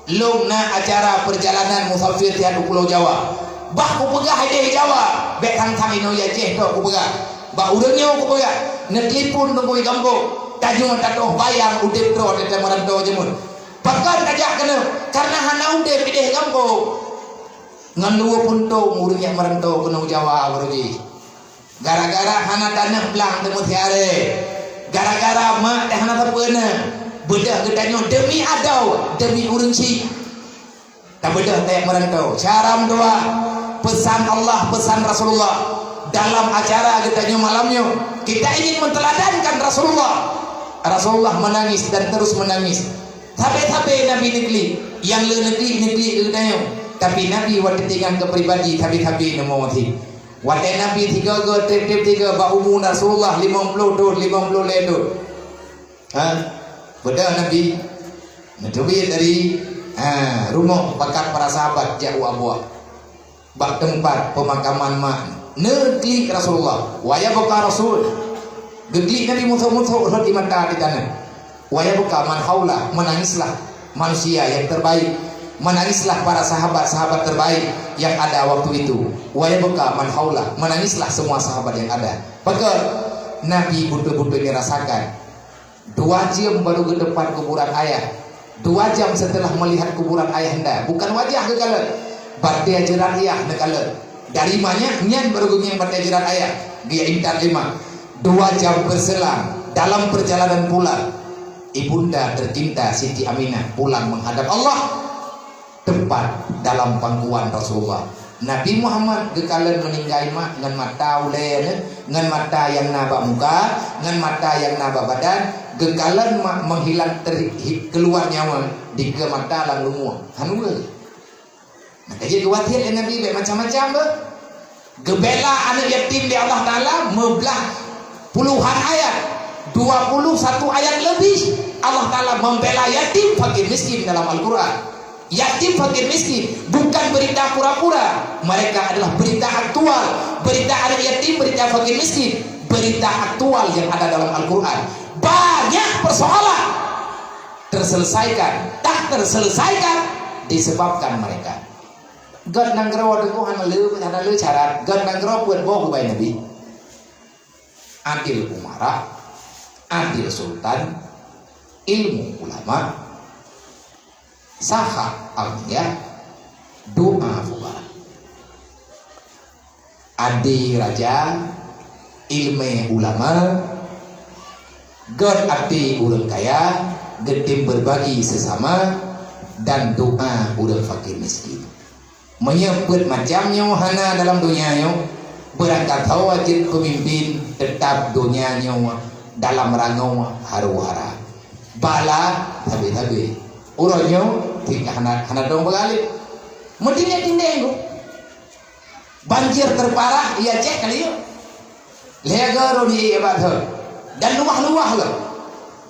Lôn na acara peurjalanan musafir siat u Pulo Jawa. Bah kupeugah idéh Jawa, bèk sang-sang inoe i Aceh tok kupeugah. Bak ureueng nyoe kupeugah, neutelepon teungku i gampông, tanyoe tatoh bayang udép droe teuh meuranto jameun. Pakon tajak keunoe, kareuna hana udép idéh gampông. Ngon luweue puntông ureueng nyang meuranto keunoe u Jawa baroe jih. Gara-gara hana taneuh blang teumeusiaré. Gara-gara mak teuh hana sapeue na. Beudôh geutanyoe demi adoe, demi ureueng chik. Tabeudôh tajak meuranto. Cara meudoa, peusan Allah, peusan Rasulullah. Dalam acara geutanyoe malam nyoe, kita ingin menteladankan Rasulullah. Rasulullah menangis dan terus menangis. Sabe-sabe Nabi neuklik, nyang le neuklik, neuklik geutanyoe. Tapi Nabi watée tingan keu pribadi, sabe-sabe neumoe cit. Watée Nabi sigoe-goe treb-treb sigoe bak umu Rasulullah limong ploh thon, limong ploh lhèe thon. Ha? Beudôh Nabi neuteubiet dari, ha, rumoh pakat para sahabat jak u Abwa. Bak teumpat peumakaman mak neuklik Rasulullah. Wa yabqa Rasul. Geuklik Nabi musoh-musoh rhot di mata di taneuh. Wa yabqa man haula, menangislah manusia yang terbaik. Menangislah para sahabat-sahabat terbaik yang ada waktu itu. Wa yabqa man haula, menangislah semua sahabat yang ada. Pakon Nabi beutôi-beutôi ngerasakan. Dua jam baru geuteumpat kuburan ayah. Dua jam setelah melihat kuburan ayahanda, bukan wajah geukalon, batée jeurat ayah neukalon. Dari mana? Nyan baru geungieng batée jeurat ayah, geuintat lé mak. Dua jam berselang, dalam perjalanan pulang, ibunda tercinta Siti Aminah pulang menghadap Allah. Teumpat dalam pangkuan Rasulullah. Nabi Muhammad geukalon meuninggai mak ngon mata ulée nyan, ngon mata nyang na bak muka, ngon mata nyang na bak badan, geukalon mak meuhilang ter-, hi-, keuluwa nyawa dikeue mata lam lumueng. Hana ureuëng. Maka jih geuwasiet lé Nabi bék macam-macam beuh. Geubela aneuëk yatim lé Allah Taala meublah puluhan ayat, dua puluh satu ayat lebih Allah Taala membela yatim fakir miskin dalam Al-Quran. Yatim fakir miskin bukan berita pura-pura, mereka adalah berita aktual. Berita aneuëk yatim, berita fakir miskin, berita aktual yang ada dalam Al-Quran. Banyak persoalan terselesaikan, tak terselesaikan disebabkan mereka. Gét nanggroe teungku hana le, hana le syarat. Gét nanggroe peuet boh ubak Nabi. Adil umara, adil sultan, ilmu ulama, sakha aghnia, doa fuqara. Adé raja, ileumé ulama, gét até ureuëng kaya, geutem beurbagi seusama, dan doa ureuëng fakir miskin. Meunyoe peuet macam nyoe hana dalam donya nyoe, beurangkat saboh jeuet peumimpin, teutab donya nyoe dalam rangoe haru-hara. Bala sabe-sabe. Uroe nyoe, hana, hana dong beugalek. Meutinggai-tinggai nyoe. Banjir terparah di Aceh kali nyoe. Lhée goe rhot di bak thon. Dan luwah-luwah lom.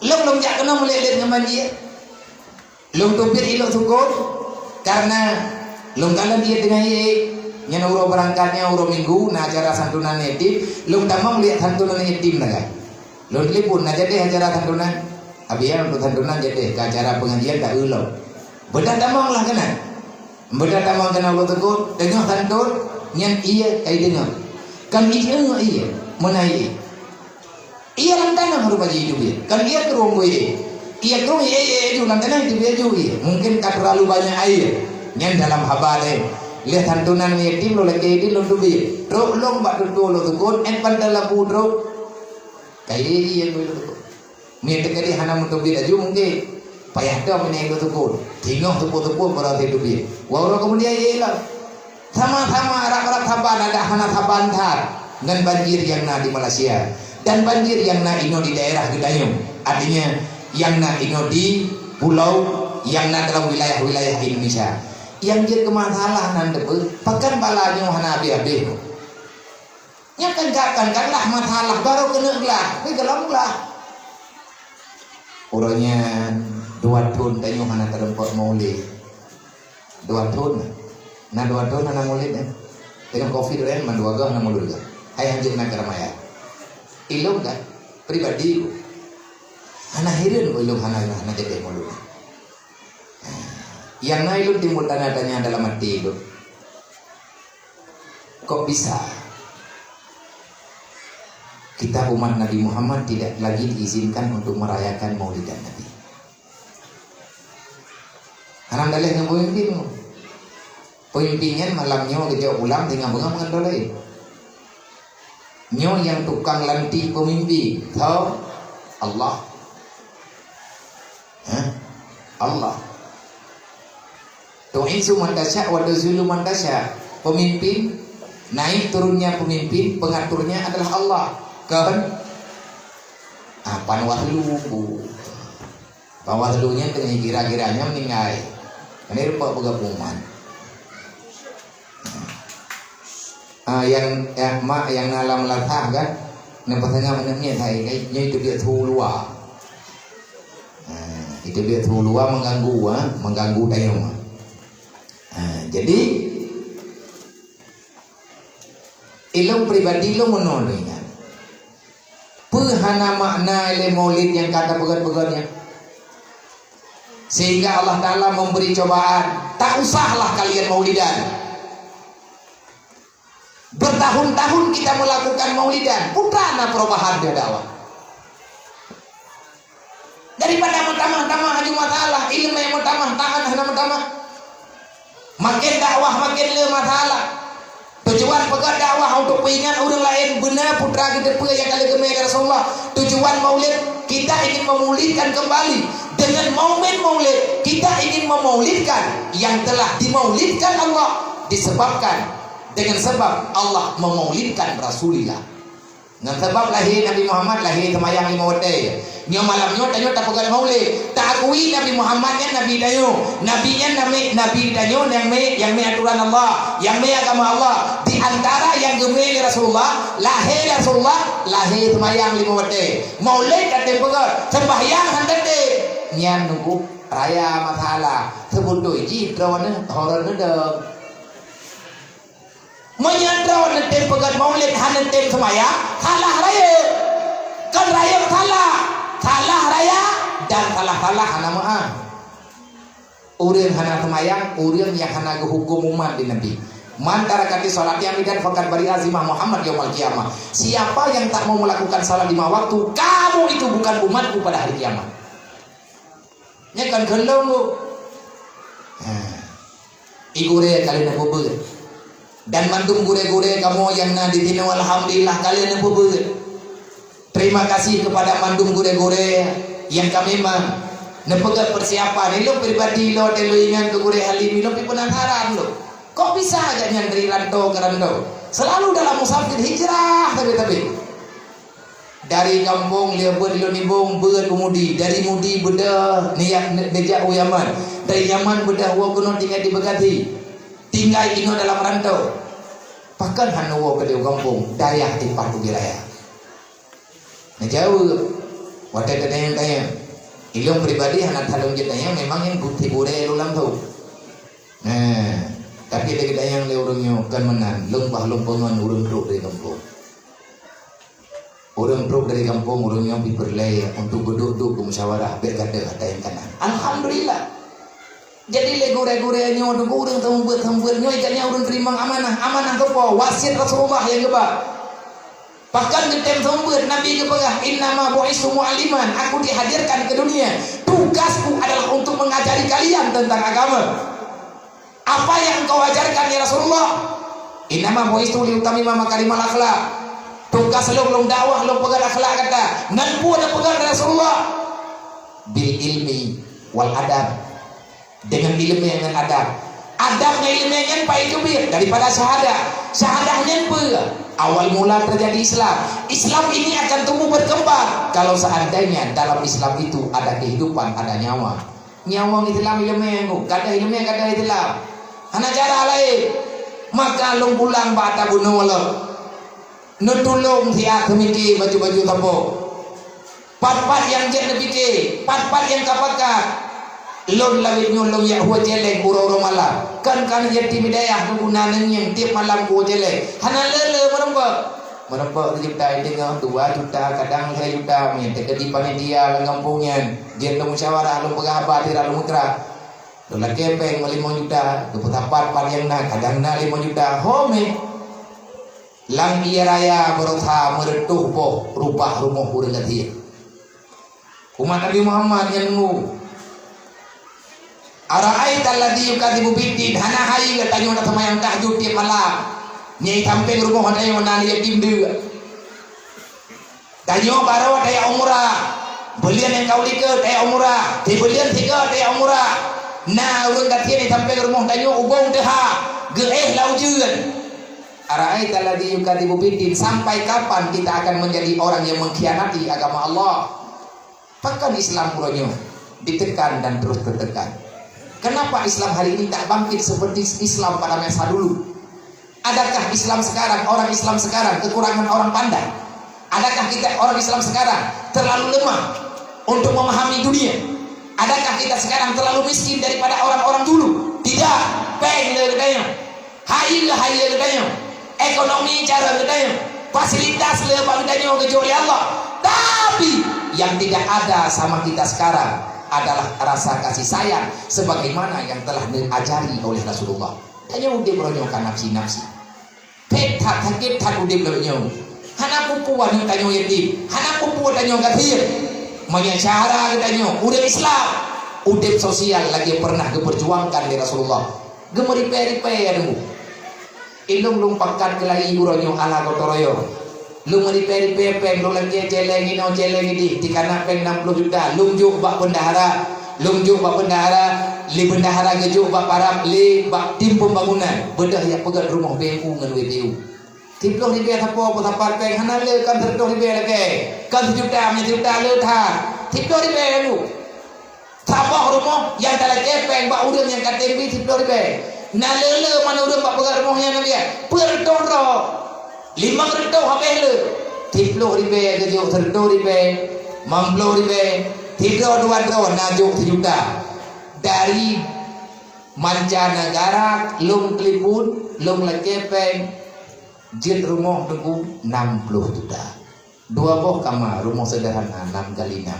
Lôn, lôn jak keunoe meulét-lét ngon banjir. Lôn teubiet ilok sukon, karena lôn kalon ié teungoh ié. Nyan uroe beurangkat nyan uroe Minggu, na acara santunan yatim. Lôn tamong liek santunan yatim lagée. Lôn telepon, na jadeh acara santunan. Abi ya, untuk santunan jadeh, ke acara pengajian tak ulok. Beudang tamong lah keunan. Beudang tamong keunan uroe teukot, teungoh santun, nyan ié kai deungoe. Kan ié, ié, meunan ié. Ié lam tanoh rupa jih idup ié. Kan ié krueng ié. Ié krueng ié, ié, ié, ié, lam tanoh idup ié ju ié. Mungkin ka terlalu banyak air. Nyan dalam haba lé. Lé santunan yatim lo lagée di lôn teubiet. Trok lôn bak tutoe lôn teukot, eh, pan talabu trok. Kai ié, ié, ié, lôn teukot. Mie teukeudi hana meuteubiet laju mungken. Payah tom meunan lôn teupeu. Singoh teupeu-teupeu baru lheueh teubiet. Dua uroe keumudian ié lom. Sama-sama rab-rab saban adak hana saban that ngon banjir nyang na di Malaysia dan banjir nyang na inoe di daerah geutanyoe. Artinya, nyang na inoe di pulau nyang na dalam wilayah-wilayah Indonesia. Nyang jeuet keu masalah nan teupeu, pakon bala nyoe hana habéh-habéh. Nyan kan, kan, kan lah masalah baru keuneuk glah, tapi golom glah. Uroe nyan dua thon tanyoe hana teurumpok maulid. Dua thon. Na dua thon hana maulid, eh. Tengok covid kan, mandua goh hana maulid kan. Hai hanjeuet na keramaian. Ilong kan, pribadi ku. Hana hireuen ku ilong hana, hana jadi maulid. Yang na ilong timbul tanya-tanya dalam hati ilong. Kok bisa kita umat Nabi Muhammad tidak lagi diizinkan untuk merayakan Maulidan Nabi? Hana daleh ngon pemimpin. Pemimpin nyan malam nyoe geujok pulang tinggai beungoh ngon droe laén. Nyoe nyang tukang lantik pemimpin, tho Allah. Hah? Allah. Tu'izzu man tasya wa tuzillu man tasya. Pemimpin, naik turunnya pemimpin, pengaturnya adalah Allah. Kan? Ah, pan wahlu. Pan wahlu nyan teungoh gira-gira nyan meuninggai. Kan rupa peugah pengumuman. Ah, yang, ya, mak yang na lam lasah kan, na pasangan aneuk miet hai, nyoe itu biasa luar. Ah, itu biasa luar mengganggu, ah, mengganggu dayung. Ah, jadi, ilong pribadi lo meunoe ingat. Peue hana makna lé maulid nyang ka tapeugét-peugét nyan? Sehingga Allah Ta'ala memberi cobaan, "Tak usahlah kalian maulidan." Bertahun-tahun kita melakukan maulidan, putra na perubahan dia dakwah. Daripada meutamah-tamah aju masalah, ileumé meutamah, taat hana meutamah. Makin dakwah, makin le masalah. Tujuan peugah dakwah untuk peuingat ureuëng laén beuna putra geuteupeue nyang ka leugeumé dari Rasulullah. Tujuan maulid, kita ingin memulidkan kembali. Dengan momen maulid, kita ingin memaulidkan yang telah dimaulidkan Allah, disebabkan Dengan sebab Allah memaulidkan Rasulillah. Ngon sabab lahé Nabi Muhammad, lahé seumayang lima watèe. Nyoe malam nyoe tanyoe tapeugöt maulid. Taakui Nabi Muhammad nyan nabi tanyoe. Nabi nyan nami, nabi tanyoe nyang mé, nyang mé aturan Allah, nyang mé agama Allah. Di antara nyang geumé lé Rasulullah, lahé lé Rasulullah, lahé seumayang lima watèe. Maulid tatem peugöt, sembahyang han tatem. Nyan nunggu raya masalah. Seubeutôi jih droeneuh, droeneuh dong. Meunyoe droeneuh tem peugöt maulid hana tem seumayang, salah rayeuk. Kon rayeuk salah, salah raya dan salah-salah hana meu'ah. Ureueng hana seumayang, ureueng nyang hana geuhuköm umat di Nabi. "Man taraka fi sholati amidan faqad bari'a zimmah Muhammad yaumal qiyamah." Siapa yang tak mau melakukan salat lima waktu, kamu itu bukan umatku pada hari kiamat. Nyan kan kheun lôn, Bu. Ha. I gurèe ka lheueh neupeubuet. Dan mandum gurèe-gurèe kamoe nyang na di sinoe, alhamdulillah, ka lheueh neupeubuet. Terima kasih kepada mandum gurèe-gurèe nyang ka memang neupeugöt persiapan. Ilôn pribadi, lôn watèe lôn ingat keu Gurèe Halim, ilôn pih penasaran lôn. Kok bisa gobnyan dari rantau ke rantau? Selalu dalam musafir hijrah, tapi-tapi. Dari gampông lheueh beuet lôn nibong beuet u Mudi, dari Mudi beudôh neujak, ne-, neujak u Yaman, dari Yaman beudôh woe keunoe tinggai di Bekasi, tinggai inoe dalam rantau. Pakon hana woe keudéh u gampông, dayah dipat ubé raya. Neujaweueb, watèe teutanyong-tanyong. Ilôn pribadi hana that lôn jeuet tanyong, memang nyang gurèe lôn langsông. Nah, tapi lagèe tanyong lé ureueng nyoe kon meunan, lôn bah lôn peungon ureueng trok dari gampông. Ureueng trok dari gampông, ureueng nyoe pih peureulèe untuk geuduek-duek geumusyawarah, bèk gadoh ata nyang kana. Alhamdulillah. Jadi lé gurèe-gurèe nyoe, ureueng seumeubeuet-seumeubeuet nyoe, gobnyan ureueng teurimong amanah. Amanah keu po? Wasiet Rasulullah nyang geuba. Bahkan geutem seumeubeuet, Nabi geupeugah, "Innama bu'istu mu'alliman, aku dihadirkan ke dunia. Tugasku adalah untuk mengajari kalian tentang agama." "Apa yang engkau ajarkan, ya Rasulullah?" "Innama bu'istu liutammima makarimal akhlak." Tugas lôn, lôn dakwah, lôn peugöt akhlak gata. Ngon peue neupeugöt, ya Rasulullah? "Bil ilmi wal adab." Dengan ileumèe ngon adab. Adab ngon ileumèe nyan paih teubiet daripada syahadah. Syahadah nyan peue? Awal mula terjadi Islam. Islam ini akan tumbuh berkembang kalau seandainya dalam Islam itu ada kehidupan, ada nyawa. Nyawöng Islam ileumèe nyoe, gadoh ileumèe gadoh Islam. Hana cara laén. Maka lôn pulang bak ata bunoe lom. Neutulông siat seumike baju-baju sapo. Pat-pat nyang jeuet neupike, pat-pat nyang ka pakat. Lôn lawét nyoe lôn jak hue cèlèng uroe-uroe malam. Kan ka neujadi midayah geugunan ngieng tiep malam hue cèlèng. Hana le-le meurumpok. Meurumpok sijuta, i teungoh dua juta, kadang lhèe juta, meunyo teukeudi panitia lam gampông nyan. Jeuet lôn musyawarah, lôn peugah haba sira lôn meutra. Lôn lakèe pèng limong juta, geupeusapat pat nyang na, kadang na limong juta. Ho mè. Lam ie raya baroesa meureutoh boh rubah rumoh ureueng gasien. Umat Nabi Muhammad nyang nunggu. Ara'aital ladzi yukadzibu biddin, hana hai geutanyoe na seumayang tahajud tiep malam. Nyang i sampéng rumoh tanyoe na yatim deuek. Tanyoe baroe tajak umrah. Buleuen nyang ka u likôt tajak umrah. Sibuleuen sigoe tajak umrah. Na ureueng gasien i sampéng rumoh tanyoe ubông teuha. Geuéh lam ujeuen. Ara'aital ladzi yukadzibu biddin, sampai kapan kita akan menjadi orang yang mengkhianati agama Allah? Pakon Islam uroe nyoe ditekan dan terus tertekan? Kenapa Islam hari ini tak bangkit seperti Islam pada masa dulu? Adakah Islam sekarang, orang Islam sekarang kekurangan orang pandai? Adakah kita orang Islam sekarang terlalu lemah untuk memahami dunia? Adakah kita sekarang terlalu miskin daripada orang-orang dulu? Tidak. Péng le geutanyoe. Hai le hai geutanyoe. Ekonomi cara geutanyoe. Fasilitas le bak geutanyoe geujok lé Allah. Tapi yang tidak ada sama kita sekarang adalah rasa kasih sayang sebagaimana yang telah diajari oleh Rasulullah. Tanyoe udép uroe nyoe ka nafsi-nafsi. Phet that, sakét that udép lagèe nyoe. Hana peue-peue aneuk tanyoe yatim, hana peue-peue tanyoe gasien. Meunyo cara geutanyoe udép Islam, udép sosial lagèe pernah geuperjuangkan lé Rasulullah. Geumeuripèe-ripèe aneuk. Ilôn lôn pakat keulayi uroe nyoe ala gotong royong. Lôn meuripèe-ripèe péng, lôn lakèe cèlèng inoe cèlèng idéh, dikanak péng enam puluh juta, lôn jok bak bendahara, lôn jok bak bendahara, Lé bendahara geujok bak parab, lé bak tim pembangunan, beudôh jak peugöt rumoh B M U ngon W P U. Siplôh ribèe sapo peusapat péng, hana le, kon sireutôh ribèe lagèe, kon sijuta, meunyoe sijuta le that. Siplôh ribèe lalu. Saboh rumoh nyang talakèe péng bak ureueng nyang ka tem bi siplôh ribèe. Na le-le man ureueng bak peugöt rumoh nyan, na biet. Peuet reutôh droe. Limong reutôh habéh le. Siplôh ribèe geujok, sireutôh ribèe, limong plôh ribèe, sidroe dua droe na jok sijuta. Dari mancanegara lôn telepon, lôn lakèe péng, jeuet rumoh Teungku, nam plôh juta. Dua boh kama, rumoh seudeurhana, nam kali nam.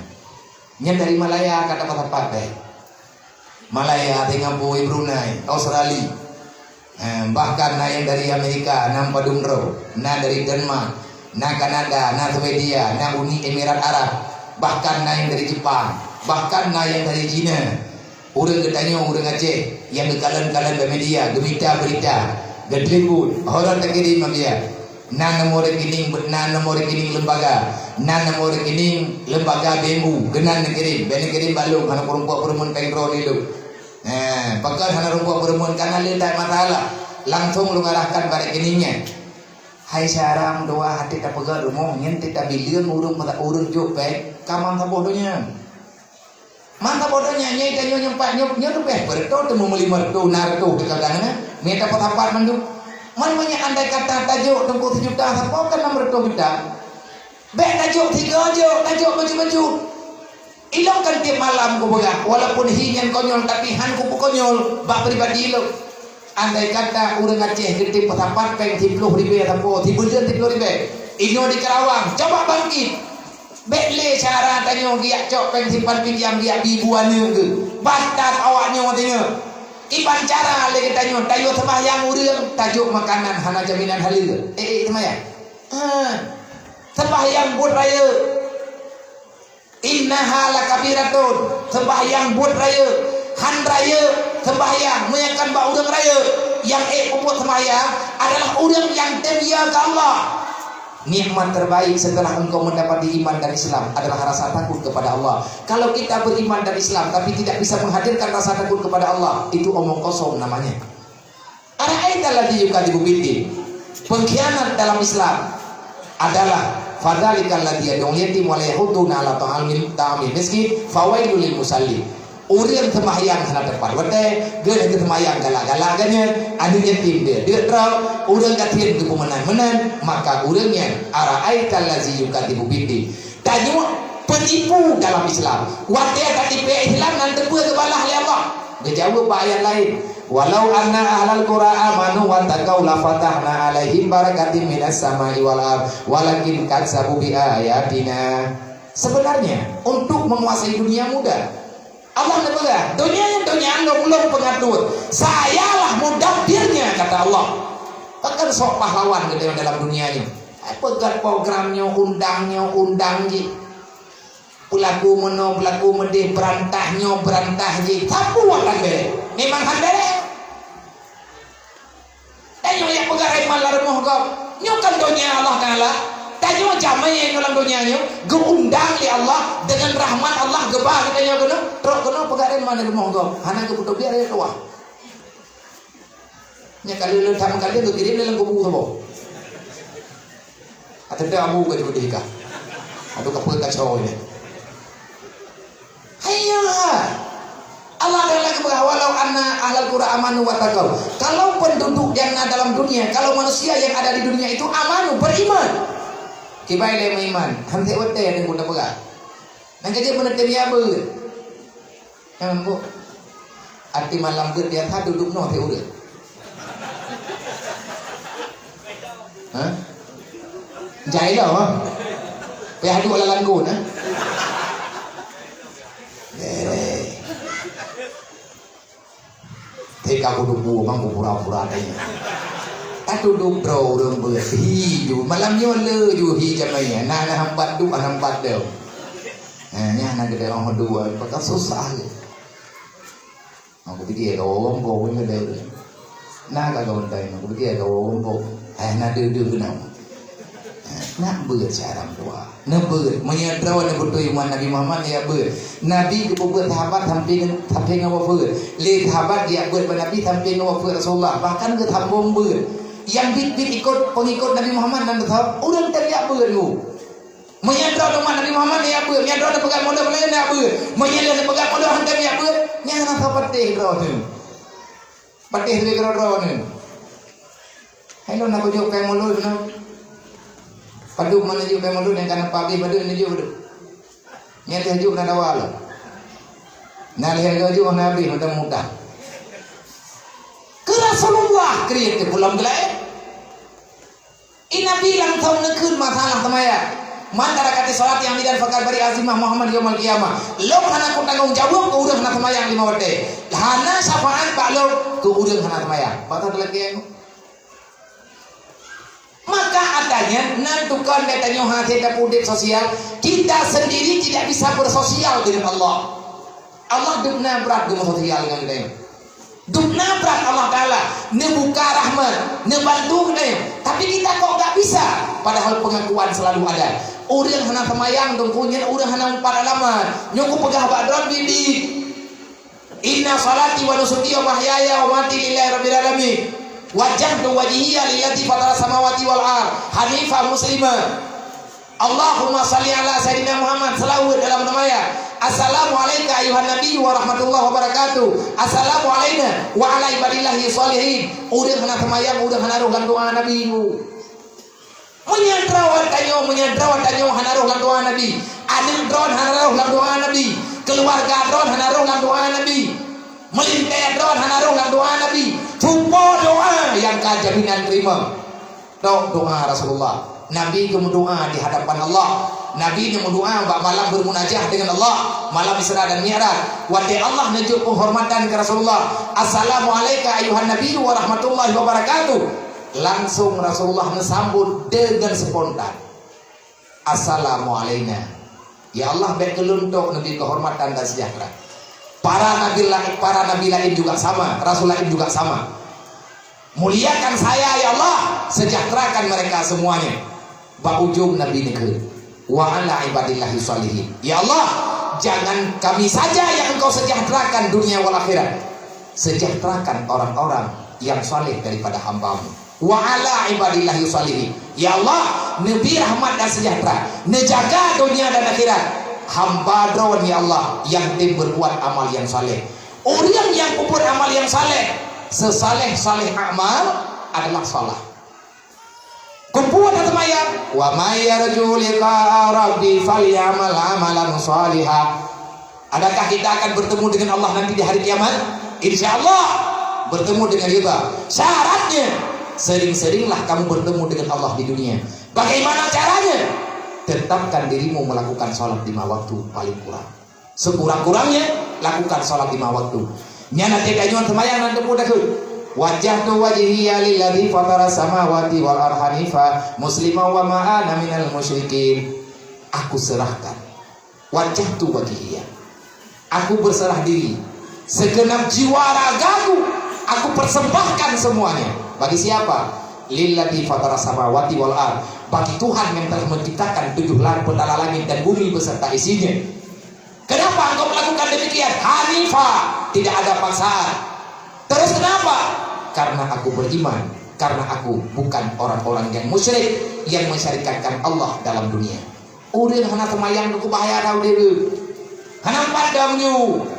Nyan dari Malaya ka dapat-dapat deh. Malaya, Singapura, Brunei, Australia. Eh, bahkan na nyang dari Amerika, nam padum droe, na dari Denmark, na Kanada, na Swedia, na Uni Emirat Arab, bahkan na nyang dari Jepang, bahkan na nyang dari China. Ureueng geutanyoe, ureueng Aceh nyang geukalon-kalon bak media, geumita beurita, geutelepon, ho lôn takirém bak media. Na nomor rekening, na nomor rekening lembaga, na nomor rekening lembaga B M U, keunan neukirém, bèk neukirém bak lôn, hana peurumpok peureumeun péng droeneuh lôn. Eh, pakon hana rumpok peureumeun, kana le that masalah. Langsong lôn arahkan bak rekening nyan. Hai syara meutuwah, até tapeugöt rumoh, nyan teuka bileueng ureueng, ureueng jok péng, ka man saboh donya. Man saboh donya, nyoe tanyoe nyoe pat, nyoe, nyoe leubeh peureutôh, teuma meulima reutôh, na reutôh teuka tangan, eh. Mita peusapat mandum. Man meunyoe andai kata tajok teungku sijuta, sapo ka nam reutôh juta. Bèk tajok sigoe jok, tajok bacut-bacut. Ilôn kan tiep malam kupeugah, walaupun hi nyan konyol, tapi han kupeukonyol bak pribadi lôn. Andai kata ureueng Aceh geutem peusapat péng siplôh ribèe sapo, sibuleuen siplôh ribèe. Inoe di Karawang, coba bangkit. Bèk lé syara tanyoe geujak cok péng simpan pinjam, geujak bi bu aneuk geuh. Batat awak nyoe tanyoe. Kiban cara lé geutanyoe, tayue seumayang ureueng, tajok makanan hana jaminan haleue. Eh, eh, seumayang. Ha. Seumayang buet rayeuk. Innaha lakabiratun, seumbahyang buet rayeuk, han rayeuk seumbahyang, meunyoe kon bak ureueng rayeuk. Nyang ék peubuet seumbahyang adalah ureueng nyang tem ya keu Allah. Nikmat terbaik setelah engkau mendapati iman dan Islam adalah rasa takut kepada Allah. Kalau kita beriman dan Islam tapi tidak bisa menghadirkan rasa takut kepada Allah, itu omong kosong namanya. Ara'aital ladzi yukadzibu biddin. Pengkhianat dalam Islam adalah fadzalikal ladzi yad'ul yatim wa la yahuddu 'ala ta'amil, ta'amil miskin, fawailul lil musallin. Ureueng seumahyang hana teumpat watèe, geuh seumahyang galak-galak geuh nyan, aneuk yatim deuek-deuek droe, ureueng gasien geupeumeunan-meunan, maka ureueng nyan ara'aital ladzi yukadzibu biddin. Tanyoe peunipu dalam Islam. Watèe tatipèe Islam nyan teupeue geubalah lé Allah. Geujaweueb bak ayat laén, "Walau anna ahlal qura amanu wattaqau lafatahna 'alaihim barakatim minas sama'i wal ardh, walakin kadzabu biayatina." Sebenarnya, untuk menguasai dunia mudah. Allah neupeugah, "Donya nyan donya lôn, lôn peungatur. Sayalah mudabbirnya," kata Allah. Pakon sok pahlawan geutanyoe dalam dunia nyoe. Peugöt program nyoe, undang nyoe, undang jih. Peulaku meunoe, peulaku meudéh, beurantah nyoe, beurantah jih. Sapeue akan bèrèh? Memang han bèrèh. Tanyoe nyang peugah iman lam rumoh gob. Nyoe kan donya Allah Taala. Tanyoe jamé nyoe lam donya nyoe, geuundang lé Allah, deungon rahmat Allah geuba geutanyoe keunoe, trok keunoe peugah iman lam rumoh gob. Hana geupeutobiet lé Allah. Nyan ka lheueh that meukaleueng geukirém lé lam kubu saboh. Ateueh abu ka jeuet deh ka. Aduh, ka peue kacau nyan. Hai ya. Allah Taala geupeugah, "Walau anna ahlal qura amanu wattaqau." Kalau penduduk yang na dalam dunia, kalau manusia yang ada di dunia itu amanu, beriman. Kiban lé meuiman, han sép watèe nyan guna peugah. Nyan ka jeuet meuneutém ya beuet. Nyan, Bu. Até malam beuet biasa dudoe noe sép ureueng. Ha? Jai dah, ha? Payah duek lam langgon, ha? Eh. Teuka kuduek bu, mang kupura-pura tanya. Ka dudoe droe ureueng beuet. Hi ju. Malam nyoe le ju hi jamé. Na, na hambat duek, na hambat deuh. Ha, nyan na geudeh orang dua. Pakon susah lé. Aku pikir kau orang kau pun ada. Nah, kagak mentai, aku pikir kau orang kau. Eh, na deuh-deuh keunan. Eh, Nak beuet cara meutuha. Neubeuet. Meunyoe droe neubeutôi umat Nabi Muhammad, neujak beuet. Nabi geupeubuet sahabat sampai ngon, sampai ngon wafeuet. Lé sahabat jijak beuet bak Nabi sampai ngon wafeuet Rasulullah. Bahkan geusambong beuet. Nyang biet-biet ikot, peungikot Nabi Muhammad nan teusahob, ureueng tan jak beuet nyoe. Meunyoe droe umat Nabi Muhammad, neujak beuet. Meunyoe droe neupeugah molod, neujak beuet. Meunyoe lé neupeugah molod, han neujak beuet. Nyan hana sapeue droe teuh. Patéh lé keudroe-droe nyoe. Hai lôn, na kujok keu mulod nyoe. Padub mana jok keu mulod nyang ka na pabéh, padub na jok, padub. Nyan lheueh jok na dawa lom. Na lheueh jok na abéh, mantong mudah. Keu Rasulullah kriet teuh pulang geulai. Nabi langsung neukheun masalah seumayang. "Man taraka sholatan 'amidan faqad bari'a zimmahu Muhammad yaumal qiyamah." Lôn hana kutanggong jaweueb keu ureueng hana seumayang lima watèe. Hana syafaat bak lôn keu ureueng hana seumayang. Bak that lagèe nyoe. Maka adanya nan tukang gata nyoe hase tapeuudép sosial, kita sendiri tidak bisa bersosial dengan Allah. Allah dubna brat geumeusosial ngon geutanyoe. Dubna brat Allah Taala neubuka rahmat, neubantu geutanyoe. Tapi kita kok gak bisa, padahal pengakuan selalu ada. Ureueng hana seumayang, teungku, nyan ureueng hana meupat alamat. Nyoe kupeugah bak droe biet-biet. Inna sholati wa nusuki wa mahyaya wa mamati lillahi rabbil alamin. Wajjahtu wajhiya lilladzi fatara samawati wal ard hanifan muslima. Allahumma shalli ala Sayyidina Muhammad, seulaweuet dalam seumayang. Assalamu alaika ayyuhan nabiyyu wa rahmatullahi wa barakatuh. Assalamu alaina wa ala ibadillahi shalihin. Ureueng hana seumayang, ureueng hana rhoh lam doa Nabi nyoe. Meunyoe droe tanyoe, meunyoe droe tanyoe hana rhoh lam doa Nabi. Aneuk droe hana rhoh lam doa Nabi. Keuluwarga droe hana rhoh lam doa Nabi. Meulintèe droe hana rhoh lam doa Nabi. Cuba doa nyang ka jaminan teurimong. Tok doa Rasulullah. Nabi geumeudoa di hadapan Allah. Nabi geumeudoa bak malam bermunajah dengan Allah, malam Isra dan Mi'raj. Watèe Allah neujok penghormatan keu Rasulullah, "Assalamu alaika ayyuhan nabiyyu wa rahmatullahi wa barakatuh." Langsung Rasulullah neusambot dengan spontan, "Assalamu alaina." Ya Allah, bèk keu lôn tok neubri keuhormatan dan seujahteura. Para nabi laén, para nabi laén juga sama, rasul laén juga sama. Muliakan saya, ya Allah, sejahterakan mereka semuanya. Bak ujong Nabi neukheun, "Wa ala ibadillahi shalihin." Ya Allah, jangan kami saja yang Engkau sejahterakan dunia wal akhirat. Sejahterakan orang-orang yang saleh daripada hamba-Mu. "Wa ala ibadillahi shalihin." Ya Allah, neubri rahmat dan sejahtera, neujaga dunia dan akhirat hamba Droe, ya Allah, nyang tem berbuat amal nyang saleh. Ureueng nyang peubuet amal nyang saleh, sesaleh-saleh amal adalah shalah. Keupeue na seumayang? "Wa may yarju liqa'a rabbi falyamal amalan shaliha." Adakah kita akan bertemu dengan Allah nanti di hari kiamat? Insya Allah, bertemu dengan ridha. Syaratnya, sering-seringlah kamu bertemu dengan Allah di dunia. Bagaimana caranya? Tetapkan dirimu melakukan salat lima waktu paling kurang. Sekurang-kurangnya, lakukan salat lima waktu. Nyan até tanyoe seumayang nan teupeu takheun, "Wajjahtu wajhiya lilladzi fatara samawati wal arda hanifa muslima wa ma ana minal musyrikin." Aku serahkan. "Wajjahtu wajhiya." Aku berserah diri. Segenap jiwa ragaku, aku persembahkan semuanya. Bagi siapa? "Lilladzi fatara samawati wal ard." Bagi Tuhan yang telah menciptakan tujuh la-, petala langit dan bumi beserta isinya. Kenapa engkau melakukan demikian? Hanifa, tidak ada paksaan. Terus kenapa? Karena aku beriman, karena aku bukan orang-orang yang musyrik, yang mensyarikatkan Allah dalam dunia. Ureueng hana seumayang tu bahaya dah udeb. Hana empat dah meunyoe.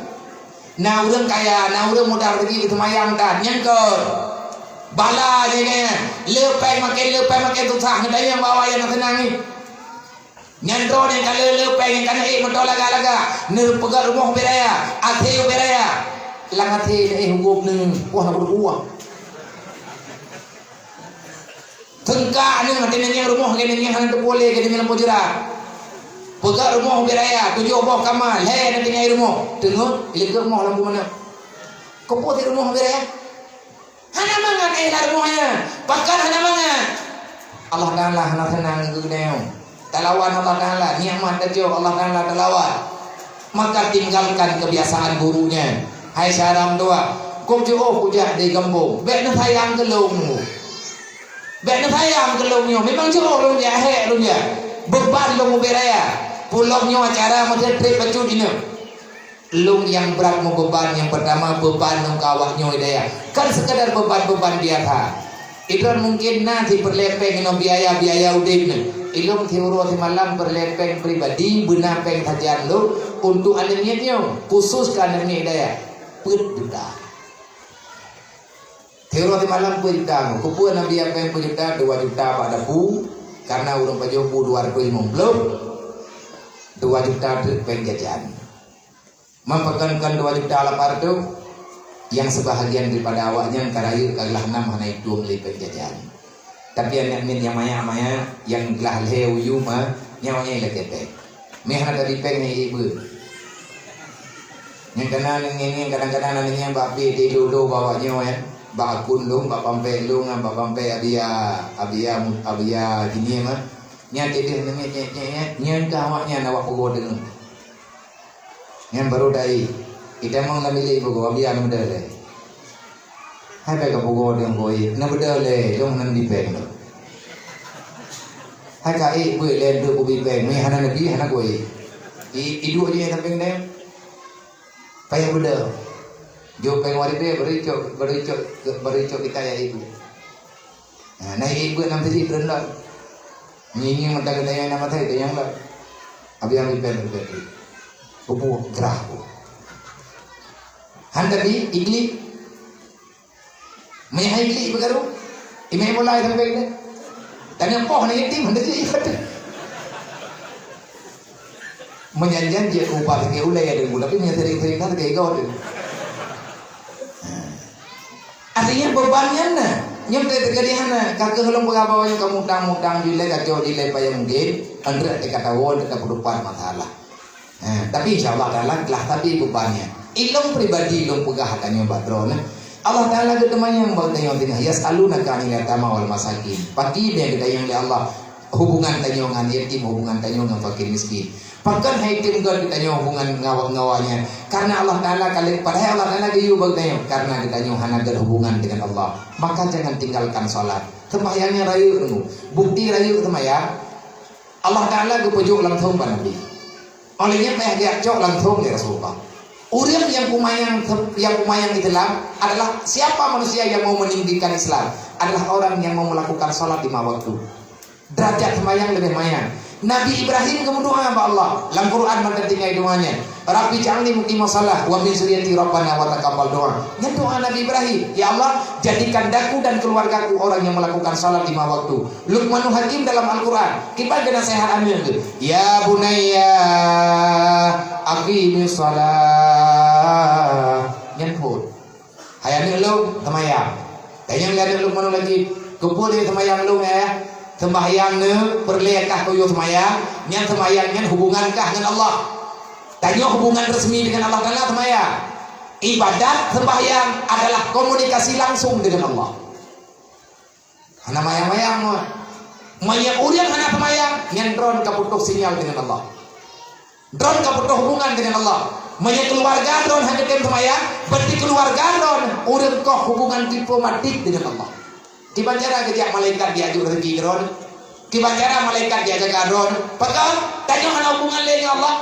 Na ureueng kaya, na ureueng mudah rezeki seumayang dah, nyang keu bala je nyan. Leupah makin, leupah makin susah, ngeudayang bawa yang senang ni. Nyan droe nyang ka le-, leupah nyang ka neuék meutoe lagak-lagak, neupeugah rumoh ubé raya, até ubé raya. Lam até neuék huköm neu, wah, na kuduek wah. Teungka neu, até neu nyang rumoh, até neu nyang hana teupuléh, até neu nyang lampu jeurat. Peugah rumoh ubé raya, tujoh boh kama, lhèe na tinggai rumoh. Teungeut, ileukeue moh lampu manö. Keupeue rumoh ubé raya? Hana mangat, eh, lam rumoh nyan. Pakon hana mangat? Allah Taala hana seunang keu geutanyoe. Talawan Allah Taala, nikmat tacok Allah Taala talawan. Maka tinggalkan kebiasaan buruk nyan. Hai syedara meutuah, kujak, oh, kujak di gampông. Bèk neusayang keu lôn. Bèk neusayang keu lôn nyoe. Memang jroh lôn jak, hék lôn jak. Beuban lôn ubé raya. Peue lom nyoe acara meuteutret bacut inong. Lôn nyang brat meubeuban, nyang peurtama beuban lôn keu awak nyoe hidayah. Kon seukadar beuban-beuban biasa. Idroe mungken na sipeureulèe pèng inoe biaya-biaya udép nyoe. Ilôn siuroe simalam peureulèe pèng pribadi, beuna pèng sajan lôn untuk aneuk miet nyoe, khusus keu aneuk miet hidayah. Peuet juta. Siuroe simalam peuet juta nyoe. Keupeue Nabi pèng peuet juta, dua juta bak dapu, karena ureueng pajoh bu dua ratus lima puluh, dua juta teuk pèng jajan. Meupakonkan dua juta lapan ratus, nyang seubahagian daripada awaknyan ka rayeuk ka glah nam hana itueng lé pèng jajan. Tapi aneuk miet nyang maya-maya, nyang glah lhèe uju ma, nyan awaknyan ilakèe pèng. Meuhana tadi pèng nyang ié beuet. Nyang kana ngieng-ngieng kadang-kadang na ngieng bak pih di lulu bak awaknyoe, eh. Bak akun lôn, bak pampék lôn, bak pampék Abia, Abia, Abia Jinie mah. Nyan teuh nyan, nyan, nyan, nyan, nyan ka awaknyan awak peugoe deungon. Nyan barô dai. Itamong lam bilék peugoe, Abia neubeudôh lé. Hai bèk ka peugoe deungon goe, neubeudôh lé, lôn hana neubi pèng lôn. Hai ka ék beuet lé deuek kubi pèng, meuhana neubi, hana goe. I, iduek jih sampéng deh. Payah beudôh. Jok pèng waréh deh, bari cok, bari cok, bari cok kita ya ibu. Ha, na ék beuet nam teuji treun lom. Ngieng-ngieng mata geutanyoe na mata geutanyoe lom. Abi ambil pèng beuet. Bubu gerah bu. Han tapi iklik. Meuhai klik beugaru. Imé mulai sampai kena. Tanya poh ni yatim, hana jeuet ikot. Meunyan-nyan jeuet ubah sikét ulèe ya deungon, tapi meunyan sering-sering kan sikét ikot. Artinya beban nyan na. Nyan teuh teujadi hana. Ka keuh lôn peugah bahwa nyoe kamoe utang-utang jilai, kacok jilai payah mungkin. Andrek teuka tawon, teuka peudupat masalah. Ha, tapi insya Allah Taala glah sabe beban nyan. Ilôn pribadi lôn peugah tanyoe bak droeneuh. Allah Taala geuteumanyong bak tanyoe singoh, "Yas'alunaka 'anil yatama wal masakin." Pakri geutanyoe lé Allah hubungan tanyoe ngon yatim, hubungan tanyoe ngon fakir miskin. Pakon hai tem geutanyoe hubungan ngawa-ngawa nyan? Karena Allah Taala ka lé, padahai Allah Taala geuyue bak tanyoe, karena geutanyoe hana geuhubungan dengan Allah. Maka jangan tinggalkan salat. Sembahyang nyan rayeuk deungon. Bukti rayeuk sembahyang. Allah Taala geupeujok langsong bak Nabi. Oleh nyan payah geujak cok langsong lé Rasulullah. Ureueng nyang kumayang, nyang kumayang Islam adalah siapa manusia yang mau meninggikan Islam? Adalah orang yang mau melakukan salat lima waktu. Derajat sembahyang leubeh manyang. Nabi Ibrahim geumeudoa bak Allah. Lam Quran mantong tinggai doa nyan. "Rabbi ja'alni muqimas shalah wa min dzurriyyati rabbana wa taqabbal du'a." Nyan doa Nabi Ibrahim, "Ya Allah, jadikan daku dan keluargaku orang yang melakukan salat lima waktu." Luqmanul Hakim dalam Al-Quran, kiban geunasehat aneuk geuh, "Ya bunayya aqimis shalah." Nyan phon. Hai aneuk lôn, seumayang. Tanyong lé aneuk Luqmanul Hakim, "Keupeue lé seumayang lôn, Ayah?" Sembahyang nyoe peureulèe kah kuyue seumayang, nyan seumayang nyan hubungan kah ngon Allah. Tanyoe hubungan resmi dengan Allah Taala seumayang. Ibadat sembahyang adalah komunikasi langsung dengan Allah. Hana mayang-mayang, meunyoe ureueng hana seumayang, nyan droen ka putôh sinyal dengan Allah. Droen ka putôh hubungan dengan Allah. Meunyoe keuluwarga droen hana tem seumayang, berarti keuluwarga droen ureueng koh hubungan diplomatik dengan Allah. Kiban cara geujak malaikat jiajok rezeki droen? Kiban cara malaikat jijaga droen? Pakon? Tanyoe hana hubungan lé ngon Allah.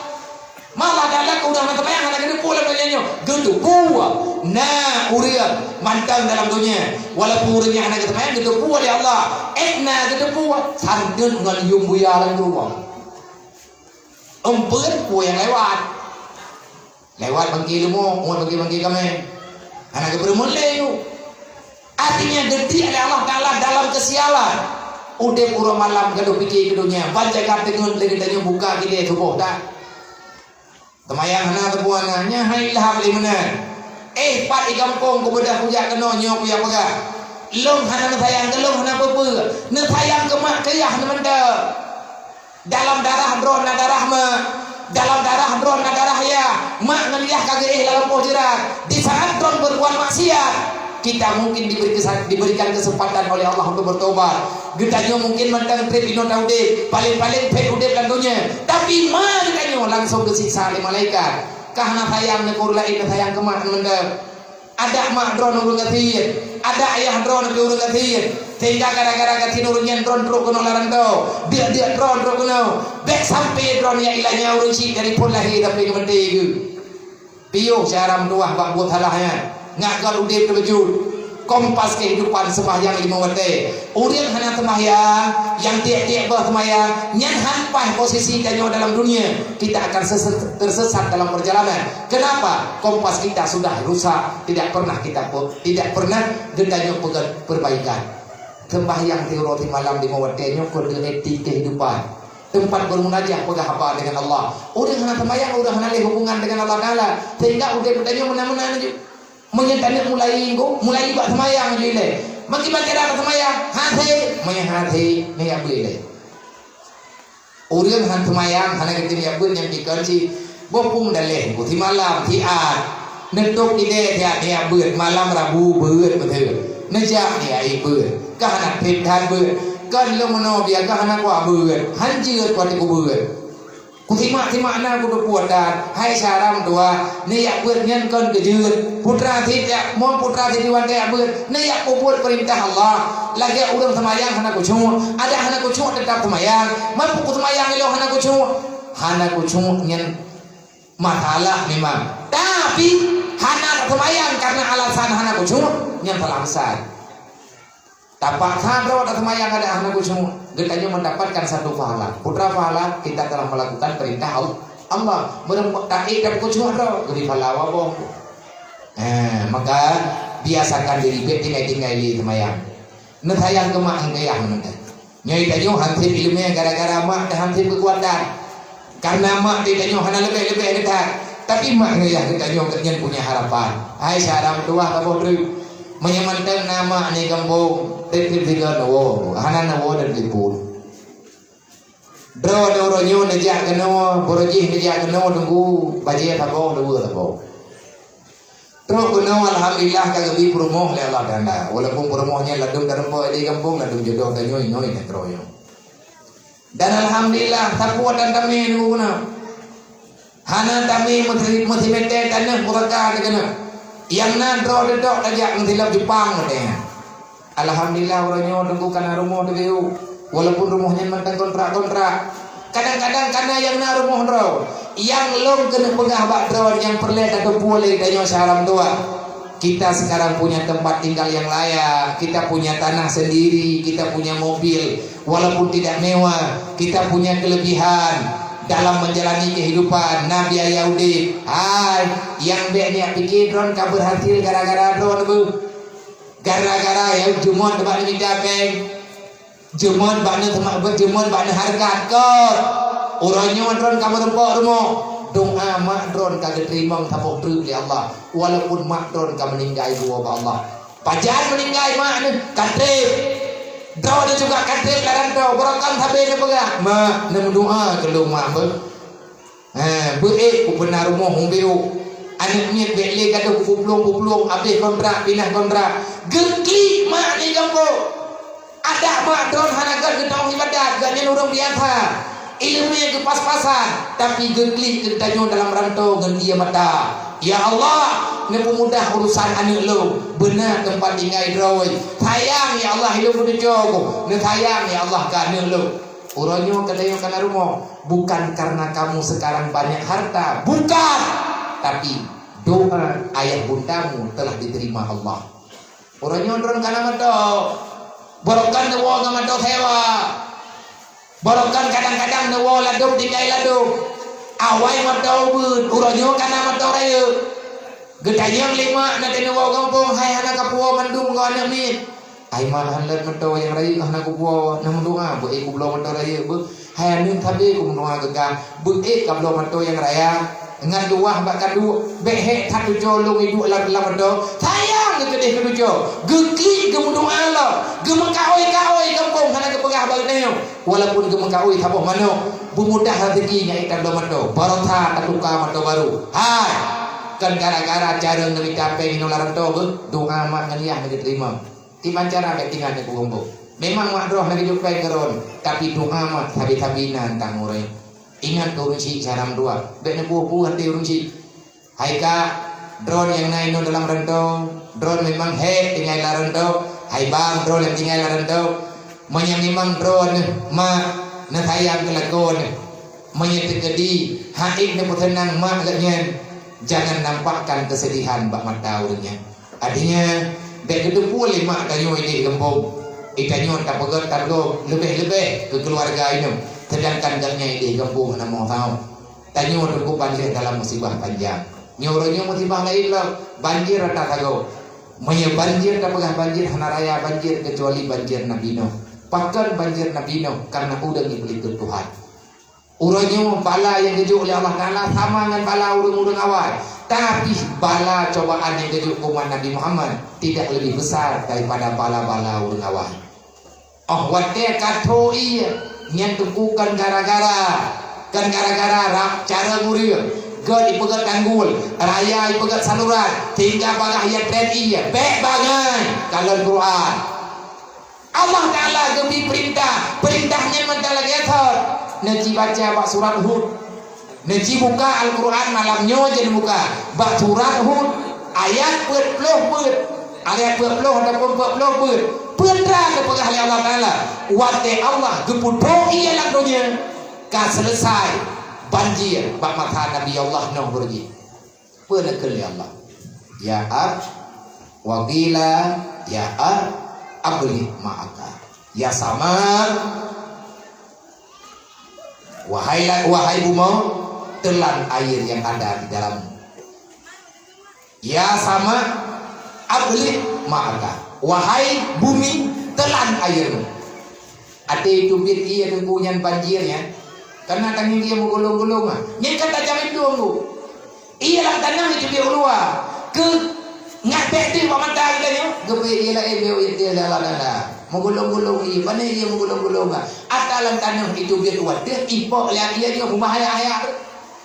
Ma Allah Taala keu ureueng hana seumayang hana geuteupeue lam donya nyoe. Geuteupeue. Na ureueng mantong dalam donya, walaupun ureueng nyang hana geuseumayang geuteupeue lé Allah. Ék na geuteupeue, santeuet ngon yum buya lam rumoh. Umpeuet peue nyang lewat. Lewat bangke leumo, umpeuet bangke-bangke kaméng. Hana geupeureumeun lé yum. Artinya, geudiek lé Allah Taala dalam keusialan. Udép uroe malam gadôh pike keu donya, ban jaga teungeut lé geutanyoe buka gilée tuboh that. Seumayang hana teupeue na, nyan hai ilham lé meunan. Eh, pat i gampông kubeudôh kujak keunoe nyoe kujak peugah. Lôn hana neusayang keu lôn hana peue-peue. Neusayang keu mak keu yah neumantong. Dalam darah droe na darah mak, dalam darah droe na darah yah. Mak ngon yah ka geuéh lam lampôh jeurat. Di saat droe berbuat maksiat, kita mungkin diberi kesa-, diberikan kesempatan oleh Allah untuk bertobat. Geutanyoe mungkin mantong treb inoe taudeb, paléng-paléng phét udeb lam donya. Tapi ma geutanyoe langsung geusiksa lé malaikat. Ka hana sayang ngon ureueng laén, sayang keu mak ngon mantong. Adak mak droe ureueng gasien, adak ayah droe ureueng gasien. Sehingga gara-gara gaki ureuëng nyan droeneuh trok keunoe lam rantau, diek-diek droeneuh trok keunoe, bék sampai droeneuh nyang ilanya ureuëng syiek dari phon lahé sampai keu maté geuh. Piôh cara meutuwah bak buet salah nyan, ngat gon udeb teubeujeuet. Kompas kehidupan, sembahyang lima watée. Ureuëng hana sembahyang, nyang tiek-tiek boh sembahyang, nyan han paih posisi tanyoe dalam dunia. Kita akan ses-, tersesat dalam perjalanan. Kenapa? Kompas kita sudah rusak, tidak pernah kita pe-, tidak pernah geutanyoe pe-, perbaikan. Sembahyang tiep uroe tiep malam lima watée nyoe keuh etik kehidupan. Teumpat bermunajah, peugah haba dengan Allah. Ureuëng hana sembahyang, ureuëng hana lé hubungan dengan Allah Taala, sehingga udeb geutanyoe meunan-meunan jih. Meunyoe taneuk mulai minggu, mulai bak seumayang ju ilée. Meukiban cara bak seumayang, hase, meunyoe hase, meunyoe beu ilée. Ureuëng han seumayang, hana geutem jak beuet nyang dikon cit. Boh phon daleh, boh simalam, siat. Neutôp ilée siat, jak beuet, malam Rabu beuet beutôi. Neujak jak ie beuet. Ka hana treb that beuet. Kon lôn meunoe biasa hana kuat beuet. Han jeuet kuat teuk beuet. Kusimak-simak na kuteupeu that, hai syara meutuwah, neujak beuet nyan kon keu jeuet. Putra sit jak, mon putra sit Iwan jak beuet, neujak peubuet peurintah Allah. Lagée ureuëng seumayang hana khusyuk, adak hana khusyuk teutap seumayang. Man peue seumayang ilong hana khusyuk? Hana khusyuk nyan masalah memang. Tapi, hana seumayang karena alasan hana khusyuk, nyan salah besar. Tapaksa droe taseumayang adak hana khusyuk, geutanyoe mendapatkan satu pahala. Peue pahala? Kita telah melakukan perintah Al-, Allah. Meureumpok taat dan khusyuk droe, geubri pahala waboh. Eh, maka biasakan diri, bék tinggai-tinggai lé seumayang. Neusayang keu mak ngon ayah meunan. Nyoe tanyoe han sép iéleumé gara-gara mak, dan han sép keukuatan. Karena mak di tanyoe hana leubeh-leubeh geutanyoe, tapi mak ngon ayah geutanyoe geuhnyan punya harapan. Hai syara meutuwah saboh treuk, meunyoe mantong na mak di gampông, treb-treb sigoe neuwoe, hana neuwoe dan telepon. Droeneuh uroe nyoe neujak keunoe, barô jih neujak keunoe teungku, bajée saboh, luweue saboh. Trok keunoe alhamdulillah ka geubri peurumoh lé Allah Taala. Walaupun peurumoh nyan ladôm tareumpok di gampông, ladôm jodoh tanyoe inoe nyan droeneuh. Dan alhamdulillah, sapeue tan tamé nunggu keunoe. Hana tamé meusi-, meusimeté taneuh pusaka teuh keunoe. Nyang na droe teutôk tajak meusilop Jepang watée nyan. Alhamdulillah, uroe nyoe teungku ka na rumoh teubiu. Walaupun rumoh nyan mantong kontrak-kontrak. Kadang-kadang ka na nyang na rumoh droe. Nyang lôn keuneuk peugah bak droe nyang peureulée tateupeue lé tanyoe syara meutuwah. Kita sekarang punya tempat tinggal yang layak, kita punya tanah sendiri, kita punya mobil, walaupun tidak mewah, kita punya kelebihan dalam menjalani kehidupan, na biaya udeb. Hai, nyang bék neujak pike droen ka berhasil gara-gara droen beuh. Gara-gara nyang jumôt bak neumita péng. Jumôt bak neuh teuma-, jumôt bak neuh hareukat kot. Uroe nyoe droen ka meureumpok rumoh. Doa mak droen ka geuteurimong saboh treuk lé Allah. Walaupun mak droen ka meuninggai buwoe bak Allah. Pajan meuninggai mak neuh? Ka treb. Droeneuh juga ka treb lam rantau. Barokon sabe neupeugah, "Mak, neumeudoa keu lôn mak beuh." Ha, beuék kupeuna rumoh ubé. Aneuëk miet bék lé gadoh kuplueng-kuplueng, abéh kontrak, pinah kontrak. Geuklik mak di gampông. Adak mak droen hana gét geutawong ibadat, gét nyan ureuëng biasa. Iéleumé geupas-pasan, tapi geuklik geutanyoe dalam rantau ngon ie mata. Ya Allah, neupeumudah urusan aneuëk lôn, beuna teumpat tinggai droe. Sayang ya Allah, ilôn meutucoe, neusayang ya Allah keu aneuëk lôn. Uroe nyoe geutanyoe ka na rumoh, bukan karena kamu sekarang banyak harta, bukan. Tapi doa ayah bundamu telah diterima Allah. Uroe nyoe droen ka na moto. Barokon neuwoe ngon moto sewa. Barokon kadang-kadang neuwoe ladôm tinggai ladôm. Awai moto ubeuet, uroe nyoe ka na moto rayeuk. Geutanyong lé mak na teuh neuwoe gampông, hai hana kapuwoe mandum ngon aneuëk miet. Ai mak, han lôn moto nyang rayeuk hana kupuwoe, na meudoa beuék kubloe moto rayeuk beuh. Hai aneuëk, sabe kumeudoa keu kah, beuék kabloe moto nyang raya. Ngon luwah bak kanduk, bék hék that tucoe lôn iduek lam, lam moto. Sayang geukeudeh keu tucoe, geuklik geumeudoa lom, geumeukaôi-kaôi gampông hana geupeugah bak geutanyoe. Walaupun geumeukaôi saboh manok, beumudah raseuki nyang itam lom moto, barosa tatuka moto barô. Hai, kon gara-gara carông neumita péng inoe lam rantau beuh, doa mak ngon yah hana geuteurimong. Kiban cara bék tinggai neuk peugombok. Memang mak droe hana geujok péng keu droen, tapi doa mak sabe-sabe na teuntang ureuëng. Ingat keu ureuëng syiek cara meudoa, bék neupeue-peue até ureuëng syiek. Hai kak, droen nyang na inoe dalam rantau, droen memang hék tinggai lam rantau, Hai bang, droeneuh tinggai lam rantau. Meunyoe memang droeneuh mak neusayang keu lakoe neuh, meunyoe teukeudi haiek neupeuseunang mak geuh nyan, jangan nampakkan kesedihan bak mata ureuëng nyan. Artinya, bék geuteupeue lé mak tanyoe idéh gampông, i tanyoe tapeugét targom leubeh-leubeh keu keuluwarga inong, seudangkan geuh nyan idéh gampông hana meusaho. Tanyoe teukuban lé dalam musibah panjang. Nyoe uroe nyoe musibah laén lom, banjir rata sagoe. Meunyoe banjir tapeugah banjir hana raya banjir keucuali banjir Nabi Nuh. Pakon banjir Nabi Nuh? Karena ureuëng nyang peulingkeue Tuhan. Uroe nyoe bala nyang geujok lé Allah Taala sama ngon bala ureuëng-ureuëng awai. Tapi bala cobaan nyang geujok keu umat Nabi Muhammad tidak lebih besar daripada bala-bala ureuëng awai. Oh watée ka tho ié, nyan teungku kon gara-gara, kon gara-gara rab cara ureuëng, gét ipeugét tanggul, raya ipeugét saluran, sehingga bagaih ia treb ié, bék bangai kalon Quran. Allah Taala geubri peurintah, peurintah nyan mantong lagée thot. Neuci baca bak surat Hud. Neuci buka Al-Quran malam nyoe jeuet buka bak surat Hud ayat peuet ploh peuet, ayat peuet ploh ataupun peuet ploh peuet. Peue teuma geupeugah lé Allah Taala, watée Allah geupeutho ié lam donya ka seuleusoe banjir bak masa Nabi Allah Nuh beureugi. Peue neukheun lé Allah? Ya ar, wa qila ya ar, ablih ma'aka. Ya sama, wahai la-, wahai bumoe, telan air yang ada di dalammu. Ya sama, ablih ma'aka. Wahai bumi, telan airmu. Até teubiet ié teungku nyan banjir nyan. Kana tangieng ié meugulong-gulong ah. Nyan ka tajam itu teungku. Ié lam tanah itu biôk luwa. Keu ngat bék teuh bak mata geutanyoe, geubri ié laén biôk ié teuh dalam dada. Meugulong-gulong ié, pane ié meugulong-gulong ah. Ata lam tanah itu biôk luwa teuh ipok lé ié nyoe beubahaya-haya.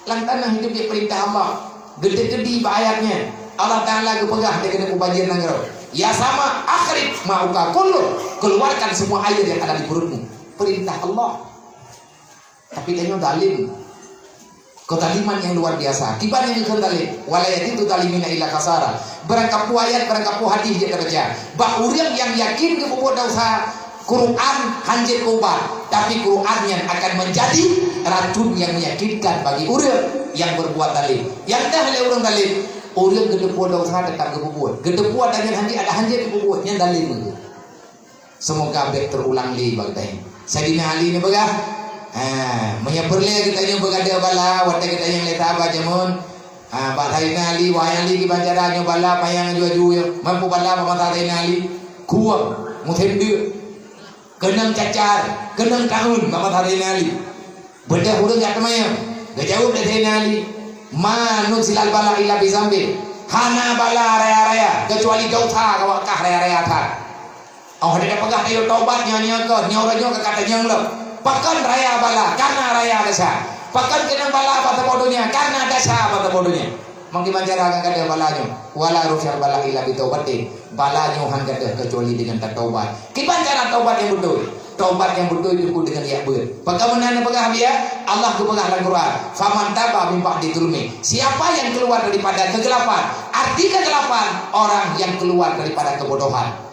Lam tanah itu biôk peurintah Allah. Geudeuk-geudi bak ayat nyan. Allah Taala geupeugah lé keuneuk mubanjir nanggroe. Ya sama, akhrij ma'uka kullu, keluarkan semua air yang ada di perutmu. Perintah Allah. Tapi tanyoe zalim. Kezaliman yang luar biasa. Kiban nyang dikheun zalim. Wala yazidu zalimina illa khasara. Barangkapeue ayat, barangkapeue hadis jeuet tabaca. Bak ureuëng nyang yakin geupeubuet desya, Quran hanjeuet keu ubat, tapi Quran nyan akan menjadi racun yang menyakitkan bagi ureuëng nyang berbuat zalim. Nyang deuh lé ureuëng zalim, ureuëng geuteupeue desya teutap geupeubuet. Geuteupeue dan nyan hanjeuet, ada hanjeuet geupeubuet, nyan zalim. Semoga bék teurulang lé bak geutanyoe. Saidina Ali neupeugah, ha, meunyoe peureulée geutanyoe beugadôh bala, watée geutanyoe lé sahabat jameun, ha, bak Saidina Ali, wahai Ali, kiban cara nyoe bala panyang aju-aju nyoe. Mampu bala bak masa Saidina Ali, kueng, musém deuk, keunong cacar, keunong taun bak masa Saidina Ali. Beudôh ureuëng jak teumayang. Geujaweueb lé Saidina Ali, "Ma nuzilal bala illa bizambin." Hana bala raya-raya, keucuali desya ka wak kah raya-raya that. Oh, dia peugah ayo taubat nyoe nyoe keuh, nyoe uroe nyoe ka katanyong lom. Pakon raya bala? Karena raya desya. Pakon keunong bala bak saboh donya? Karena desya bak saboh donya. Mangkeuman cara ka gadôh bala nyoe. Wala rufyal bala illa bitaubatin. Bala nyoe han gadôh keucuali deungon tataubat. Kiban cara taubat nyang beutôi? Taubat nyang beutôi teungku deungon jak beuet. Pakon meunan neupeugah biya? Allah geupeugah lam Quran, "Faman taba min ba'di zulmi." Siapa yang keluar daripada kegelapan? Arti kegelapan, orang yang keluar daripada kebodohan.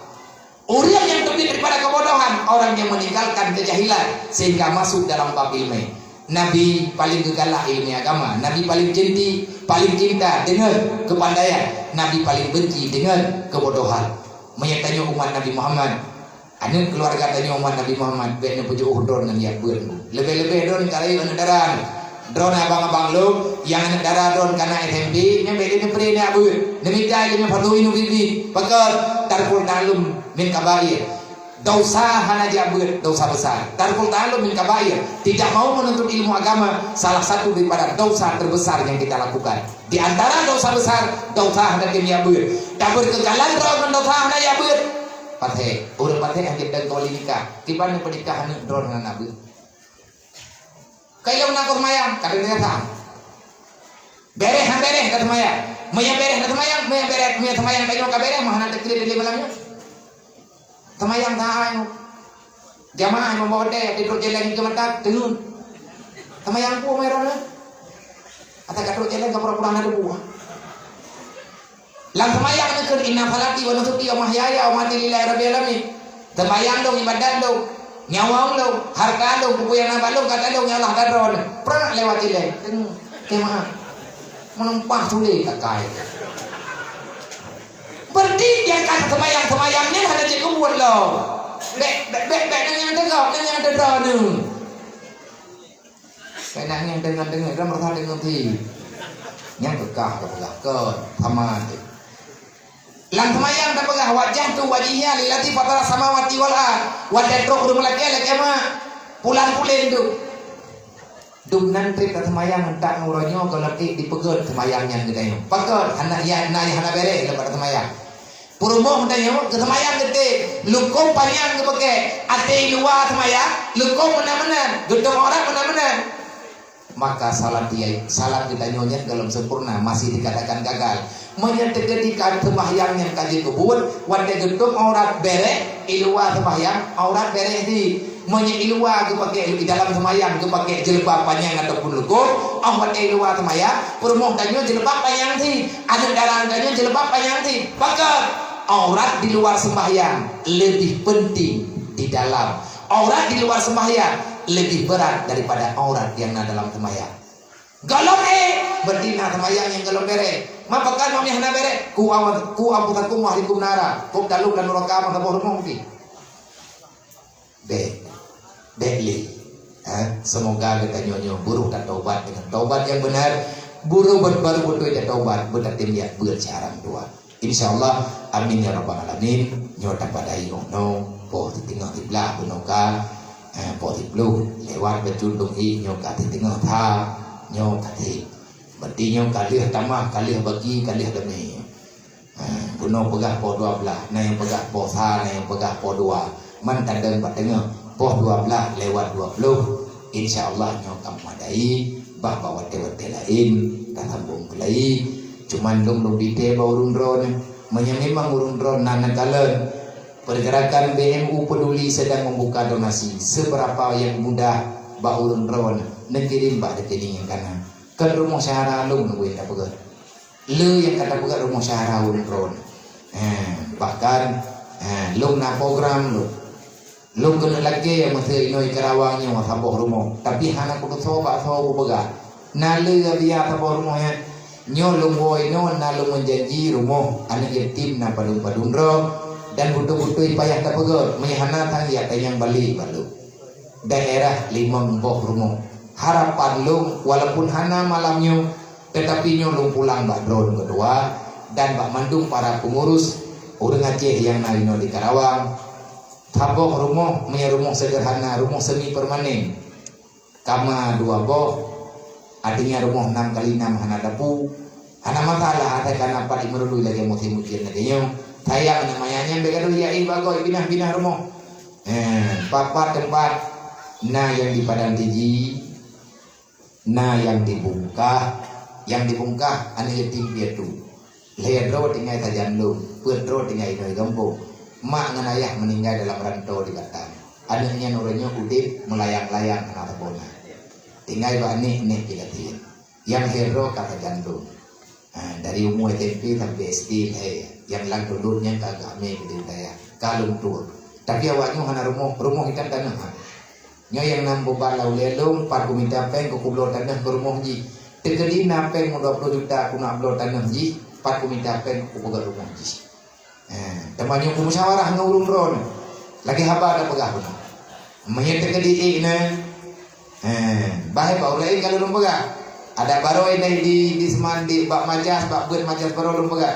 Ureuëng nyang teubiet daripada kebodohan, orang yang meninggalkan kejahilan sehingga masuk dalam bab ilmu. Nabi paling geugalak ilmu agama, Nabi paling cinti, paling cinta dengan kepandaian, Nabi paling benci dengan kebodohan. Meunyoe tanyoe umat Nabi Muhammad, aneuëk keuluwarga tanyoe umat Nabi Muhammad, bék neupeujeuôh droe ngon jak beuet. Leubeh-leubeh droe ka rayeuk aneuëk dara. Droe abang-abang lôn, nyang aneuëk dara droe ka na S M P, nyan bék lé neupeuré jak beuet. Neumita ileumèe fatui nubit-bit. Pakon? Tarkul ta'allum min kabair. Desya hana jak beuet, desya besar. Tarkul ta'allum min kabair. Tidak mau menuntut ilmu agama, salah satu daripada dosa terbesar yang kita lakukan. Di antara desya besar, desya hana jak beuet. Tabeureukeue jalan droe ngon desya hana jak beuet. Patéh, ureuëng patéh hana jak dong kali nikah. Kiban peunikah aneuëk droe hana beuet. Kayong na keu seumayang, ka teubiasa. Bereh han bereh ka seumayang. Meunyo bereh na seumayang, meunyo bereh, meunyo seumayang tanyoe ka bereh, mah hana teukeureuh lé malam nyoe. Seumayang saai nyoe. Jamaah nyoe bawa deh, titrok jalan keu mata, teungeut. Seumayang peue meurah nyoe? Ata ka trok jalan ka pura-pura hana teubuah. Lam seumayang neukheun, "Inna salati wa nusuki wa mahyaya wa mamati lillahi rabbil alamin." Seumayang lôn, ibadat lôn, nyawa lôn, hareuta lôn, peue nyang na bak lôn, gata lôn, ya Allah, gata droeneuh. Prak lewat ilée. Teng-, teumaha. Meunumpah sulet takai. Berarti nyang ka seumayang-seumayang nyan hana jeuet keu buet lom. Bèk, bèk, bèk, bèk, nyan nyang teugok, nyan nyang teudroeneuh. Keunan nyang deungon-deungon, kan meurasa deungon ti. Nyang keu kah ka peugah, kon, sama teuh. Lam seumayang tapeugah, "Wajjahtu wajhiya lilladzi fatara samawati wal ard." Watèe trok ureueng meulakèe, lakèe mak. Pulan-pulen tu. Dum nan trép taseumayang, tak ngon uroe nyoe gohlom ék dipeugöt seumayang nyan geutanyoe. Pakon? Hana, ya, na, ya, hana bèrèh lom bak taseumayang. Peurumoh tanyoe geuseumayang geutem, lukôm panyang geupaké, até i luwa seumayang, lukôm meunan-meunan, geutôp aurat meunan-meunan. Maka salat dia, salat geutanyoe nyan gohlom sempurna, masih dikatakan gagal. Meunyoe teukeudi ka seumayang nyan ka jeuet keu buet, watèe geutôp aurat bèrèh, i luwa seumayang, aurat bèrèh di. Meunyoe i luwa geupaké, i dalam seumayang geupaké jeuleuba panyang ataupun lukôm, oh watèe i luwa seumayang, peurumoh tanyoe jeuleuba panyang di. Aneuk dara tanyoe jeuleuba panyang di. Pakon? Aurat di luar sembahyang lebih penting di dalam. Aurat di luar sembahyang lebih berat daripada aurat yang na dalam sembahyang. Gohlom ék, berarti na sembahyang nyang gohlom bèrèh. Ma pakon meunyoe hana bèrèh? Qu anfusakum wa ahlikum nara. Kôb talop lam nuraka meusaboh rumoh pih. Bèk. Bèk lé. Ha? Semoga geutanyoe nyoe beurôh tatobat deungon taubat nyang beunar. Beurôh, beurôh beutôi tatobat, beutatem jak beuet siat lam dua. Insya Allah, amin ya rabbal alamin. Nyoe tapadai 'oh noe, poh siteungoh siblaih bunoe ka, eh, poh siploh lewat bacut dong i, nyoe ka siteungoh that, nyoe ka sép. Berarti nyoe ka lheueh tamah, ka lheueh bagi, ka lheueh damé. Ha, bunoe peugah poh dua blaih, na nyang peugah poh sa, na nyang peugah poh dua. Man tadong bak teungoh, poh dua blaih lewat dua ploh. Insya Allah nyoe ka meudai, bah bak watèe-watèe laén tasambong keulai. Cuman lôn, lôn bri teuh bak ureueng droeneuh, meunyoe memang ureueng droeneuh na neukalon Pergerakan B M U Peduli sedang membuka donasi, seberapa yang mudah bak ureueng droeneuh neukirém bak rekening nyang ka na. Kon rumoh syahara lôn nyang tapeugah. Le nyang ka tapeugah rumoh syahara ureueng droeneuh. Eh, bahkan, eh, lôn na program lôn. Lôn keuneuk lakèe masa inoe i Karawang nyoe saboh rumoh, tapi hana kutusoe bak soe kupeugah. Na le Rabia saboh rumoh nyan. Nyoe lôn woe inoe na lôn meujanji rumoh aneuk yatim na padum-padum droe, dan beutôi-beutôi payah tapeugöt, meunyoe hana tan jak tanyong balek bak lôn. Daerah limong boh rumoh. Harapan lôn, walaupun hana malam nyoe, tetapi nyoe lôn pulang bak droeneuh keudua dan bak mandum para pengurus ureueng Aceh nyang na inoe di Karawang. Saboh rumoh, meunyoe rumoh sederhana, rumoh semi permanen. Kama dua boh, artinya rumoh nam kali nam hana dapu. Hana masalah, asai ka na pat imeurului lagèe musém ujeuen lagèe nyoe. Sayang na maya nyan bèk gadoh jak éh bak gob, binah-binah rumoh. Eh, pat-pat teumpat na nyang di Padang Tiji, na nyang di Bungkah, nyang di Bungkah aneuk yatim piatu. Lhèe droe tinggai sajan lôn, peuet droe tinggai inoe gampông. Mak ngon ayah meuninggai dalam rantô di Batam. Aneuk nyan uroe nyoe udép meulayang-layang hana sapeue na. Tinggai bak nek, nek jilatin. Nyang lhèe droe ka sajan lôn. Ha, dari umu S M P sampai S D lhèe. Nyang lam tulôn nyan ka agak mé keudéh budaya. Ka lôn tueng. Tapi awak nyoe hana rumoh, rumoh itam tanoh ha. Nyoe nyang nam beubalau lé lôn, pat kumita péng keu kubloe tanoh keu rumoh jih. Teukeudi na péng meudua ploh juta kuneuk bloe tanoh jih, pat kumita péng kupeugöt rumoh jih. Eh, teuma nyoe kumusyawarah ngon ureueng droeneuh. Lagèe haba tapeugah bunoe. Meunyoe teukeudi ék na, eh, bah bak ulèe ka lôn peugah. Adak barô inai di, di Seumandi, bak Majas, bak beuet Majas barô lôn peugah.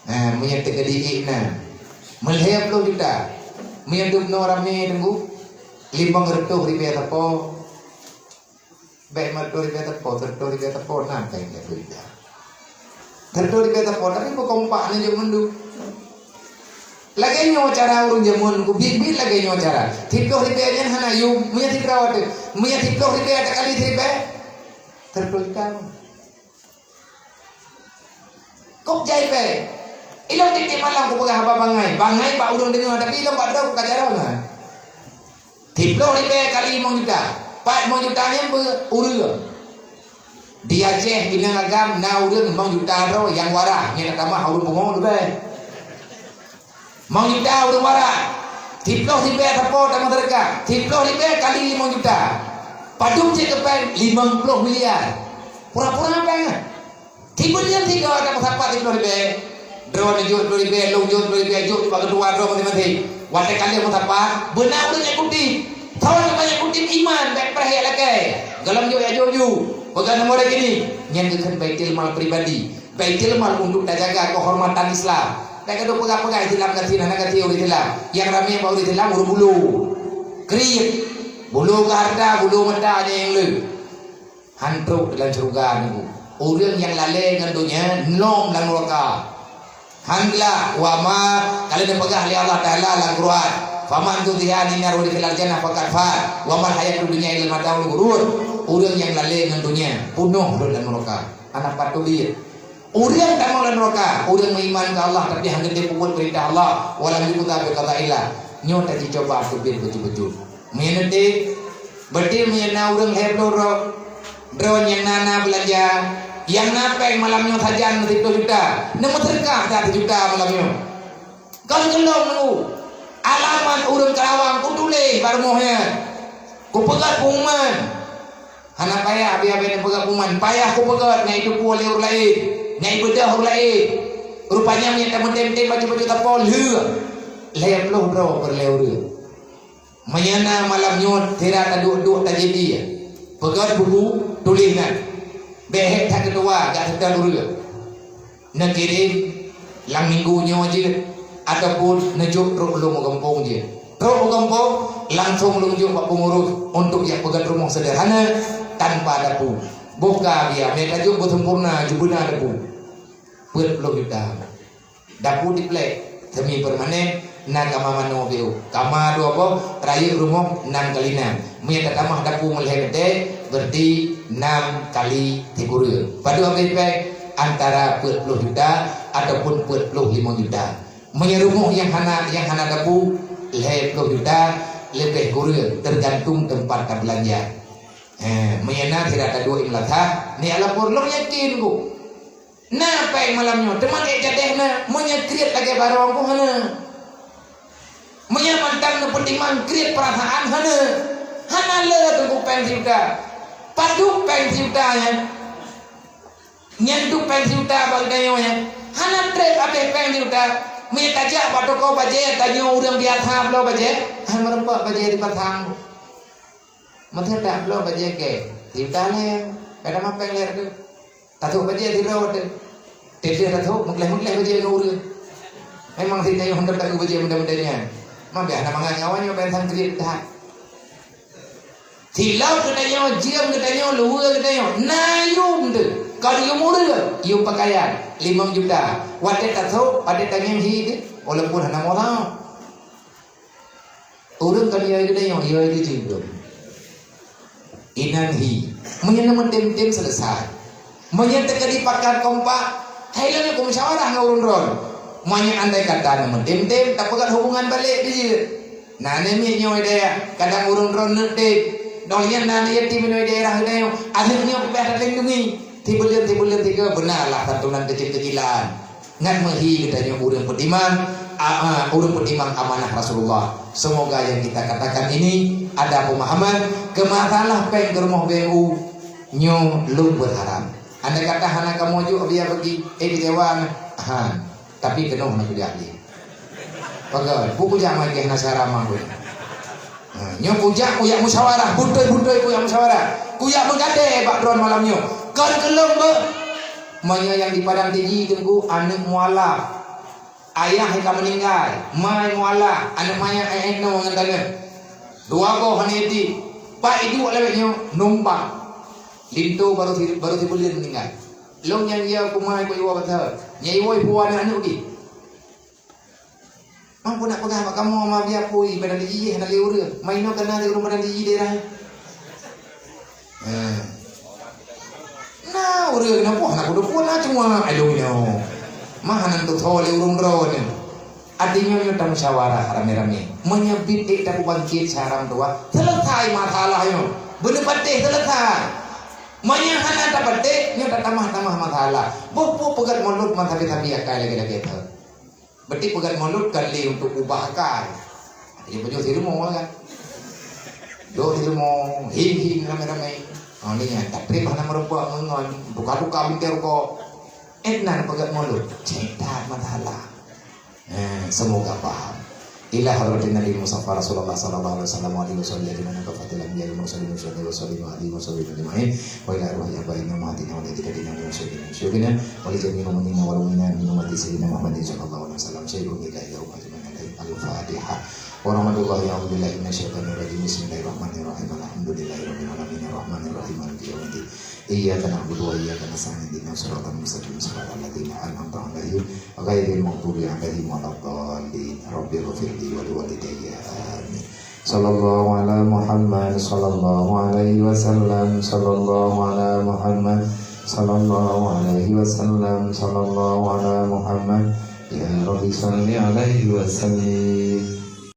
Eh, meunyoe teukeudi ék na. Meulhèe ploh juta. Meunyoe dum noe ramé teunggu. Limong reutôh ribèe sapo. Bèk meureutoh ribèe sapo, seureutôh ribèe sapo, na kain lhèe ploh juta. Seureutôh ribèe sapo, tapi beukompak neujok mandum. Lagèe nyoe cara ureueng jameun, ku biet-biet lagèe nyoe cara. Siploh ribèe nyan hana yum, meunyoe sidroe teuh. Meunyoe siploh ribèe takali siribèe, seureutôh juta. Kôb jai pèng. Ilôn tiep-tiep malam kupeugah haba bangai. Bangai bak ureueng deungoe, tapi ilôn bak droe kukajarong na. Siploh ribèe kali limong juta. Pat limong juta nyan beu ureueng. Di Aceh, inong agam, na ureuëng limong juta droe nyang waras, nyang tamah ureuëng pungo leubeh. Limong juta ureuëng waras. Siplôh ribèe sapo tamah seudeukah. Siplôh ribèe kali limong juta. Padub cit keu péng? Limong ploh miliar. Pura-pura péng ah. Tiba-tiba tiga ada meusapat siplôh ribèe. Droeneuh jok siplôh ribèe, lôn jok siplôh ribèe, jok bak keudua droe maséng-maséng. Watèe ka lheueh meusapat, beuna ureuëng nyang kutip. Soe nyang kutip? Iman, bèk preh jak lakèe. Gohlom jok jak jok ju. Peugah nomor rekening. Nyan geukheun Baitul Mal pribadi. Baitul Mal untuk tajaga keuhormatan Islam. Bèk gadoh peugah-peugah Islam ka thie, hana ka thie ureuëng Islam. Nyang ramé bak ureuëng Islam ureuëng bulo. Kriet. Bulo keu hareuta, bulo mata nyang le. Han trok dalam syeuruga Teungku. Ureuëng nyang lalè ngon donya, lom lam nuraka. Han glak, wa ma, ka lheueh neupeugah lé Allah Taala lam Quran, "Faman zuhziha 'anin nar wa udkhilal jannah faqad faz, wa mal hayatud dunya illa mata'ul ghurur." Ureuëng nyang lalè ngon donya, peunoh rot lam nuraka. Hana pat teubiet. Ureuëng tamong lam nuraka, ureuëng meuiman keu Allah tapi han geutem peubuet peurintah Allah, wa lam yuqda bi qada'illah. Nyoe tajicoba teubiet beujeuet-beujeuet. Meunyoe neutem, berarti meunyoe na ureuëng lhèe ploh droe, droe nyang na, na beulanja, nyang na péng malam nyoe sajan siplôh juta, neumeuseudeukah that sijuta malam nyoe. Kon keulong nunggu. Alamat ureuëng Karawang kutuléh bak rumoh nyan. Kupeugah pengumuman. Hana payah, biar-biar neupeugah pengumuman. Payah kupeugah, nyang itu pue lé ureuëng laén, nyang ibeudôh ureuëng laén. Rupanya meunyoe tameutem-tem baju-baju tapol, lheueh. Lhèe ploh droe peureulèe ureuëng. Meunyoe na malam nyoe sira taduek-duek tajadi, peugöt buku, tuléh nan. Bèk hék that keudua, jak seutôt ureueng. Neukirém lam minggu nyoe jeuet, ataupun neujok trok lôn u gampông jeuet. Trok u gampông, langsông lôn jok bak peungurus untuk jak peugöt rumoh seuderhana tanpa dapu. Boh ka biaya, meutajok beusempurna, jeuet beuna dapu. Peuet ploh juta. Dapu triplek, semi permanen, na kama manoe beu. Kama dua boh, rayeuk rumoh nam kali nam. Meunyoe tatamah dapu meulhèe geude, berarti nam kali sikureueng. Padub habéh péng? Antara peuet ploh juta ataupun peuet ploh limong juta. Meunyoe rumoh nyang hana, nyang hana dapu, lhèe ploh juta leubeh kureueng, tergantung teumpat tabeulanja. Eh, meunyoe na sira taduek i meulasah, ni alapor lôn yakin ku. Na péng malam nyoe, teuma ék jadeh na, meunyoe kriet lagèe barô ku hana. Meunyoe mantong neupeutimang kriet peurasaan hana. Hana le teungku péng sijuta. Padub péng sijuta nyan. Nyan dum péng sijuta bak geutanyoe nyan. Hana trép habéh péng sijuta. Meunyoe tajak bak toko bajèe, tanyoe ureueng biasa bloe bajèe, han meureumpok bajèe dipasang. Meuteuk dak bloe bajèe kèe, sijuta lé, ka tamah péng lé teuh. Tathok bajèe sidroe teuh. Teuh tathok, meugleh-meugleh bajèe ngon ureueng. Memang si tanyoe hantom taeu bajèe muda-muda nyan. Mabeh hana mangat ngon awak nyoe, ban sang kriet that. Silop geutanyoe, jeuem geutanyoe, luweue geutanyoe, na yum teuh. Kon yum ureueng, yum pakaian, limong juta. Watèe tathok, watèe tangieng hi teuh, walaupun hana moto. Ureueng ka lheueh geutanyoe, yo geutanyoe. Inan hi. Meunyoe na meutem-tem selesai. Meunyoe teukeudi pakat kompak, hai lôn keu musyawarah ngon ureueng droe. Meunyoe andai kata na meutem-tem, tapeugöt hubungan balek di jeuet. Na namiet nyoe dayah, kadang ureueng droe neuk tem. Doh nyan na yatim nyoe daerah geutanyoe. Aneuk nyoe payah talindungi. Tibuleuen-tibuleuen tiga beuna lah santunan kecil-kecilan. Ngat meuhi geutanyoe ureueng peutimang, a, a, ureueng peutimang amanah Rasulullah. Semoga yang kita katakan ini ada pemahaman keu masalah péng keu rumoh B M U nyoe lôn berharap. Andai kata hana kamoe jok biaya bagi, eh, kecewa na. Ha, tapi keunoe na kuliah lé. Pagai, bu kujak mai keu hana syara ma gue. Ha, nyoe kujak, kujak musyawarah, beutôi-beutôi kujak musyawarah. Kujak meugadée bak droen malam nyoe. Kon keu lôn beuh. Meunyoe nyang di Padang Tiji teungku aneuk mualaf. Ayah ka meuninggai, ma mualaf, aneuk manyak eh, eh, noe ngon tanoh. Dua boh aneuk yatim. Pak iduek lawét nyoe numpang. Linto baru si, baru sibuleuen meuninggai. Lôn nyang yue kumai bak iwoe bak thon. Nyang iwoe ipuwoe aneuk-aneuk di. Mampu nak peugah bak kamoe ma biar pui, padahai jih hana lé ureueng. Mainoe kana lé ureueng padahai jih daerah. Eh. Na ureueng na poh na kudu pun na cuma ayo nyoe. Mah nan tu tho lé ureueng droe ni. Artinya nyoe tamusyawarah ramé-ramé. Meunyoe bit ék tapubangkit saram dua, selesai masalah nyoe. Beuneupatéh selesai. Meunyoe hana tapatéh, nyoe tatamah-tamah masalah. Boh peugét mulod meusabe-sabe akai lagée-lagée that. Berarti peugét mulod kan lé untuk ubah akai. Jadi pajoh sirumoe kan. Jok sirumoe, him-him ramé-ramé. Oh, ni nyan, tatreb hana meurumpok ngon, duka-duka bintéh rukok. Eh, nan peugét mulod. Cek that masalah. Eh, semoga paham. Ila hadratin Nabi Mustafa Rasulullah sallallahu alaihi wasallam wa alihi wasallam ajma'in, kafatil anbiya wal mursalin wa sahbihi wa sallim wa alihi wa sahbihi ajma'in. Wa ila arwahi abaina wa ummahatina wa ajdadina wa syuyukhina wa syuyukhina wa li jami'il mu'minina wal mu'minat min ummati sayyidina Muhammadin sallallahu alaihi wasallam. Syai'un lillahi wa ajma'in. Al-Fatihah. Wa rahmatullahi, a'udzu billahi minasyaitonir rajim. Bismillahirrahmanirrahim. Alhamdulillahi rabbil alamin. Arrahmanirrahim. Maliki yaumiddin. Iyyaka na'budu wa iyyaka nasta'in. Ihdinas siratal mustaqim. Siratal ladzina an'amta 'alaihim ghairil maghdubi 'alaihim waladdallin. Rabbighfirli wa liwalidayya. Amin. Sallallahu ala Muhammad, sallallahu alaihi wasallam, sallallahu ala Muhammad, sallallahu alaihi wasallam, sallallahu ala Muhammad. Ya Rabbi salli alaihi wa sallim.